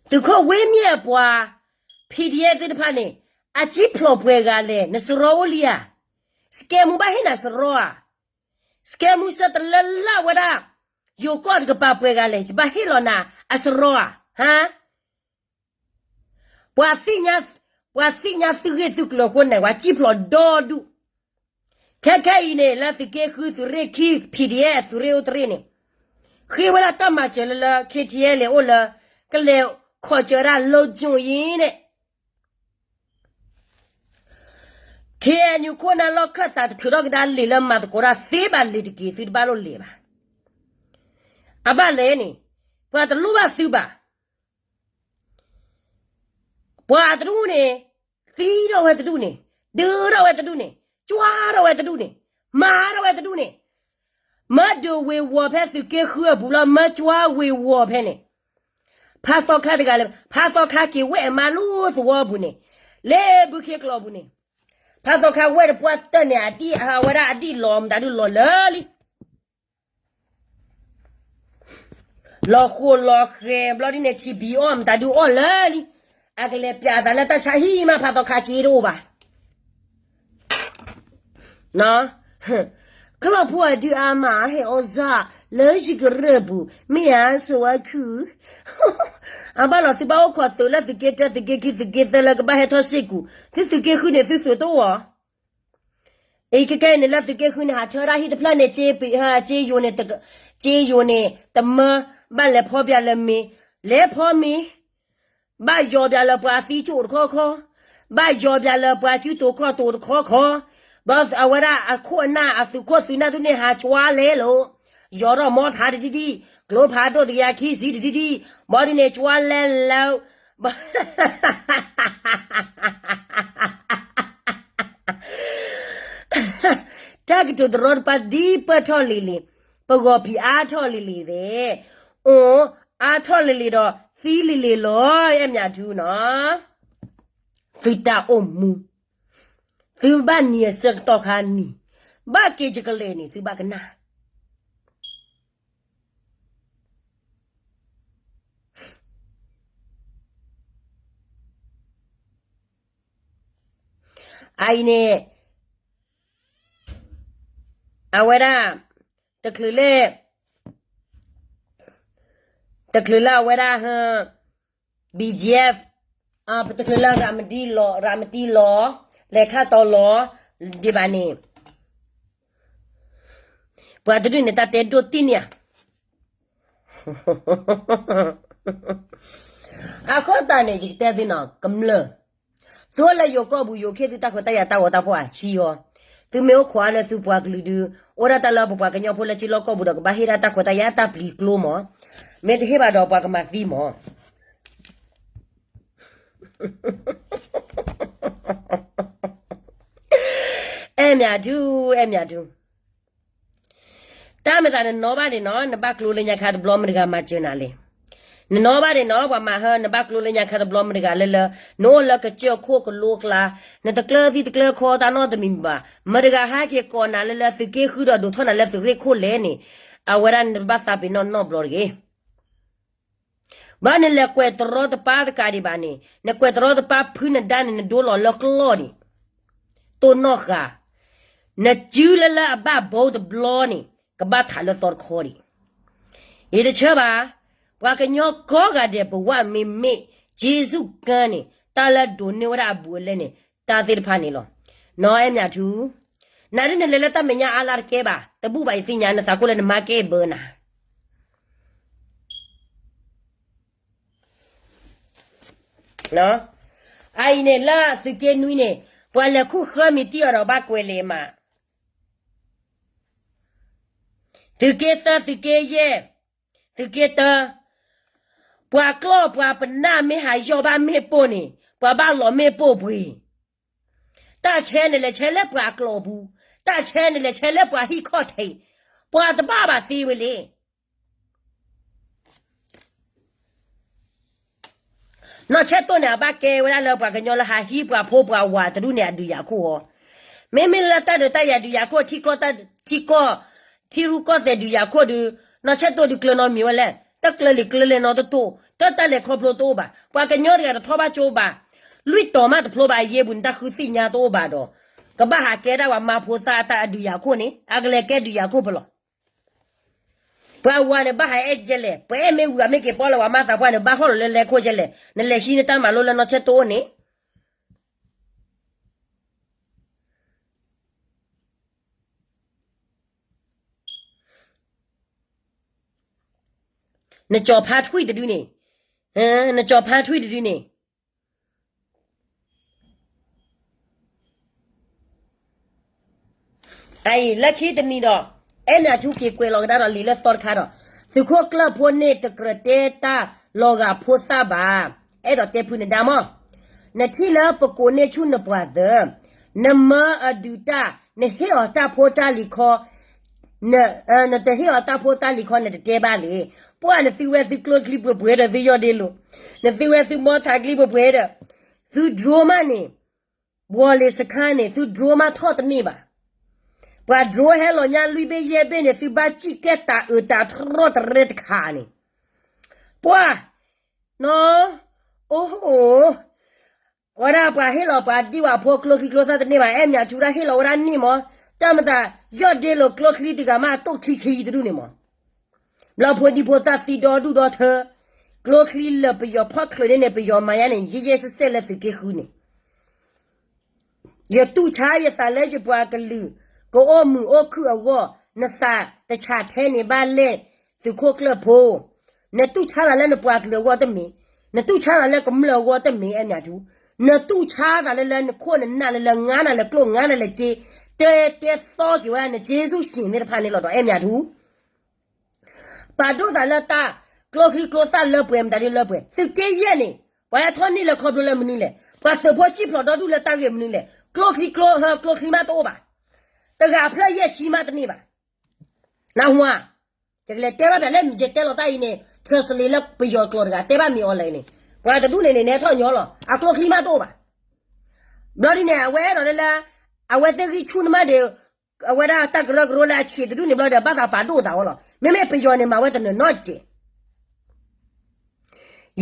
သုးခိၣ်ဝ့မ့ၢ်အပှၤ, PDF သ့ၣ်တဖၣ်န့ၣ်, အစံၣ်ဖျိးပှဲၤဂၤလဲၣ် နစရီအိၣ်လံဧါ, စကဲမူဘၣ်ဟ့ၣ်နၤစရီဧါ, စကဲမူဆၢတလၢလၢ်ဝဲဒၣ်, ယိၤကီၢ်တကပၤပှဲၤဂၤလဲၣ် ယဘၣ်ဟ့ၣ်လီၤနၤအစရီဧါ, ဟါ ပှၤသ့ၣ်ညါ, ပှၤသ့ၣ်ညါသုဂ့ၢ်သုကျိၤအဃိန့ၣ် ပှၤစံၣ်ဖျိးဒီဒူၣ်, ခဲခဲအံၤန့ၣ် လၢသုးက့ဃု သုးရ့ၣ်ခံ P D F သုးရ့ၣ်အိၣ်တရ့ၣ်န့ၣ် ဃ့ဝဲဒၣ်တၢ်မၤစၢၤလၢလၢ K T L အိၣ်လၢ ကလဲၤခီၣ်စၢၤဒၣ် လၢကၠိယ့န့ၣ် K N U ခိၣ်နၢ်လီၢ်ခၢၣ်သးတထုးထီၣ်ကဒါလံာ်လၢမၤသကိးတၢ်သ့ဘၣ်လံာ်တက့ၢ် သုတဘၣ်လိၣ်လံာ်ဘၣ်. အဘၣ်လဲၣ်န့ၣ် ပှၤတလိၣ်ဘၣ်သုဘၣ်. ပှၤတဒူၣ်န့ၣ် သံထီၣ်ဝဲတဒူၣ်န့ၣ်, ဒုးထီၣ်ဝဲတဒူၣ်န့ၣ်, ကွၢ်ထီၣ်ဝဲတဒူၣ်န့ၣ်, မၤထီၣ်ဝဲတဒူၣ်န့ၣ်, မၢဒုးဝ့ၤဝီၤဖဲသုးက့ဃုအပူၤလီၤ မၢကွၢ်ဝ့ၤဝီၤဖဲန့ၣ်, ဖးသီခါတဂၤလၢ ဖးသီခါက့ၤဝဲၢ်မါလိသဝီပူၤန့ၣ်, လၢဘုခ့ကျိာ်ပူၤန့ၣ်, ဖးသီခါဝဲၢ်တပှၢ်တၢၢ်န့ၣ် အဝဲဒၣ်အဒံၣ်လီၤမတၤဒုးလီၤလၢာ်လံ လီၤဃိာ်လီၤဃဲၤဘျီဒ်န့ၣ် ထံဘံအီၣ်မတၤဒုးအီၣ်လၢာ်လံ, အကလဲၤပျးအသးလၢတၢ်ဆါဟံၣ်မး ဖးသီခါက့ၤတအိၣ်ဘၣ်. ကျီၢ်ဖိအဒုးအါမး ဟဲအီၣ်စၢ် လၢယကရၢၢ်ပူၤ မ့ၢ်ဧါ ဆိဝဲခုၣ်, အဘၣ်လီၤ သုဘၣ်အိၣ်ခိးသုးလၢသုးက့တၢ သုးက့ခံ သုးက့သၢလၢကဘၣ်ဟဲထီၣ်စ့ၢ်ကီး သုသုးက့ဃုန့ၣ် သုသုးတအိၣ်ဧါ. အံၤခဲခဲအံၤန့ၣ် လၢသုးက့ဃုန့ၣ် ဟးထၢဒၣ်ဟံၣ်တဖျၢၣ်န့ၣ် က့ယိၤန့ၣ် က့ယိၤန့ၣ် တမၢ ဘၣ်လဲၤဖီပျးလၢမ့ၤ, လဲၤဖီမ့ၤ, ဘၣ်ယီၤပျးလၢပှၤသံကၠိၣ်တခီခီ, ဘၣ်ယီၤပျးလၢပှၤစုတိၤခီၣ်တိၤတခီခီ, ဘျီအဝဲဒၣ်အခိၣ်အနၢ်အသုးခိၣ်သုးနၢ်ဒုးန့ၣ် ဟးကွၢ်လဲၤလိာ်, ယီၤထီၣ်မီထါတဒံဒံ, ကျိဖးဒိၣ်တကယၤခံဆံတဒံဒံ, ဘျီဒ်န့ၣ်ကွၢ်လဲၤလၢ တၢ်ကတိၤတရီတပါဒ်ပၢၢ်ထီၣ်လံၤလံၤ, ပဂီၤဖံးအါထီၣ်လံၤလံၤသ့ၣ်, အိၣ်အါထီၣ်လံၤလံၤဒီးသံလံၤလံၤလီၤ အဲၣ်မၠးဒုနီၤ, သုတၢ်အိၣ်မူ, သုဘၣ်နံၤအဆၢကတီၢ်ခါနံၤ, ဘၣ်က့ၤယကလဲၤန့ၣ် သုဘၣ်ကနၣ် အအံၤန့ၣ် အဝဲဒၣ် တချုးလၢ တချုးလၢအဝဲဒၣ် B G F, တချုးလၢရၤမတံလီၤ, ရၤမတံလီၤ, လဲၤခါတီၤလီၤ, ဒ်ဘၣ်န့ၣ် ပှၤတဒူၣ်န့ၣ် တၢ်တဲဒိၣ်တံၢ်န့ၣ်ဧါ. အဃိသတးန့ၣ် ယကတဲသုနီၤ ကမျၢၢ်, သုအိၣ်လၢယိၤကီၢ်ပူၤ ယိၤခ့ၣ်သုတၢ်ခွဲးတၢ်ယာ်တၢ်ဂီၤတၢ်ဖီၣ်အဟံးအီၤ, သုမ့ၢ်အိၣ်ခိးအါလၢသုပှၤကလုာ်ဒုး အိၣ်ဒၣ်တၢ်လၢပပှၤကညီဖိလၢထံလီၢ်ကီၢ်ပူၤဒီး ကဘၣ်ဟ့ၣ်ဒၣ်တၢ်ခွဲးတၢ်ယာ်တၢ်ပျံၤကျိမး, မ့ၢ်တဟ့ၣ်ဘၣ်ဒီးပှၤကမၤသံမး အဲၣ်မၠးဒု, အဲၣ်မၠးဒု, တၢ်မၤသးနနီၣ်ဘၣ်ဒံးနီၤ နဘၣ်ကျိလၢညါခါတဘျီ မတၤတဂၤမၤစၢၤနၤလဲၣ်. နနီၣ်ဘၣ်ဒံးနီၤ ပှၤမၤဟၢ နဘၣ်ကျိလၢညါခါတဘျီ မတၤတဂၤလၢလၢ နအိၣ်လၢကစၢၢ်ခိၣ်ကလိကျါ, နတကျၢၤသံတကျၢၤခီတၢ်နီတမံၤမံၤဘၣ်, မတၤတဂၤဟဲက့ၤကိးနၤလၢလၢသုးက့ဃုဒီးဒိးထီၣ်နၤလၢသုးရ့ၣ်ခိၣ်လဲၣ်န့ၣ်, အဝဲဒၣ်နဘၣ်သးပ့ၤနီၣ်နီတဘျီတဂ့ၤ ဘၣ်နလဲၤကွဲးတရီတပါတကးဒံးဘၣ်န့ၣ် နကွဲးတရီတပါဖုနဒါန့ၣ် နဒိလီၤလၢကျီၢ်န့ၣ်, တိၢ်နီၣ်ဃာ်, နစုလၢလၢအဘၣ်ဘီတဘျီန့ၣ် ကဘၣ်ထးလၢသီတခီဒံး, ယတဆၢဘၣ်, ပှၤကညီကိးဂၤဒဲး ပဝဲမ့မ့ၢ် က့စူၢ်ကၢန့ၣ် တၢ်လၢဒိးန့ၢ်ဝဲဒၣ်အဘူးအလဲန့ၣ် တၢ်သ့ၣ်တဖၣ်န့ၣ်လီၤ. နီၢ်အဲၣ်မၠးထူ, နဒ်နလဲၤလၢတၢ်မဲာ်ညါအါလၢတကဲဘၣ်, တဘူၣ်ဘၣ်ယသ့ၣ်ညါ နသးကိၣ်လၢနမါကဲဘၢနၤ အအံၤန့ၣ်လၢသုးက့နွံန့ၣ် ပှၤလဲၤခူၣ်ဃၢမံၤတံၢ်အီၤဒီးဘၣ်ကွဲးလဲၣ်မး, သုးက့သၢ သုးက့ယဲၢ်, သုးက့တၢ, ပှၤကျီၢ်ပှၤပနၢ်မ့ၢ်ဟးယီၢ်ဘၣ်မ့ၣ်ပိၢ်န့ၣ် ပှၤဘၣ်လီၤမ့ၣ်ပိၢ်ပှ့ၤ, တၢ်ဆဲန့ၣ်လဲၤဆဲလၢပှၤကျီၢ်ပူၤ, တၢ်ဆဲန့ၣ်လဲၤဆဲလၢပှၤဟံၣ်ခီၣ်ထံး, ပှၤတဘၣ်ဘၣ်သ့ဝဲလဲၣ် နီၢ်ဆဲးတိၢ်န့ၣ် အဘၣ်ကဲဝဲဒၣ်လၢပှၤကညီလၢဟးဟံးပှၤဖိပှၤဝၤတဒူၣ်န့ၣ် အဒုးယၤခိၣ်အီၤ, မ့မ့ၢ်လၢတၢ်ဒုးတၢ်ယၤဒုးယၤခိၣ် ထံကီၢ် ထံကီၢ် ထံရူၢ်ကီၢ်သဲးဒုးယၤခိၣ်ဒုး နီၢ်ဆဲးတိၢ်ဒုးကျၢၤနီတမံၤဝဲလဲၣ်, တၢ်ကျၢၤလံၤကျၢၤလဲၣ်နီတတိၢ်, တၢ်တၢ်လဲၤခီဖျိတအိၣ်ဘၣ်, ပှၤကညီတဂၤတထီၣ်ဘၣ်ကၠိဘၣ်, လွံၢ်တီၤမးတဖျိဘၣ်အယ့ပူၤန့ၣ် တၢ်ဃုသ့ၣ်ညါတအိၣ်ဘၣ်ဒီး, ကဘၣ်ဟးကဲဒၣ်ပှၤမါဖိသၣ်အတၢ်အဒုးယၤခိၣ်န့ၣ် အကလဲၤကဲဒုးယၤခိၣ်ဖဲလဲၣ် ပှၤဝၤန့ၣ် ဘၣ်ဟးအဲၣ်ကဲလဲၣ်, ပအဲၣ်မ့ၢ်ဝံၤအမ့ၢ်က့ၤပီၣ်လၢပှၤမါသးပှၢ်န့ၣ် ဘၣ်ဟီၣ်လီၤလၢလဲၤခိၣ်ကဲလဲၣ်, နလဲၤဟံးနတၢ်မၤလိလၢနီၢ်ဆဲးတိၢ်အိၣ်န့ၣ် နကၠီၤဖါထွံၣ်တဒုန့ၣ်, နကၠီၤဖါထွံၣ်တဒုန့ၣ် အအံၤ လၢခံတနံၤဒီး အဲၣ်နၤထူက့ၤကွဲးလီၤကဒါဒီးလံာ်လၢသီတခါဒီး, သုးခိၣ်ကျၢၢ်ဖိန့ၣ်တကြၢးတဲတၢ်လီၤဂာ်ဖိသၣ်ဘၣ်, အဲၣ်ဒိးတဲဖုးနဒါမီၢ်, နထံၣ်လၢပကိးန့ၢ်ဆူၣ်နပှၤသၢ, နမၢအဒုးတၢ်, နဟ့ၣ်အီၤတၢ်ဖိတၢ်လံၤခီ နတဟ့ၣ်အီၤတၢ်ဖိတၢ်လံၤခီ နတတဲဘၣ်လံ. ပှၢ်နသုဝဲသုကျိချံပှဲၤပှဲၤဒီးသုယီၢ်ဒ့လိာ်, နသုဝဲသုမီထးချံပှဲၤပှဲၤဒီး, သုဒြိမးန့ၣ်, ဝီၤလ့ၤစခါန့ၣ် သုဒြိမးထီၣ်တန့ၢ်ဘၣ်. ပှၤဒြိဟဲလီၤညါလွံၢ်ဘ့ၣ်ယဲၢ်ဘ့ၣ်န့ၣ် သုဘၣ်စံၣ်ကဲတၢ်အုးတၢ်ထရီၣ်တရဲတခါန့ၣ်, ပှၢ်, နီၢ်, အိၣ်ဟိၣ် ဝဲဒၣ်ပှၤဟ့ၣ်လီၤပှၤဒံၣ်ဝဲဖိကျိချံကျိသၣ်တန့ၢ်ဘၣ် အဲၣ်မၠးထူဒၣ်ဟ့ၣ်လီၤဝဲဒၣ်န့ၣ်မး, တၢ်မသး ယီၢ်ဒ့လိာ်ကျိချံတဂၤမးတိၢ်ခံဆံတဒူၣ်န့ၣ်မး, ဘျီဖိဒံဖိသၣ်သံဒီဒူၣ်ဒီထၢ, ကျိချံလၢပယီၤဖီၣ်ချုးန့ၣ်န့ၣ် ပယီၤမၤညါန့ၣ် ယဲၢ်ယဲၢ်စဲးစဲးလၢသုးက့ဃုန့ၣ် ယတူၢ်ဆါယသးလၢယပှၤကလုာ် ကအိၣ်မုာ်အိၣ်ခုၣ်အဂီၢ် နသးတဆးထဲန့ၣ်ဘၣ်လဲၣ် သုးခိၣ်ကျၢၢ်ဖိ, နတူၢ်ဆါသးလၢနပှၤကလုာ်အဂီၢ်တမ့ၢ်, နတူၢ်ဆါသးလၢကမျၢၢ်အဂီၢ်တမ့ၢ် အဲၣ်မၠးထူ, နတူၢ်ဆါသးလၢလၢနခိၣ်နနၢ်လၢလၢငါနၤလၢကျိၣ်ငါနၤလၢစ့, တဲတဲသီက့ၤဝဲဒၣ်နစ့စူၣ်ရှံၣ်သ့ၣ်တဖၣ်န့ၣ်လီၤဒီး အဲၣ်မၠးထူ ပာ်ဒိၣ်သးလၢတၢ်ကျိချံကျိသၣ်လၢပှဲၤမတၤဒ်လၢပှဲၤ သုးက့ယဲၢ်န့ၣ် ပှၤဟဲထီၣ်န့ၢ်လၢခီဖျိလၢမနုၤလဲၣ် ပှၤသုးဖိစံၣ်ဖျိးဒီဒူၣ်လၢတၢ်ဂ့ၢ်မနုၤလဲၣ် ကျိချံကျိဟၢကျိချံမးတအိၣ်ဘၣ် တဂၤဖျၢၣ်ယဲၢ်ဆံမးတန့ၢ်ဘၣ် နၢ်ဟူဧါ ယကလဲၤတဲဘၣ်ပျးလၢယတဲလီၤတၢ်အံၤန့ၣ် translate လၢပယီၤကျိာ်တဂၤ တဲဘၣ်မ့ၢ်အီၤလဲၣ်န့ၣ် ပှၤတဒူၣ်န့ၣ်န့ၣ် နဟဲထီၣ်ညီလီၤ အကျိချံမးတအိၣ်ဘၣ် ဘျီဒ်န့ၣ် အဝဲအဲၣ်ဒိးလၢလၢ အဝဲသ့ၣ်ဂံၢ်ဆူၣ်နမးဒီး အဝဲဒၣ်တၢ်ကရၢကရိလၢအဆံးတဒူၣ်န့ၣ်ဘျီဒီး ဘၣ်သးပာ်ဒိၣ်သးဝဲလီၤ မ့မ့ၢ်ပယီၤန့ၣ် မၤဝဲတနၢၤနီတစဲး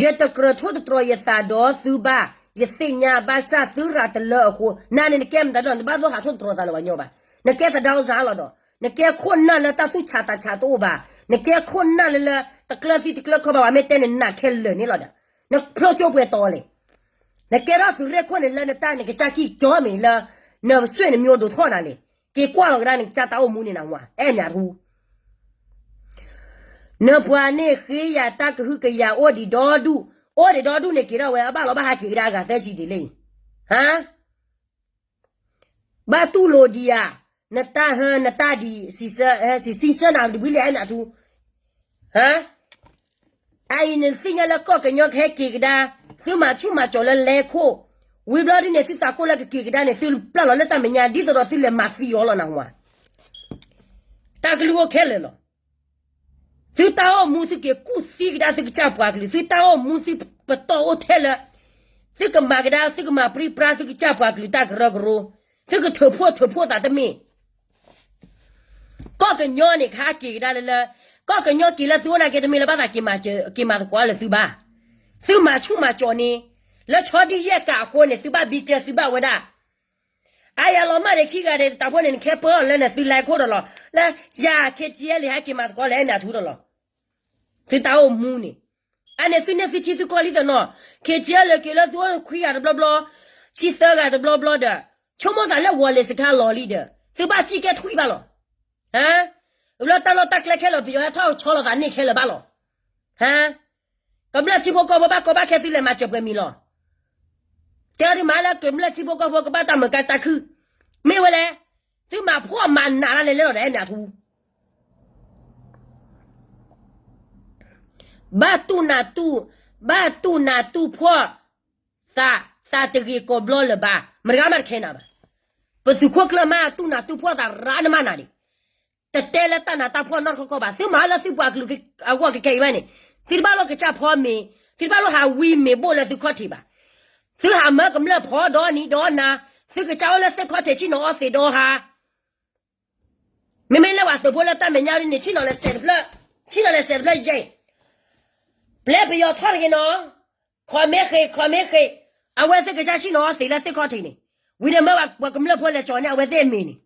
ယတကြၢးထိၣ်သတြီၤယသးဒီးသုဘၣ်, ယသ့ၣ်ညါဘၣ်ဆၣ်သုရၤတလၢအဃိ, နၤန့ၣ်နကဲမတၤဒ်လဲၣ် နတဘၣ်သိၣ်ဟးထိၣ်သတြီၤသးလၢၤဘၣ်ညီဘၣ်, နကဲသဒၣ်စၢ်လီၤဒီး, နကဲခိၣ်နၢ်လၢတၢ်သူၣ်ဆးသးဆးတအိၣ်ဘၣ်, နကဲခိၣ်နၢ်လၢလၢ တကျၢၤသံတကျၢၤခီဘၣ် ပှၤမ့ၢ်တဲန့ၣ်နးခဲလၢာ်န့ၣ်လီၤဒီး, နဖျိကၠိပှဲၤတီၤလဲၣ်, နကဲထီၣ်သုးရ့ၣ်ခိၣ်န့ၣ်လၢနတၢ်နကစၢ်ကံၢ်ကၠီမ့ၢ်လၢ, နဆွေနမျိုးဒိၣ်ထီၣ်နၤလဲၣ်, က့ၤကွၢ်လီၤကဒါနကစၢ်တၢ်အိၣ်မူန့ၣ်နဟူဧါ, အဲၣ်မၠးထူ နပှၤန့ၣ်ဃ့ယၤတၢ်ကဟုကယာ်အိၣ်ဒံးဒီဒူၣ်, အိၣ်ဒံးဒီဒူၣ်န့ၣ်က့ၤထီၣ်ဝဲ အဘၣ်လီၤဘၣ်ဟးက့ၤကဒါအဂၤသၢဆံဒံးလံ, ဟါ, ဘၣ်တူၢ်လိာ်ဒံးဧါ, နတၢ်ဟၢနတၢ်ဒံး, စံးဆၢနၤတဘျုးလံ အဲၣ်မၠးထူ, ဟါ, အအံၤနသ့ၣ်ညါလၢကီၢ်ကညီကဟဲက့ၤကဒါ, သုမၤဆူၣ်မၤကၠီၤလၢလဲခိၣ်, ဝံၤဘျီဒ်န့ၣ် သုသးကိၢ်လၢကက့ၤကဒါန့ၣ် သုပျၢ်လီၤလၢတၢ်မဲာ်ညါ ဒ်သိးဒီးသုလဲၤမၤသံအီၤလီၤနဟူဧါ, တၢ်ကလုၢ်အိၣ်ခဲလၢာ်လီၤ. သုတၢ်အိၣ်မူသုက့ၤကူၣ်သံကဒါသုကစၢ်ပှၤကလုာ်, သုတၢ်အိၣ်မူသုပတီၢ်အိၣ်ထဲလၢ, သုကမၤကဒါ သုကမၤပြံပြါသုကစၢ်ပှၤကလုာ်တၢ်ကရၢကရိ, သုကထုးဖှိၣ်ထုးဖှိၣ်သးတမ့ၢ်, ကီၢ်ကညီန့ၣ် ကဟဲက့ၤကဒါလၢလၢ, ကီၢ်ကညီက့ၤလၢသုအိၣ်နာ်က့တမ့ၢ်လၢဘၣ်သးက့ၤမၤသကိးလၢသုဘၣ်, သုမၤဆူၣ်မၤကၠီၤန့ၣ်, လၢဆီဒံၣ်ယဲၢ်ကးအဃိန့ၣ် သုဘၣ်ဘံကၢသုဘၣ်ဝဲဒၣ် အါယၤလီၤမၢ်န့ၣ် ခံဂၤန့ၣ် တၢ်ဖိန့ၣ် နခဲပၢလီၤလၢနသုလဲခိၣ်ဒီးလီၤ, လၢယၤ KTLA ဟဲက့ၤမၤသကိးလၢအဲၣ်မၠးထူဒီးလီၤ. သုတၢ်အိၣ်မူန့ၣ်, အန့ၣ်သုန့ၢ်သုထံသုကီၢ်လံတနီၤ, KTLA က့ၤလၢသုအိၣ်ခွံဂၤတဘျီဘျီ, ဆံသၢဂၤတဘျီဘျီဒီး, ဆိကမိၣ်သးလၢဝီၤလ့ၤစခါလီၤလံဒီး, သုဘၣ်စံၣ်ကဲထွံၣ်ဘၣ်လီၤ. ဟါ, ဘျီတၢ်လီၢ်တၢ်ကျဲခဲလၢာ် ပယီၤဟဲထီၣ်ဆီလီၤသးန့ၢ်ခဲလၢာ်ဘၣ်လီၤ. ဟါ ကမျၢၢ်ထံဖိကီၢ်ဖိဘၣ်ကီဘၣ်ခဲသုလဲၤမၤစၢၤပှဲၤမံၤလီၤ. တဲအီၤဒုးမးလၢကမျၢၢ်ထံဖိကီၢ်ဖိကဘၣ်တၢ်မုာ်ကါတၢ်ခုၣ်, မ့ၢ်ဝဲလဲၣ်, သုမၤဖှီၣ်မၤနးတၢ်လဲၤလဲၤလီၤဒီးအဲၣ်မၠးထူ, ဘၣ်တူၢ်နးတူၢ်, ဘၣ်တူၢ်နးတူၢ်ဖှီၣ်, သး, သးတဂ့ၤကိးဘျီလၢၤဘၣ်, မတဂၤမးတခဲနၤဘၣ်. ပသုးခိၣ်ကျၢၢ်မးတူၢ်နးတူၢ်ဖှီၣ်သးရၣ်နမးနၤဒံး တတဲလၢတၢ်နးတၢ်ဖှီၣ်နီတခီခီဘၣ်. သုမၤလၢသုပှၤကလုာ်အဂီၢ်ကကဲအံၤဘၣ်န့ၣ်, သုတဘၣ်လိၣ်ကစၢ်ဖီမ့ၤ, သုတဘၣ်လိၣ်ဟးဝံမ့ၤဘိၣ်လၢသုခီၣ်ထံးဘၣ်. သုဟးမၢကမျၢၢ်ဖီဒီနံၤဒီနၤ, သုကစၢ်အိၣ်လၢသ့ၣ်ခီၣ်ထံးဆ့ၣ်နီၤအီသံးဒီဟါ. မ့မ့ၢ်လၢပှၤသုးဖိလၢတၢ်မဲာ်ညါဒ်န့ၣ် ဆ့ၣ်နီၤလဲၤစဲးတဖျၢၣ်, ဆ့ၣ်နီၤလဲၤစဲးတဖျၢၣ်ယဲၢ်, ပျဲပယီၤထီၣ်တဂ့ၤနီၤ, ခီမ့ၢ်ဃ့, ခီမ့ၢ်ဃ့, အဝဲသ့ၣ်ကစၢ်ဆ့ၣ်နီၤအီသံးလၢသ့ၣ်ခီၣ်ထံးန့ၣ်, ဝံၤဒီးမၢပှၤကမျၢၢ်ဖိလဲၤကၠီၤန့ၢ်အဝဲသ့ၣ်အမ့ၤန့ၣ်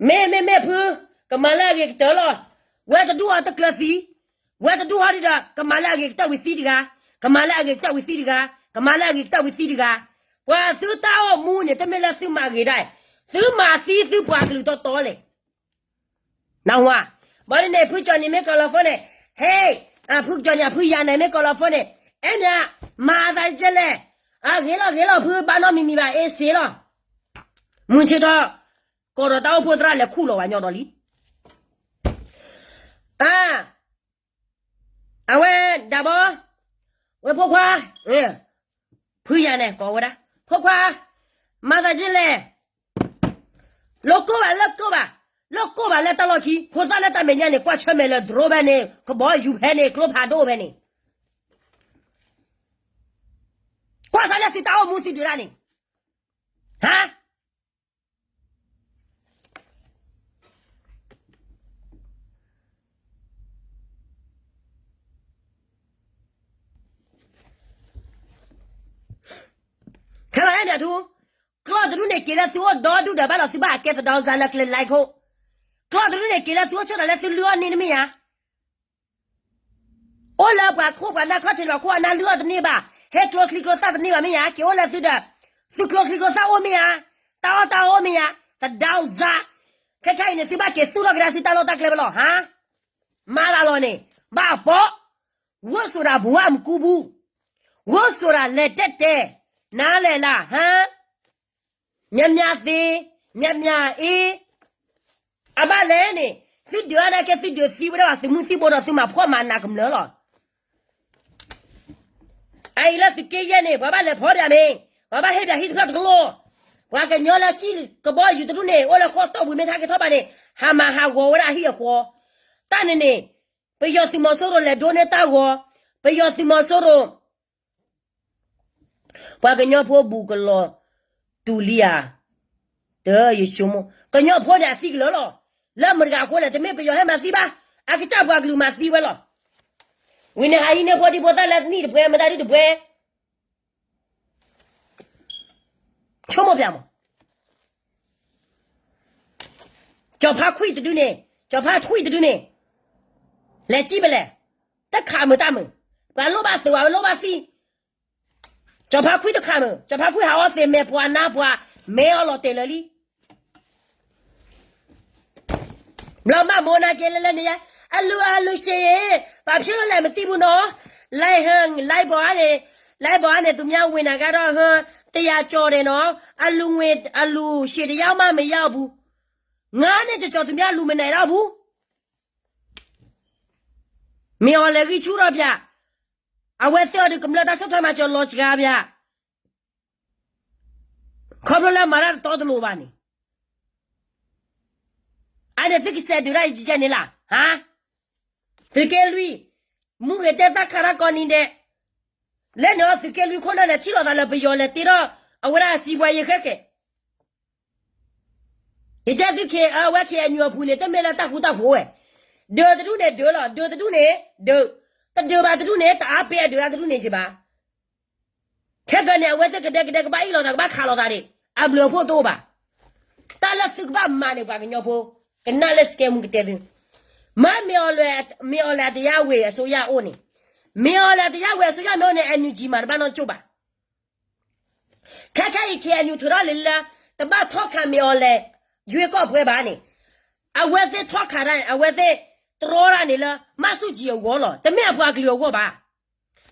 မ့ၢ်မ့ၢ်မ့ၢ်ဖု, ကမၤလၢအဂ့ၤကတၢၢ်လီၤ. ဝဲတဒူၣ်အီၤတကျၢၤသံ, ဝဲတဒူၣ်အီၤဒ်ဒီး ကမၤလၢအဂ့ၤကတၢၢ်ဝံၤသံတဂၤ, ကမၤလၢအဂ့ၤကတၢၢ်ဝံၤသံတဂၤ, ကမၤလၢအဂ့ၤကတၢၢ်ဝံၤသံတဂၤ. ပှၤသုတၢ်အိၣ်မူန့ၣ် တမ့ၢ်လၢသုမၤဂ့ၤဒၣ်, သုမၤသံသုပှၤကလုာ်တီတီလဲၣ်. နၢ်ဟူဧါ. ဘၣ်ဒ်န့ၣ် ဖုကၠီၤနံၤမ့ၢ်ကီၤလီၤဖိန့ၣ်, ဟဲ, ဖုကၠီၤန့ၣ် အဖုယၤန့ၣ် မ့ၢ်ကိးလီၤဖိန့ၣ်, အဲၣ်မး, မၤသးကဲလဲၣ်, ဂ့ၤလီၤ ဂ့ၤလီၤ ဖုဘၣ်နီတမံၤမံၤဘၣ် အ့စ့လီၤ, မုၢ်ဆ့ၣ်ထီၣ်, ကိးဒီးတၢ်အိၣ်ဖှိၣ်သရၣ်လဲၤခူၣ်လီၤဝဲညီဒီးလံ အဝဲဒၣ်ဘီ, ဝဲဖိခွါ, ဖုယၤန့ၣ် ကိးဝဲဒၣ်, ဖိခွါ, မၤသးဒ်လဲၣ်, လၢကိၢ်ဘၣ်လၢကိၢ်ဘၣ်, လၢကိၢ်ဘၣ်လၢတၢ်လီၢ်ခံ, ဖိသၣ်လၢတၢ်မဲာ်ညါန့ၣ် ကွၢ်ဆၢၣ်မဲာ်လၢ drone ဖဲန့ၣ်, ကဘီယူၤဖဲန့ၣ်, ကျိဖးဒိၣ်ဖဲန့ၣ်, ကွၢ်စးလၢသုတၢ်အိၣ်မူသုဒုးဒၣ်န့ၣ်, ဟါ ခဲလၢာ်အဲၣ်ဒိးထူ, ကျီၢ်တဒူၣ်န့ၣ်က့ၤလၢသုအိၣ်ဒီဒူၣ်ဒီးဘၣ်လီၤသုဘၣ်အကဲသဒီစါလၢကျဲလဲခိၣ်, ကျီၢ်တဒူၣ်န့ၣ်က့ၤလၢသုအိၣ်ဆၢထၢၣ်လၢသုလုၢ်အီၣ်န့ၢ်တမ့ၢ်ဧါ အိၣ်လၢပှၤခိၣ်ပှၤနၢ်ခီၣ်ထံးပှၤခိၣ်အနၢ်လုၢ်အီၣ်တန့ၢ်ဘၣ်, ဟဲကျိချံကျိသၣ်တန့ၢ်ဘၣ်မ့ၢ်ဧါ, က့ၤအိၣ်လၢသုဒီး, သုကျိချံကျိသၣ်အိၣ်မ့ၢ်ဧါ, တၢ်အီၣ်တၢ်အီအိၣ်မ့ၢ်ဧါ, သဒီစါ, ခဲခဲအံၤန့ၣ် သုဘၣ်က့ၤသူၣ်ထီၣ်ကဒါသုတၢ်လီၢ်တၢ်ကျဲဖဲလီၤ ဟါ, မၤသးလီၤန့ၣ်, ဘၣ်အပီၣ်, ဝိၣ်စိၤဒၣ်ဘှါမကူဘူး, ဝိၣ်စိၤဒၣ်လဲၤတဲာ်တဲာ်, နၤလဲၣ်လၢ် ဟါ မၠၣ်မၠၣ်သ့, မၠၣ်မၠၣ်အ့, အဘၣ်လဲၣ်န့ၣ်, သုဒုးအါန့ၢ်က့ သုဒုးသံဝဲဒၣ်ဘၣ် သုမုၢ်သံၣ်ဘိဒီးသုမၤဖှီၣ်မၤနးကမျၢၢ်လီၤ. အအံၤလၢသုးက့ယဲၢ်န့ၣ် ပှၤဘၣ်လဲၤဖီၣ်ပၠးမ့ၢ်, ပှၤဘၣ်ဟ့ၣ်ပၠးဟံၣ်တဖျၢၣ်တကလိာ်, ပှၤကညီလၢကံၣ်ကဘီယူၤတဒူၣ်န့ၣ် အိၣ်လၢဃီတီၢ်ပူၤမ့ၢ်ထါက့ၤထီၣ်ဘၣ်န့ၣ်, ဟးမၤဟးဂီၤဝဲဒၣ်အဟံၣ်အဃီ, တၢ်န့ၣ်န့ၣ်, ပယီၤသုးမီၤစိရိၤလဲၤဒိးန့ၢ်တၢ်ဂီၤ, ပယီၤသုးမီၤစိရိၤ ပှၤကညီဖိဘူးကလီၤတူာ်လံဧါ, တယဆိကမိၣ် ကညီဖိန့ၣ်အသံကလၢာ်လီၤ, လၢမတၤတဂၤအဃိလဲၣ် တမ့ၢ်ပယီၤဟဲမၤသံဘၣ်, အကစၢ်ပှၤကလုာ်မၤသံဝဲလီၤ. ဝံၤန့ၣ်ဟးဟံးန့ၢ်ဖိဒံဖိသၣ်လၢနံၣ်တပှဲၤ မတၤဒုတပှဲၤ ဆိကမိၣ်ပၠးမး, ကၠီၤဖါခွံၣ်တဒုန့ၣ်, ကၠီၤဖါထွံၣ်တဒုန့ၣ်, လဲၤစံၣ်ဖဲလဲၣ်, တခးမုာ်တၢ်မုာ်, ပှၤလိၣ်ဘၣ်သုး ပှၤလိၣ်ဘၣ်သံ, ကၠီၤဖါခွံၣ်တခးမုာ်, ကၠီၤဖါခွံၣ်ဟးအီသံးမဲာ်ပှၤနါပှၤ, မဲအီလီၤတဲာ်လၢာ်လံ ဘျီမၤမူနၤက့ၤလၢလၢန့ၣ်ယါ, အလူၤအလူၤ ရှ့း, ပာ်ဖျိလၢလဲၣ်မတံပူၤနီၤ, လဲၣ်ဟၢ, လဲၣ်ဘီန့ၣ်, လဲၣ်ဘီန့ၣ် သူများဝင်တာကတော့ ဟၢ, တရာကျော်တယ်နော်, အလူၤငွေ, အလူၤရှ့းတယောက်မှမရဘူး, ငါးနှစ်ကျော်ကျော် သူများလူမနေတော့ဘူး, မင်းအောင်လှိုင်ဂံၢ်ဆူၣ်ထီၣ်ပၠး, အဝဲသ့ၣ်အီၤဒီးကမျၢၢ်တၢ်ဆီၣ်ထွဲမၤစၢၤလီၤစှၤပၠး, ခီဖျိလၢမၤတၢ်တတီတလိၤဘၣ်န့ၣ်, အန့ၣ်သုကစဲးဒုးတၢ်ယကဲန့ၣ်လၢ်, ဟါ, သုးက့လွံၢ်, မူဂ့ၤတဲသၣ်ခါတၢ်ကီနံၤဒဲး, လဲၤနုာ်အီၤသုးက့လွံၢ်ခိၣ်နၢ်လဲၤထံၣ်လိာ်သးလၢပယီၤလဲၤတ့ထီၣ်, အဝဲဒၣ်စံးပှၤယဲၢ်ဃဲဃဲ ယတဲသု အဝဲ KNU အပူၤန့ၣ် တမ့ၢ်လၢတၢ်ဃူတၢ်ဖိးဝဲ, ဒုးတဒူၣ်န့ၣ်ဒုးလီၤ, ဒုးတဒူၣ်န့ၣ်, ဒုး, တဒုးဘၣ်တဒူၣ်န့ၣ် တအါပ့အဒုးတဒူၣ်န့ၣ်ယဘၣ်, ခဲကနံၣ်န့ၣ် အဝဲသ့ၣ်ကဒဲကဒဲကဘၣ်အ့ၣ်လိာ်သး ကဘၣ်ခးလိာ်သးန့ၣ်, အဘျုးအဖှိၣ်တအိၣ်ဘၣ်, တၢ်လၢသုကဘၣ်မၤန့ၣ် ပှၤကညီဖိ, ကနၣ်လၢစကဲမူကတဲသု, မ့ၢ်, မ့ၢ်အီၤလဲၣ်အတယါဝ့ၤအစိုးရအိၣ်န့ၣ်, မ့ၢ်အီၤလဲၣ်အတယါဝ့ၤအစိုးရမ့ၢ်အိၣ်န့ၣ် NUG မၤတဘၣ်နီတကၠိၢ်ဘၣ် ခဲခဲအံၤ KNU ထုးထီၣ်လံလၢ တဘၣ်ထီၣ်ခးမ့ၢ်အီၤလဲၣ်, ရွေးကောက်ပွဲဘၣ်န့ၣ်, အဝဲသ့ၣ်ထီၣ်ခးတၢ်န့ၣ် အဝဲသ့ၣ်တြီတၢ်န့ၣ်လၢ မဆူၣ်ကၠံအဂီၢ်လီၤ, တမ့ၢ်အပှၤကလုာ်အဂီၢ်ဘၣ်,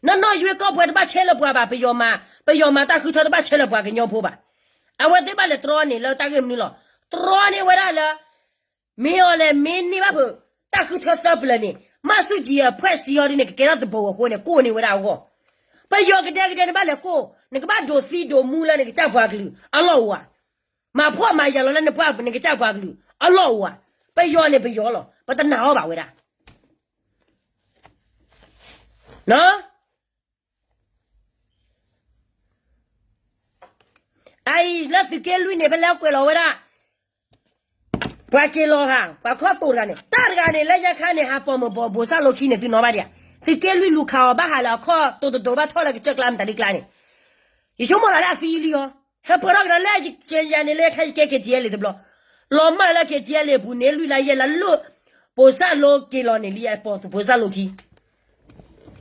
နီၢ်နီၢ် ရွေးကောက်ပွဲ တဘၣ်ဆဲးလၢပှၤဘၣ်, ပယီၤမၤ, ပယီၤမၤတၢ်ဃုထၢတဘၣ်ဆဲးလၢပှၤကညီဖိဘၣ်, အဝဲသ့ၣ်ဘၣ်လဲၤတြီန့ၣ်လၢတၢ်ဂ့ၢ်မနုၤလီၤ, တြီန့ၢ်ဝဲဒၣ်လၢ မ့ၢ်အီၤလဲၣ် မ့ၢ်န့ၢ်ဘၣ်ဖုး တၢ်ဃုထၢသၢပျၢၤန့ၣ် မဆူၣ်ကၠံအဖှဲးစံးအီၤဒ်န့ၣ် ကကဲထီၣ်သဘီဝဲအဃိန့ၣ် ကိးန့ၢ်ဝဲဒၣ်အဂီၢ်, ပယီၤကဒဲကဒဲန့ၣ် ဘၣ်လဲၤကိး, နကဘၣ်ဒိးသံဒိးမူလၢနကစၢ်ပှၤကလုာ်အလီၢ်အိၣ်ဧါ, မၤဖှီၣ်မၤယာ်လီၤလၢနပှၤနကစၢ်ပှၤကလုာ်အလီၢ်အိၣ်ဧါ, ပယီၤန့ၣ်ပယီၤလီၤ, ပတနာ်အီၤဘၣ်ဝဲဒၣ် အအံၤလၢသုးက့လွံၢ်န့ၣ် ဖဲလဲၣ်ကွဲးလီၤဝဲဒၣ်, ပှၤက့ၤလီၤဟး ပှၤခီၣ်တိာ်တဂၤန့ၣ် တၢ်တဂၤန့ၣ် လၢညါခါန့ၣ် ဟးပိာ်မုၣ်ပိာ် ဘိၣ်စၢ်လိခံန့ၣ် သုနီၣ်ဘၣ်ဒံးဧါ, သုးက့လွံၢ်လူၤခးအီၤ ဘၣ်ဟးလၢအခီၣ်တိာ်တတိာ် ဘၣ်ထီၣ်လၢကစၢၢ်ကျါ မတၤဒ်ကျါန့ၣ်, ယဆိကမိၣ်သးလၢအသံလံအီၤ, ဟဲပၢၢ်ထီၣ်ကဒီးလၢယၤန့ၣ် လၢခါယကဲ ခ့ၣ်ထံၣ်အဲလ့ၣ် တဘျီ, လီၤမၢ်လၢ ခ့ၣ်ထံၣ်အဲလ့ၣ် အပူၤန့ၣ် လွံၢ်လါယဲၢ်လါလိၣ်, ဘိၣ်စၢ်လိက့ၤလီၤန့ၣ်လံ အပိာ်ဘိၣ်စၢ်လိခံ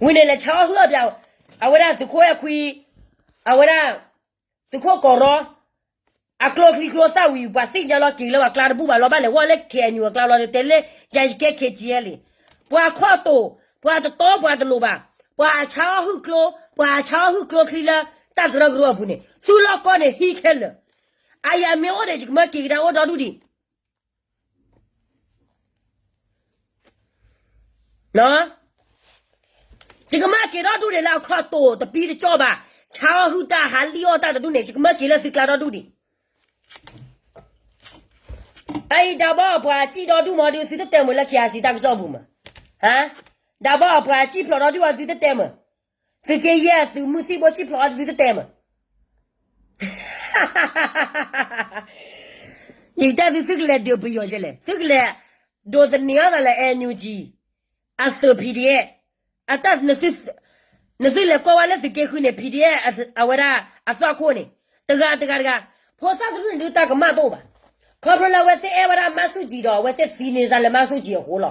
ဝံၤန့ၣ် လဲၤဆါအီၣ်ဟုၣ်အီၣ်ပၠး, အဝဲဒၣ်သုးခိၣ်အဲၣ်ခွံ, အဝဲဒၣ် သုးခိၣ်ကီးရီ, အကျိချံကျိသၣ်ဝံၤ ပှၤသ့ၣ်ညါလီၤက့ၤလၢပှၤကျါတဘူၣ်ဘၣ်လီၤ ဘၣ်လဲၤဝဲလၢ ခ့ၣ်အဲၣ်ယူၣ် အကျါလီၤ တဲလၢ ယၤယကဲ ခ့ၣ်ထံၣ်အဲလ့ၣ်, ပှၤခီၣ်တိာ် ပှၤတတီပှၤတလိၤဘၣ်. ပှၤအဆါအီၣ်ဟုၣ်ကျိ, ပှၤအဆါအီၣ်ဟုၣ်ကျိချံလၢ တၢ်ကရၢကရိအပူၤန့ၣ် သူၣ်လီၢ်ကီၢ်န့ၣ်ဟံးခဲလၢာ်. အယမ့ၢ်အိၣ်ဒီး ယကမၢက့ၤကဒါအိၣ်ဒီဒူၣ်ဒံး ယကမၢက့ၤဒီဒူၣ်ဒံးလၢအခီၣ်တိာ်တပံတကၠီၣ်ဘၣ်, ဆါအီၣ်ဟုၣ်တၢ်ဟးလံၣ်အီၣ်တၢ်တဒူၣ်န့ၣ် ယကမၢက့ၤလၢသုကျါဒီဒူၣ်ဒံး. အအံၤ ဒၢဘီပှၤစံၣ်ဒီဒူၣ်မးဒီး သုတတဲမုာ်လၢ KIC တၢ်ကစီၣ်ပူၤမး. ဒၢဘီပှၤစံၣ်ဖျိးဒီဒူၣ်အီၤ သုတတဲမုာ်, သုးက့ယဲၢ်သုးမုၢ်သံၣ်ဘိစံၣ်ဖျိးအီၤ သုတတဲမုာ်. ယကတဲသု သုကလဲၤဒုးပယီၤယဲလဲၣ်, သုကလဲၤဒိးသန့ၤအီၣ်သးလၢ NUG အသုး PDF အတၢ်, နသုလဲၤကွၢ်ဝဲလၢသုးက့ဃုန့ၣ် PDF အဝဲဒၣ်အသွၣ်ခိၣ်န့ၣ် တဂၤတဂၤတဂၤ, ဖိသၣ်တဒူၣ်န့ၣ်ဒုးတၢ်ကမၣ်တအိၣ်ဘၣ်. ခီဖျိလၢအဝဲသ့ၣ်အဲၣ်ဝဲဒၣ်မၣ်ဆူၣ်ကၠံဒီး အဝဲသ့ၣ်သံန့ၢ်တၢ်လၢမၣ်ဆူၣ်ကၠံအဃိလီၤ.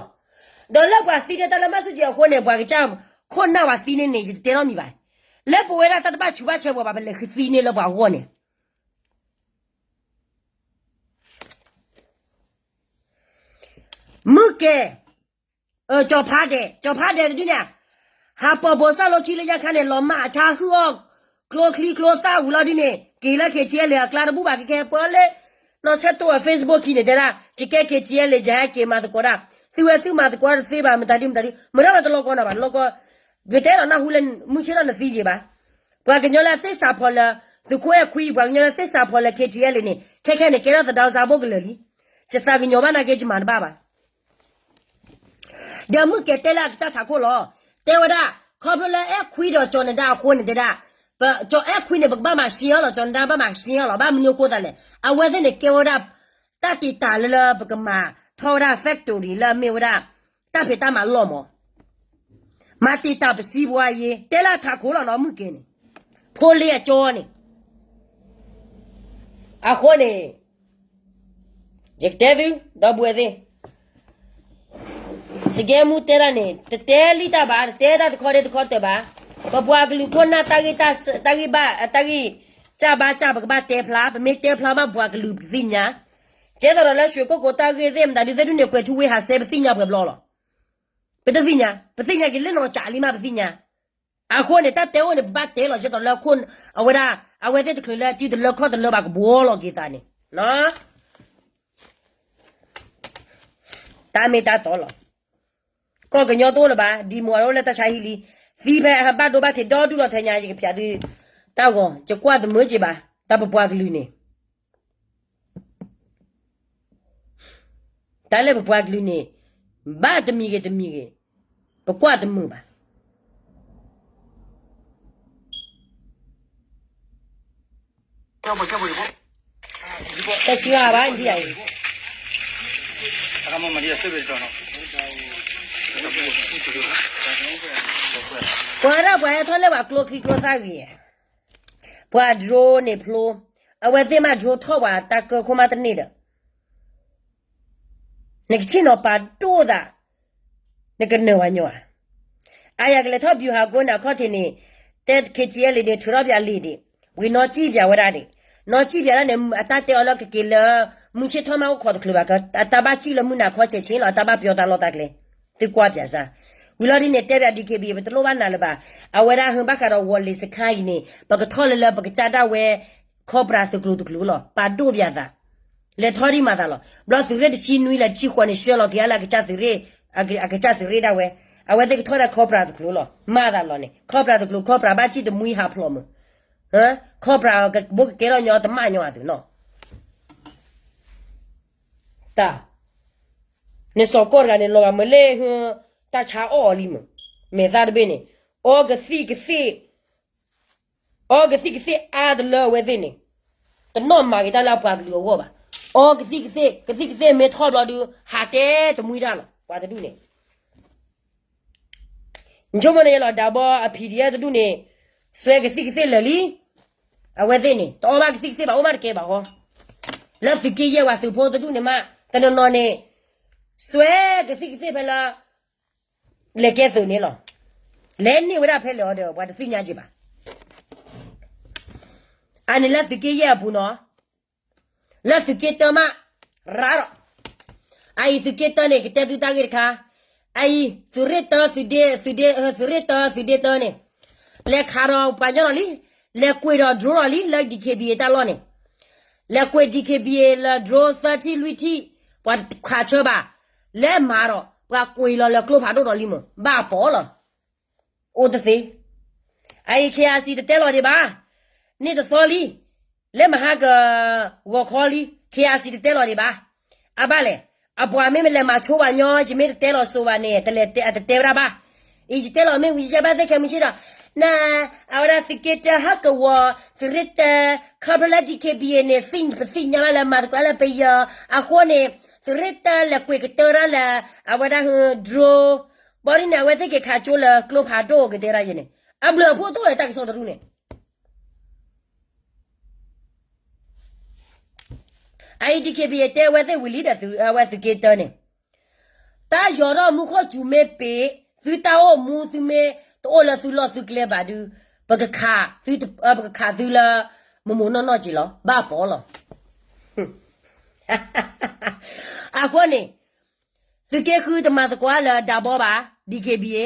ဒီးလၢပှၤသံန့ၢ်တၢ်လၢမၣ်ဆူၣ်ကၠံအဃိန့ၣ် ပှၤကစၢ်ခိၣ်နၢ်ပှၤသံန့ၢ်န့ၣ် ယတတဲထီၣ်မံၤဘၣ်. လၢပဝဲဒၣ်တၢ်တဘၣ်ဆူးဘၣ်ဆၢပှၤဘၣ် ပလဲၤဃုသံန့ၢ်လၢပှၤအဂီၢ်န့ၣ် မုၢ်ကဲ, ကၠီၤဖးဒဲး, ကၠီၤဖးဒဲးတဒုန့ၣ်, ဟးပိာ်ဘိးစၢ်လိခံလၢညါခါန့ၣ် လီၤမၢ်အဆါဟုၣ်အီၣ် ကျိချံကျိသၣ်ဝံၤလီၤဒုန့ၣ် က့ၤလၢ KTLA အကျါတဘူၣ်ဘၣ် ကဲကဲပှၤလၢ နီၢ်ဆဲးတိၢ်အ Facebook ခံန့ၣ် တဲဒၣ် ယကဲ KTLA ယဟဲက့ၤမၤသကိးဒၣ်, သုဝဲသုမၤသကိးတသ့ဘၣ် မတၤဒုမတၤဒု မ့ၢ်ဒၣ်ဝဲတလီၤကီနၤဘၣ် လီၤကီ, ပတဲဒီးနၢ်ဟူလၢမုၢ်ဆ့ၣ်ထီၣ်နသံယံၤဘၣ်. ပှၤကညီလၢသ့ၣ်စးဖီလၢ သုးခိၣ်အဲၣ်ခွံ ပှၤကညီလၢသ့ၣ်စးဖီလၢ KTLA န့ၣ် ခဲခဲန့ၣ် ကဲထီၣ်သဒါစါဘိၣ်ကလၢာ်လံ. ယသးကညီၤဘၣ်နာ်က့ ယမၤတဘၣ်ဘၣ်. ဒီးမုၢ်ကဲတဲလၢအကစၢ်ထးခိၣ်လီၤ. တဲဝဲဒၣ် ခီဖျိလၢအဲၣ်ခွံဒီးကၠီၤနဒါအဃိန့ၣ်တဲဒၣ်, ကၠီၤအဲၣ်ခွံန့ၣ် ပကဘၣ်မၤရှ့အီၤလီၤ, ကၠီၤနဒါဘၣ်မၤရှ့အီၤလီၤ. ဘၣ်မနုၤအဃိသတးလဲၣ်. အဝဲသ့ၣ်န့ၣ်ကဲဝဲဒၣ် တၢ်တံာ်တာ်လၢလၢပကမၤထီၣ်ဝဲဒၣ် factory လၢအမ့ၢ်ဝဲဒၣ် တၢ်ဖံးတၢ်မၤလီၢ်မး မၤတံာ်တာ်ပစံးပှၤယ့ တဲလၢထးခိၣ်လီၤနီၤ မုၢ်ကဲန့ၣ်, ဖိလ့အကၠီန့ၣ်, အဃိန့ၣ် ယကတဲသု ဒီပုၢ်ဝဲၢ်သ့ၣ်, စကဲမူတဲတၢ်န့ၣ် တတဲလံတၢ်ဘၣ်, တတဲတၢ်တခီဒ့တခီတၢၢ်ဘၣ်. ပပှၤကလုာ်ခိၣ်နၢ်တၢ်ဂ့ၢ်တၢ်ဘၣ်, တၢ်ဂ့ၢ်စၢ်ဘါစၢ် ပကဘၣ်တဲဖျါ, ပမ့ၢ်တဲဖျါဘၣ်ပှၤကလုာ်ပကသ့ၣ်ညါ. ကဲသိးဒီးလၢရွှေကုက္ကို တၢ်ဂ့ၢ်သ့ၣ်မတၤဒုးသ့ၣ်ဒုးန့ၣ် ကွဲးထူဝ့ဟးစဲပသ့ၣ်ညါပှဲၤဘျီလီၤ. ပတသ့ၣ်ညါ, ပသ့ၣ်ညါက့ၤလၢနီၢ်ကၠးလံမး ပသ့ၣ်ညါ. အဃိန့ၣ် တၢ်တဲအိၣ်န့ၣ် ပဘၣ်တဲလီၤကဲသိးလၢခိၣ်, အဝဲဒၣ်, အဝဲသ့ၣ်တချုးလၢစုတလၢခီၣ်တလၢဘၣ်ကဘှီလီၤက့ၤသးန့ၣ်, တၢ်မ့ၢ်တၢ်တီလီၤ. ကီၢ်ကညီတအိၣ်လၢၤဘၣ်, ဒံမူအအိၣ်လၢတၢ်ဆါဟံၣ်လံ, သံဖဲအဘၣ်ဒိဘၣ်ထံးဒီဒူၣ်လီၤထဲညါ ယကဖျးသု, တၢ်ဂီၤ ယကွၢ်တမုာ်က့ၤဘၣ်, တၢ်ပပှၤကလုာ်န့ၣ် တၢ်လၢပပှၤကလုာ်န့ၣ်, ဘၣ်တမံၤဂ့ၤတမံၤဂ့ၤ, ပကွၢ်တမုာ်ဘၣ်. တစှၤဘၣ်ဒ်အံၤ, ပှၤဒၣ်ပှၤဟဲထီၣ်လၢပှၤကျိချံကျိသၣ်ဂ့ၤ, ပှၤ drone န့ၣ်ဖျိ, အဝဲသ့ၣ်မး drone ထီၣ်ပှၤတၢ်ကၢခိၣ်မးတန့ၢ်ဒီး နကဆ့ၣ်နီၤပာ်ဒိၣ်သး, နကနၢၤဝဲညီဧါ. အယကလဲၤထီၣ် ဗျူဟာကုန်း န့ၣ် အခီၣ်ထံးန့ၣ်, တဲ KTLA န့ၣ် ထုးထီၣ်ပၠးလံာ်ဒံး, ဝံၤနီၢ်စံၣ်ပၠးဝဲဒၣ်ဒံး, နီၢ်စံၣ်ပၠးဒၣ်န့ၣ် အတၢ်တဲအီၤလၢကက့ၤလၢ မုၢ်ဆ့ၣ်ထီၣ်မးအိၣ်ခိးတချုးဘၣ်, အတၢ်ဘၣ်စံၣ်လၢမုၢ်နၤခီဆဲးဆ့လီၤ, အတၢ်ဘၣ်ပျီတၢ်လီၢ်တၢ်ကျဲ, သုကွၢ်ပၠးစၢ်. ဝံၤလီၤဒ်န့ၣ် တဲပၠး DKBA ပတလိၣ်ဘၣ်နၤလၢၤဘၣ်, အဝဲဒၣ်ဟၢဘၣ်ဃးဒီး ဝီၤလ့ၤစခါအံၤန့ၣ် ပကထီၣ်လၢလၢပကစၢ်ဒၣ်ဝဲ ခီပြးတကျိၤတကျိၤလီၤ, ပာ်ဒိၣ်ပၠးသး, လဲၤထီၣ်ဒံးမၤသးလီၤ. ဘျီသုးရ့ၣ်တဆံနွံလၢတဆံဃိးန့ၣ် ဆှၢလီၤက့ၤအါလၢအကစၢ်သုးရ့ၣ်, အကစၢ်သုးရ့ၣ်ဒၣ်ဝဲ, အဝဲသ့ၣ်ကထီၣ်ဒၣ်ခီပြးတကျိၤလီၤ, မၤသးလီၤန့ၣ်, ခီပြးတကျိၤ ခီပြးဘၣ်စံၣ်တမှံဟးဖျိးမုၢ်, ခီပြးကဘိကကဲထီၣ်ညီတမၣ်ညီအသုးနီၤ. တၢ်, နစီၤကီၢ်တဂၤန့ၣ် လီၤဂာ်မုၢ်လၢဟၢ တၢ်ဆါအီၣ်အီၤလံမုၢ်, မဲာ်သၣ်တဘ့ၣ်န့ၣ်, အီကသံၣ်ကသ့ၣ် အီကသံၣ်ကသ့ၣ်အါတလၢအဝဲသ့ၣ်န့ၣ်, တနီၣ်မၤက့ၤတၢ်လၢအပှၤကလုာ်အဂီၢ်ဘၣ်. အီကသံၣ်ကသ့ၣ်, ကသံၣ်ကသ့ၣ်မ့ၢ်ထီၣ်ဘျီဒုး ဟးတဲတမှံတၢ်လီၤ, ပှၤတဒူၣ်န့ၣ်. နဆိကမိၣ်န့ၣ်ယလီၤ ဒၢဘီအ PDF တဒူၣ်န့ၣ်, စွဲကသံၣ်ကသ့ၣ်လၢာ်လံ. အဝဲသ့ၣ်န့ၣ် တအီၣ်ဘၣ်ကသံၣ်ကသ့ၣ်ဘၣ် အိၣ်ဘၣ်တကဲဘၣ်ဟီ. လၢသုးက့ယဲၢ်ဝဲသုးဖိတဒူၣ်န့ၣ်မး တနီၤနီၤန့ၣ်, စွဲကသံၣ်ကသ့ၣ်ဖဲလၢ လဲၤကဲသုးန့ၣ်လီၤ. လဲၤန့ၢ်ဝဲဒၣ်ဖဲလဲၣ်အီၤဒီး ပှၤတသ့ၣ်ညါက့ၤဘၣ်. အန့ၣ်လၢသုးက့ယဲၢ်အပူၤနီၤ. လၢသုးက့တၢမး, ရၤဒီး, အအံၤသုးက့တၢန့ၣ် ကတဲသုတၢ်ဂ့ၢ်တခါ, အအံၤ သုးရ့ၣ်တၢ သုးဒ့ သုးဒ့ သုးရ့ၣ်တၢ သုးဒ့တၢန့ၣ် လဲၤခးဒီးပှၤညီဒီးလံ, လဲၤကွံာ်ဒီး drone ဒီးလံ လၢ D K B A တၢ်လီၢ်န့ၣ်, လဲၤကွံာ် D K B A လၢ drone သၢထံၣ်လွံၢ်ထံၣ်, ပှၤခးဆၢဘၣ်, လဲၤမၤဒီး ပှၤကွံာ်လီၤလၢကျိဖးဒိၣ်ဒီးလံမး ဘၣ်ပီၤလီၤ. အိၣ်တသ့. အအံၤ K I C တတဲလီၤဒံးဘၣ်. န့ၣ်တသီလံ, လၢမဟါက ဂီၤခီလံ K I C တတဲလီၤဒံးဘၣ်. အဘၣ်လဲၣ်, အပှၤမ့ၢ်မ့ၢ်လဲၤမၤဆိဝဲညီ ယမ့ၢ်တတဲလီၤစိၤဘၣ်န့ၣ် တလဲၤတဲ အတတဲဝဲဒၣ်ဘၣ်. အံၤယတဲလီၤမ့ၢ်ဝံၤ ယဘၣ်သ့ၣ်ခဲမုၢ်ဆ့ၣ်ဒီး န အဝဲဒၣ်သုးက့တၢဟၢကဝီၤ သုးရ့ၣ်တၢ ခီဖျိလၢ D K B A န့ၣ် ပသ့ၣ်ညါဘၣ်လၢမၤသကိးလၢပယီၤအဃိန့ၣ် သုးရ့ၣ်တၢလဲၤကွံာ်ကတၢၢ်ဒၣ်လၢ အဝဲဒၣ်ဟ drone ဘၣ်ဒ်န့ၣ် အဝဲသ့ၣ်က့ၤခးကၠိလၢကျိဖးဒိၣ်ကတဲဒၣ်ယဲန့ၣ် အဘျုးအဖှိၣ်တအိၣ်လၢတၢ်ကစီၣ်တရူၢ်န့ၣ် အအံၤ D K B A တဲဝဲသ့ၣ်ဝံၤလံဒီး အဝဲသုးက့တၢန့ၣ် တၢ်ယီၤထီၣ်မူခိၣ်စူၤမ့ၢ်ပ့ၤ, သုတၢ်အိၣ်မူသုမ့ၢ်တအိၣ်လၢသုလီၢ်သုကျဲဘၣ်ဒုး, ပကခးသု, ပကခးသုလၢ မိၢ်မိၢ်နီၢ်နီၢ်က့ၤလီၤ. ဘၣ်ပီၤလီၤ. အဃိန့ၣ် သုးက့ဃုတမၤသကိးလၢဒးဘီဘၣ်, D K B A,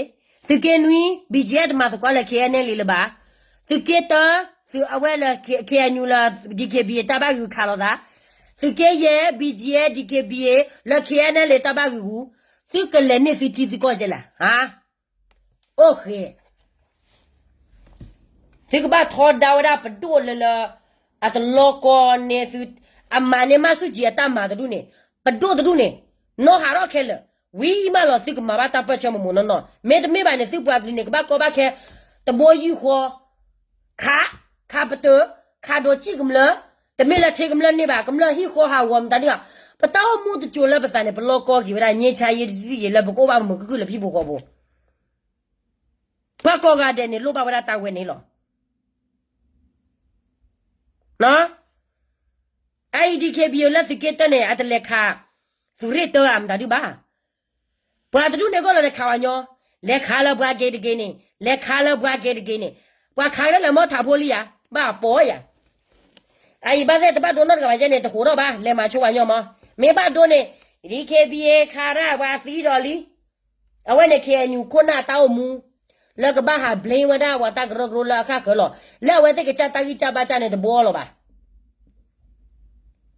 သုးက့နွံ B G F တမၤသကိးလၢ K N L A လၢၤဘၣ်, သုးက့တၢ သုးအဝဲလၢ K N U လၢ D K B A တၢ်ဘၣ်ဂုာ်ခးလိာ်သး, သုးက့ယဲၢ် B G F D K B A လၢ K N L A တၢ်ဘၣ်ဂုာ်ဂူာ်, သုကလဲၤန့ၢ်သုထံသုကီၢ်ကဲလဲၣ်, ဟါ, အိၣ်ဃ့ သုကဘၣ်ထီဒါဝဲဒၣ်ပဒိၣ်လၢလၢ အတလီကီန့ၣ်သု, အမၤန့ၢ်မၤဆူၣ်ကံၤအတၢ်မၤတဒူၣ်န့ၣ်, ပဒိၣ်တဒူၣ်န့ၣ်, နီၢ်ဟးထီၣ်ခဲလၢာ်, ဝံၤမးလီၤသုကမၤဘၣ်တၢ်ပၢၢ်ဆၢမိၢ်မိၢ်နီၢ်နီၢ်, မ့တမ့ၢ်ဘၣ်န့ၣ် သုပှၤကလုာ်န့ၣ် ကဘၣ်ကီဘၣ်ခဲ, တဘိယူၢ်ဃီ, ခး, ခးပတၢၢ်, ခးဒိးစံၣ်ကမျၢၢ်, တမ့ၢ်လၢထံကမျၢၢ်န့ၢ်ဘၣ် ကမျၢၢ်ဟံၣ်ဃီဟးဂီၤမတၤဒ်အီၤ, ပတၢ်အိၣ်မူတစိၤလၢပသးန့ၣ် ပလီကီက့ၤဝဲဒၣ် ငြိမ်းချမ်းရေးတဆံးယံာ်လၢပကအိၣ်ဘၣ်မုာ်မုာ်ခုၣ်ခုၣ်လၢဖံဖိဃီဖိ ပှၤကိးဂၤဒဲးန့ၣ် လိၣ်ဘၣ်ဝဲဒၣ်တၢ်ဝဲန့ၣ်လီၤ. အအံၤ D K B A လၢသုးက့တၢန့ၣ် အတလဲၤခး သုးရ့ၣ်တၢဧါ မတၤဒုဘၣ်. ပှၤတဒူၣ်န့ၣ်ကီၢ်လီၤလဲၤခးဝဲညီ, လဲၤခးလၢပှၤက့ၤတက့ၤန့ၣ်, လဲၤခးလၢပှၤက့ၤတက့ၤန့ၣ်, ပှၤခးကဒါလဲၤမီထးဖိလံဧါ, ဘၣ်ပီၤယၤ အအံၤဘၣ်သ့ၣ်တဘၣ်ဒိနီတဂၤဘၣ်ယဲန့ၣ် တဟိးထီၣ်ဘၣ် လဲၤမၤဆိဝဲညီမး, မ့ၢ်ဘၣ်ဒိန့ၣ် D K B A ခးရၣ်ပှၤသံဒီးလံ. အဝဲန့ၣ် K N U ခိၣ်နၢ်တၢ်အိၣ်မူ လၢကဘၣ်ဟး blame ဝဲဒၣ်ပှၤတၢ်ကရၢကရိလၢအခၣ်ဃၢၤလီၤ. လၢအဝဲသ့ၣ်ကစၢ်တၢ်ဂံၢ်စၢ်ဘါစၢ်န့ၣ် တဘှီလီၤဘၣ်.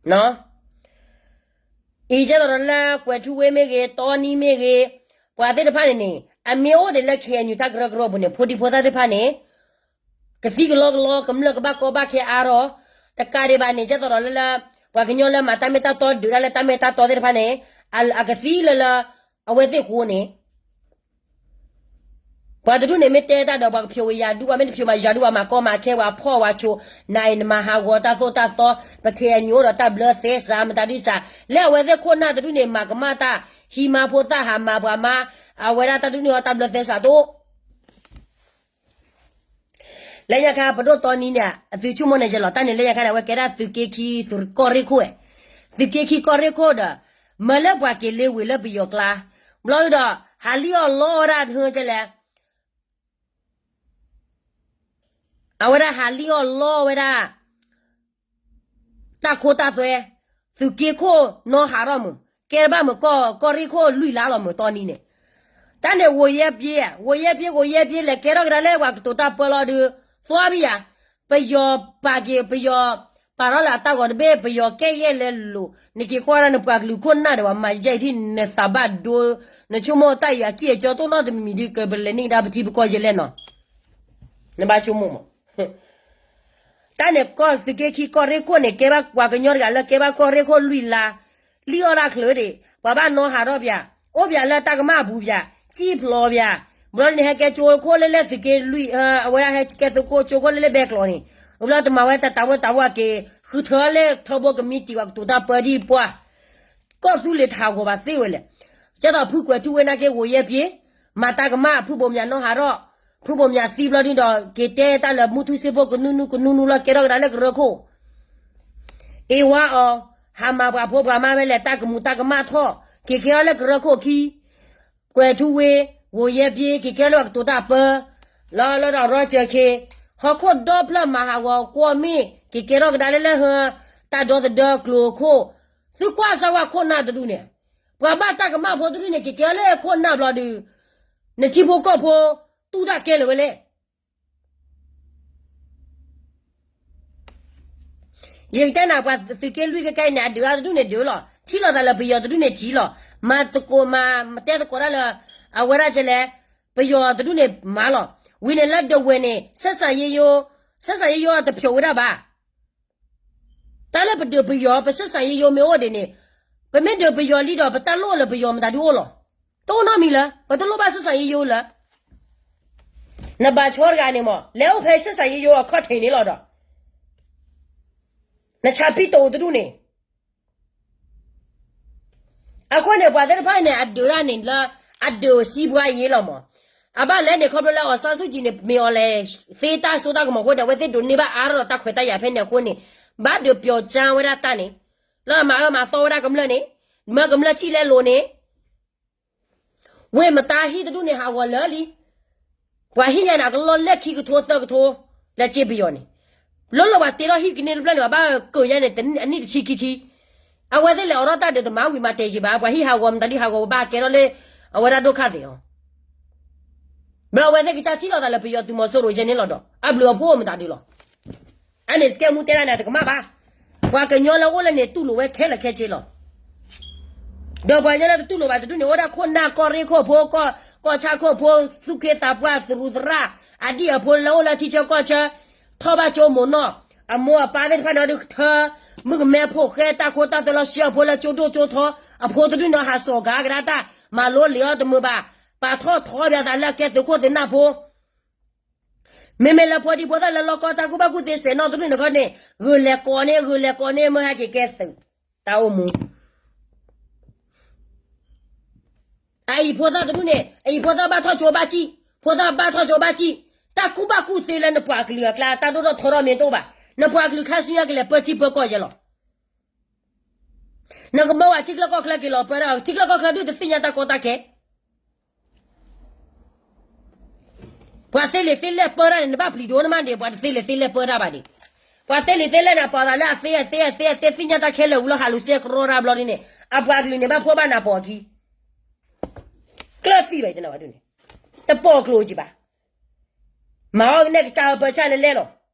အံၤကဲသိးဒီးလၢကွဲၤထူဝ့မ့ၢ်ဂ့ၤ, တီနံမ့ၢ်ဂ့ၤ, ပှၤသ့ၣ်တဖၣ်န့ၣ်န့ၣ် အမ့ၢ်အိၣ်ဒံးလၢ K N U တၢ်ကရၢကရိပူၤန့ၣ် ဖိဒံဖိသၣ်သ့ၣ်တဖၣ်န့ၣ် ကသံကလီကလီ ကမျၢၢ်ကဘၣ်ကီဘၣ်ခဲအါထီၣ်, တကးဒံးဘၣ်န့ၣ် ကဲသိးဒီးလၢလၢ ပှၤကညီလၢမၤတၢ်မ့ၢ်တၢ်တီ ဒုးတၢ်လၢတၢ်မ့ၢ်တၢ်တီသ့ၣ်တဖၣ်န့ၣ် အကသံလၢလၢ အဝဲသ့ၣ်ဃိန့ၣ် ပှၤတဒူၣ်န့ၣ်မ့ၢ်တဲတၢ်ဒီး ပှၤကဖျိးဝဲယၤဒုး ပှၤမ့ၢ်တဖျိးဘၣ်ယၤဒုး ပှၤမၤကီမၤခဲ ပှၤဖီၣ်ပှၤဆိး, နအံၤနမၤဟးဂီၤတၢ်သိၣ်တၢ်သီ, ပ K N U အိၣ်ဒီးတၢ်ဘျၢသဲစး မတၤဒုးစး, လၢအဝဲသ့ၣ်ခိၣ်နၢ်တဒူၣ်န့ၣ် မၤကမၣ်တၢ်, ဟံးမါဖိသၣ်ဟးမၤပှၤမါ, အဝဲဒၣ်တၢ်တဒူၣ်န့ၣ်အတၢ်ဘျၢသဲစးတအိၣ် လၢညါခါပဒိၣ်တီနံန့ၣ် အသုဆိကမိၣ်န့ၣ်ယဲလီၤ တၢ်န့ၣ်လၢညါခါန့ၣ် အဝဲကဲဒၣ်သုးက့ခံသုးကီၢ်ရ့ၣ်ခိၣ်, သုးက့ခံကီၢ်ရ့ၣ်ခိၣ်ဒီး မၢလၢပှၤက့ၤလ့ဝ့ၤလၢပယီၤကျါ, ဘျီဒုဒီး ဟးလံၣ်အီၣ်လီအီၣ်ဝဲဒၣ်ဟၢကဲလဲၣ် အဝဲဒၣ်ဟးလံၣ်အီၣ်လီအီၣ်ဝဲဒၣ် တၢ်ခိတၢ်သွဲ, သုးက့ခိၣ်နီၢ်ဟးထီၣ်မုာ်, ကဲဘၣ်မုာ်ကီၢ်ရ့ၣ်ခိၣ်လွံၢ်လါလီၤမုာ်တီနံန့ၣ်, တၢ်န့ၣ် ဝိုယဲပျ့, ဝိုယဲပျ့ ဝိုယဲပျ့ လဲၤကဲထီၣ်ကဒါလၢပှၤကတိၤတၢ်ပၢလီၤဒုး, ပယီၤပာ်က့ၤ ပယီၤပာ်ထီၣ်လၢအတၢ်ဂီၤတဘ့ၣ် ပယီၤကဲယဲၢ်လဲၤလိာ်, နက့ၤကွၢ်ဒၣ်နပှၤကလုာ်ခိၣ်နၢ်ဒီး ပှၤမၤယဲၢ်ထံၣ်နသးဘၣ်ဒိ, နဆိကမိၣ်တၢ်အံၤအကံၢ်အကီတိၢ်နီၣ်တမံၤမံၤဒုး ကပလဲၤန့ၢ်ကဒါပထံပကီၢ်ယဲၢ်လဲၣ်နီၤ, နဘၣ်ဆိကမိၣ်မး တၢ်န့ၣ်ကီၢ်သုးက့ခံကီၢ်ရ့ၣ်ခိၣ်န့ၣ် ကဲဘၣ်ပှၤကညီတဂၤလၢကဲဘၣ်ကီၢ်ရ့ၣ်ခိၣ်လွံၢ်လါ, လံၣ်အီၣ်ဒၣ်ချၢဒံး, ပှၤဘၣ်နီၢ်ဟးထီၣ်ပၠး, အိၣ်ပၠးလၢတၢ်ကမၣ်အပူၤပၠး, စံၣ်ဖျိးပၠး, ဘျီန့ၣ်ဟဲကဲကၠိခိၣ်လၢလၢသုးက့လွံၢ်, အဝဲဒၣ်ဟဲကဲသုးခိၣ်ကၠိခိၣ်လၢလၢဘဲကျိးန့ၣ်, ဘျီတမၤဝဲတၢ်တၢ်ဝဲတၢ်ဝဲက့ၤ, ဃုထၢလၢထၢဘိကမံးတံာ်ဝဲကတိၤတၢ်ပၢဒံးပှၢ် ကီၢ်သူလ့ၤတဟးဂီၤဘၣ်သ့ဝဲလဲၣ်. ကဲသိးဖုကွဲၤထူဝ့နာ်က့ ဝိုယဲပျ့, မၤတၢ်ကမၣ် ဖုဘိးမၠးနီၢ်ဟးထီၣ်, ဖုဘိးမၠးသံဘျီဒုဒီး က့ၤတဲတၢ်လၢမူထူစ့ဖိကနူနူကနူနူလီၤ ကဲထီၣ်ကဒါလၢကရၢခိၣ်, အ့ဝါအီၤ, ဟးမၤပှၤဖိပှၤမါဝဲလဲၣ် တၢ်ကမူးတၢ်ကမၣ်ထီၣ်, က့ၤကဲထီၣ်လၢကရၢခိၣ်ခံ ကွဲၤထူဝ့, ဝိုယဲပျ့ က့ၤကဲထီၣ်လၢပှၤကတိၤတၢ်ပၢ, လီၤလီၤဒီးရီကၢၤခ့, ဟီၣ်ခိၣ်ဒီဖျၢၣ်မၤဟးဂီၤကွီၢ်မ့ၢ် က့ၤကဲထီၣ်ကဒါလၢလၢဟၢ, တၢ်ဒီသဒၢကျိၤခိၣ်, သုကွၢ်စၢ်ဝဲခိၣ်နၢ်တဒူၣ်န့ၣ်, ပှၤဘၣ်တၢ်ကမၣ်ဖိတဒူၣ်န့ၣ် ကကဲလၢခိၣ်နၢ်ဘျီဒီး နထံဖိကီၢ်ဖိ တူၢ်တၢ်ကဲလၢၤဝဲလဲၣ်. ယကတဲနၤ ပှၤသုးက့လွံၢ်ခဲခဲအံၤန့ၣ် အဒုးအါတဒူၣ်န့ၣ်ဒုးလီၤ. ထံၣ်လိာ်သးလၢပယီၤတဒူၣ်န့ၣ်ထံၣ်လီၤ. မၤသကိးမၤတဲသကိးတၢ်လၢ အဝဲဒၣ်ကလဲၣ်, ပယီၤတဒူၣ်န့ၣ်မၤလီၤ. ဝံၤန့ၣ်လၢဒဝဲၢ်န့ၣ် ဆက်ဆံရေးရုံး, ဆက်ဆံရေးရုံး တဖျိးဝဲဒၣ်ဘၣ်. တၢ်လၢပဒုးပယီၤ ပဆက်ဆံရေးရုံးမ့ၢ်အိၣ်ဒံးန့ၣ်, ပမ့ၢ်ဒုးပယီၤလံဒီး ပတၢ်လိၣ်လၢပယီၤမတၤဒုအိၣ်လီၤ. တအိၣ်နီတမံၤလၢၤ, ပတလိၣ်ဘၣ်ဆက်ဆံရေးရုံးလၢၤ. နဘၣ်ဆိတဂၤန့ၣ်မး လဲၤအိၣ်ဖဲဆက်ဆံရေးရုံးအခီၣ်ထံးန့ၣ်လီၤဒီး နဆါပံၣ်တိာ်တဒူၣ်န့ၣ် အဃိန့ၣ် ပှၤသ့ၣ်တဖၣ်န့ၣ် အဒုးတၢ်န့ၣ်လၢ အဒုးစံးပှၤယ့လီၤမး. အဘၣ်လဲၣ်န့ၣ် ခီဖျိလၢ အောင်ဆန်းစုကြည်န့ၣ် မ့ၢ်အီၤလဲၣ် သ့တၢ်စိတၢ်ကမီၤအဃိဒီး အဝဲသ့ၣ်ဒိးန့ၢ်ဘၣ်အါထီၣ်ဒီးတၢ်ခွဲးတၢ်ယာ်ဖဲန့ၣ်အဃိန့ၣ် ဘၣ်ဒုးပျီၤကၠါဝဲဒၣ်တၢ်န့ၣ် လၢမၤအၢမၤသီဝဲဒၣ်ကမျၢၢ်န့ၣ် မၢကမျၢၢ်ထံၣ်လဲလိာ်န့ၣ် ဝ့ၢ်မတၤဟံၣ်တဒူၣ်န့ၣ် ဟးဂီၤလၢာ်လံ. ပှၤဟံၣ်ယါန့ၣ် အကလီၢ်လဲၢ်ခံကထိသၢကထိ လၢကၠ့ပယီၤန့ၣ် လၢလီၤဝဲတ့ထီၣ်ဟံၣ်ကန့ၢ်တဖျၢၣ်န့ၣ် အဘၣ်ကၢၤယါန့ၣ် အနံၣ်တဆံခံဆံ. အဝဲသ့ၣ်လဲၤအိးထီၣ်တၢ်ဒုးတမၤဝံၤမၤတဲာ်ယံၤဘၣ်. ပှၤဟံၣ်ဟးဂီၤမတၤဒုဟးဂီၤဘၣ်ကဲထီၣ်လၢ အဝဲဒၣ်ဒိၣ်ခါသ့ၣ်အီၤ ဘျီအဝဲသ့ၣ်ကစၢ်ထံၣ်လိာ်သးလၢပယီၤသုးမီၤစိရိၤယဲန့ၣ်လီၤဒီး အဘျုးအဖှိၣ်မတၤဒုလီၤ. အန့ၣ်စကဲမူတဲဒၣ်န့ၣ် တကမၣ်ဘၣ်. ပှၤကညီလၢအိၣ်လၢန့ၣ်တူၢ်လိာ်ဝဲခဲလၢာ်ခဲဆ့လီၤ. ဒီးပှၤကညီလၢတတူၢ်လိာ်ဘၣ်တဒူၣ်န့ၣ် အိၣ်ဒၣ်ခိၣ်နၢ်ကီၢ်ရ့ၣ်ခိၣ်ဖိ ကီၢ်ဆၣ်ခိၣ်ဖိ သူၣ်က့သးပှၢ်သရူးသရၣ် အဒံၣ်အဖိလၢအိၣ်လၢထံဆၢကီၢ်ဆၢ ထီၣ်ဘၣ်ကၠိမိၢ်နီၢ် အမိၢ်အပၢ်သ့ၣ်တဖၣ်န့ၣ် အဒုးထၢ မုၣ်ကမဲဖိဃဲတၢ်ခိတၢ်သွဲလီၤ ဆှၢအဖိလၢကၠိဒိၣ်ကၠိထီ အဖိတဒူၣ်န့ၣ် ဟးစိာ်ကၤကဒါတၢ် မၤလိလံာ်အီၤတမုာ်ဘၣ်. ပာ်ထီၣ်ထီပၠးသးလၢအကဲသုးခိၣ်သုးနၢ်ဖိ မ့မ့ၢ်လၢဖိဒံဖိသၣ်လၢလီၢ်ကီၢ်တၢ်ကူၣ်ဘၣ်ကူၣ်သ့စဲးနီၣ်တဒူၣ်န့ၣ်ခီန့ၣ် ဂုာ်လဲၤကိးန့ၢ် ဂုာ်လဲၤကိးန့ၢ် မၢဟဲက့ၤကဲသုး တၢ်အိၣ်မူ အအံၤဖိသၣ်တဒူၣ်န့ၣ် အအံၤဖိသၣ်ဘၣ်ထီၣ်ကၠိဘၣ်စံၣ်, ဖိသၣ်ဘၣ်ထီၣ်ကၠိဘၣ်စံၣ်, တၢ်ကူၣ်ဘၣ်ကူၣ်သ့လၢနပှၤကလုာ်အကျါ တၢ်ဒိၣ်ထီၣ်ထီထီၣ်မ့ၢ်တအိၣ်ဘၣ်, နပှၤကလုာ်ခါဆူညါကလဲၤပၢထံပၢကီၢ်ယဲလီၤ. နကမၢဝဲထံချၢကီၢ်ချၢက့ၤလီၤပၢတၢ်, ထံချၢကီၢ်ချၢဒုးတသ့ၣ်ညါတၢ်ကီတၢ်ခဲ ပှၤသ့လံာ်သ့လဲၢ်ပၢတၢ်န့ၣ် နဘၣ်ပျံၤဒိၣ်နမးန့ၣ် ပှၤတသ့လံာ်သ့လဲၢ်ပၢတၢ်ဘၣ်ဒံး, ပှၤသ့လံာ်သ့လဲၢ်န့ၣ် ပာ်သးလၢအသ့အသ့အသ့အသ့သ့ၣ်ညါတၢ်ခဲလၢာ်ဝံၤလီၤ ဟးလူၤစဲကရီတၢ်ဘျီဒ်န့ၣ် အပှၤကလုာ်န့ၣ် ဘၣ်ဖှီၣ်ဘၣ်နးပိာ်အခံ, ကျၢၢ်သံဘၣ်ယတနၢ်ဘၣ်ဒ်န့ၣ်, တပိာ်ကျိၤကံဘၣ်, မၤအီၣ်ကနဲၣ်ကစၢ်အပၢဆၣ်လဲၤလဲၣ်လီၤ.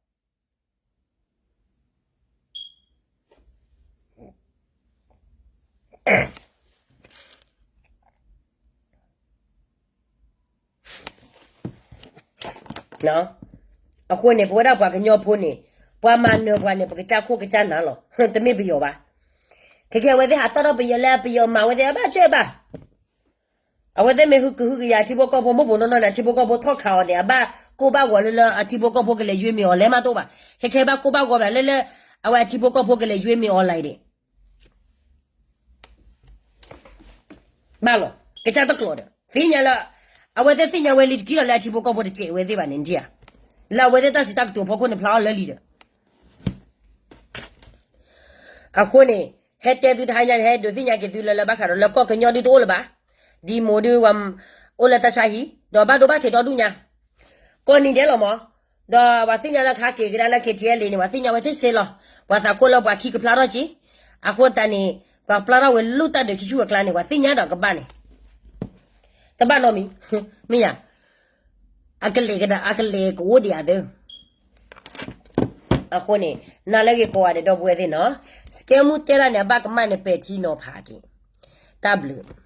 အဃိန့ၣ် ပဝဲဒၣ်ပှၤကညီဖိန့ၣ် ပှၤမၤနၢၤပှၤန့ၣ် ပကစၢ်ခိၣ်ကစၢ်နၢ်လီၤ, တမ့ၢ်ပယီၤဘၣ်. ခဲကဲအဝဲသ့ၣ်ဟးတီၣ်ထီၣ်ပယီၤလၢပယီၤမၤဝဲသ့ၣ် အဘၣ်စၢၤဘၣ် အဝဲသ့ၣ်မ့ၢ်ကဟုကယာ်အထံဖိကီၢ်ဖိ မိၢ်ပိာ်နီၢ်နီၢ်န့ၣ် အထံဖိကီၢ်ဖိထီၣ်ခးအီၤန့ၣ် အဘၣ်ကိၢ်ဘၣ်ဂီၤလၢလၢအထံဖိကီၢ်ဖိကလဲၤယွ့မ့ၢ်အီၤလဲၣ်မးတအိၣ်ဘၣ်. ခဲခဲဘၣ်ကိၢ်ဘၣ်ဂီၤဘၣ်လၢလၢ အဝဲအထံဖိကီၢ်ဖိကလဲၤယွ့မ့ၢ်အီၤလဲၣ်ဒံး ဘၣ်လီၤ. ကစၢ်တကျိၤဒီး သ့ၣ်ညါလၢ အဝဲသ့ၣ်သ့ၣ်ညါဝဲလံတကံလီၤလၢအထံဖိကီၢ်ဖိတစဲးဝဲသ့ၣ်ဘၣ်န့ၣ် နထံၣ်ဧါ. လၢအဝဲသ့ၣ်တၢ်စံးတၢ်ကတိၤဖီခိၣ်န့ၣ်ဖျါအီၤလၢလံဒီး အဃိန့ၣ် ဟဲတဲသုတဟါညါန့ၣ် ဟဲဒုးသ့ၣ်ညါက့ၤသုလၢလၢဘၣ်ဃးဒီးလၢကီၢ်ကညီဒုတအိၣ်လၢၤဘၣ်. ဒ်မိၢ်ဒု အိၣ်လၢတၢ်ဆါဟံၣ် ဒီးဘၣ်ဒိဘၣ်ထံးဒီဒူၣ်ညါ ကိးနံၤဒဲးလီၤမး, ဒီးပှၤသ့ၣ်ညါလၢခါက့ၤကဒါလၢ KTLA န့ၣ် ပှၤသ့ၣ်ညါဝဲတစဲးလီၤ. ပှၤသးကိၢ်လၢပှၤခံကဖျါထီၣ်က့ၤ, အဃိသတးန့ၣ် ပှၤပျၢ်ထီၣ်ဝဲလၢတၢ်ဒုးဆူၣ်ဆူၣ်အကျါန့ၣ် ပှၤသ့ၣ်ညါဒီးကဘၣ်န့ၣ် တဘၣ်နီတမံၤ, မ့ၢ်ယါ, အကလဲၤကဒါ အကလဲၤကအိၣ်ဒံးဧါသၢ အဃိန့ၣ် နၤလၢဂ့ၤကိးဂၤဒဲးဒီပုၢ်ဝဲၢ်သ့ၣ်နီၤ, စကဲမူတဲဒၣ်န့ၣ် အဘၣ်ကမၣ်န့ၣ်ပဲာ်ထံနီၤဖးက့ၤ, တၢ်ဘျုး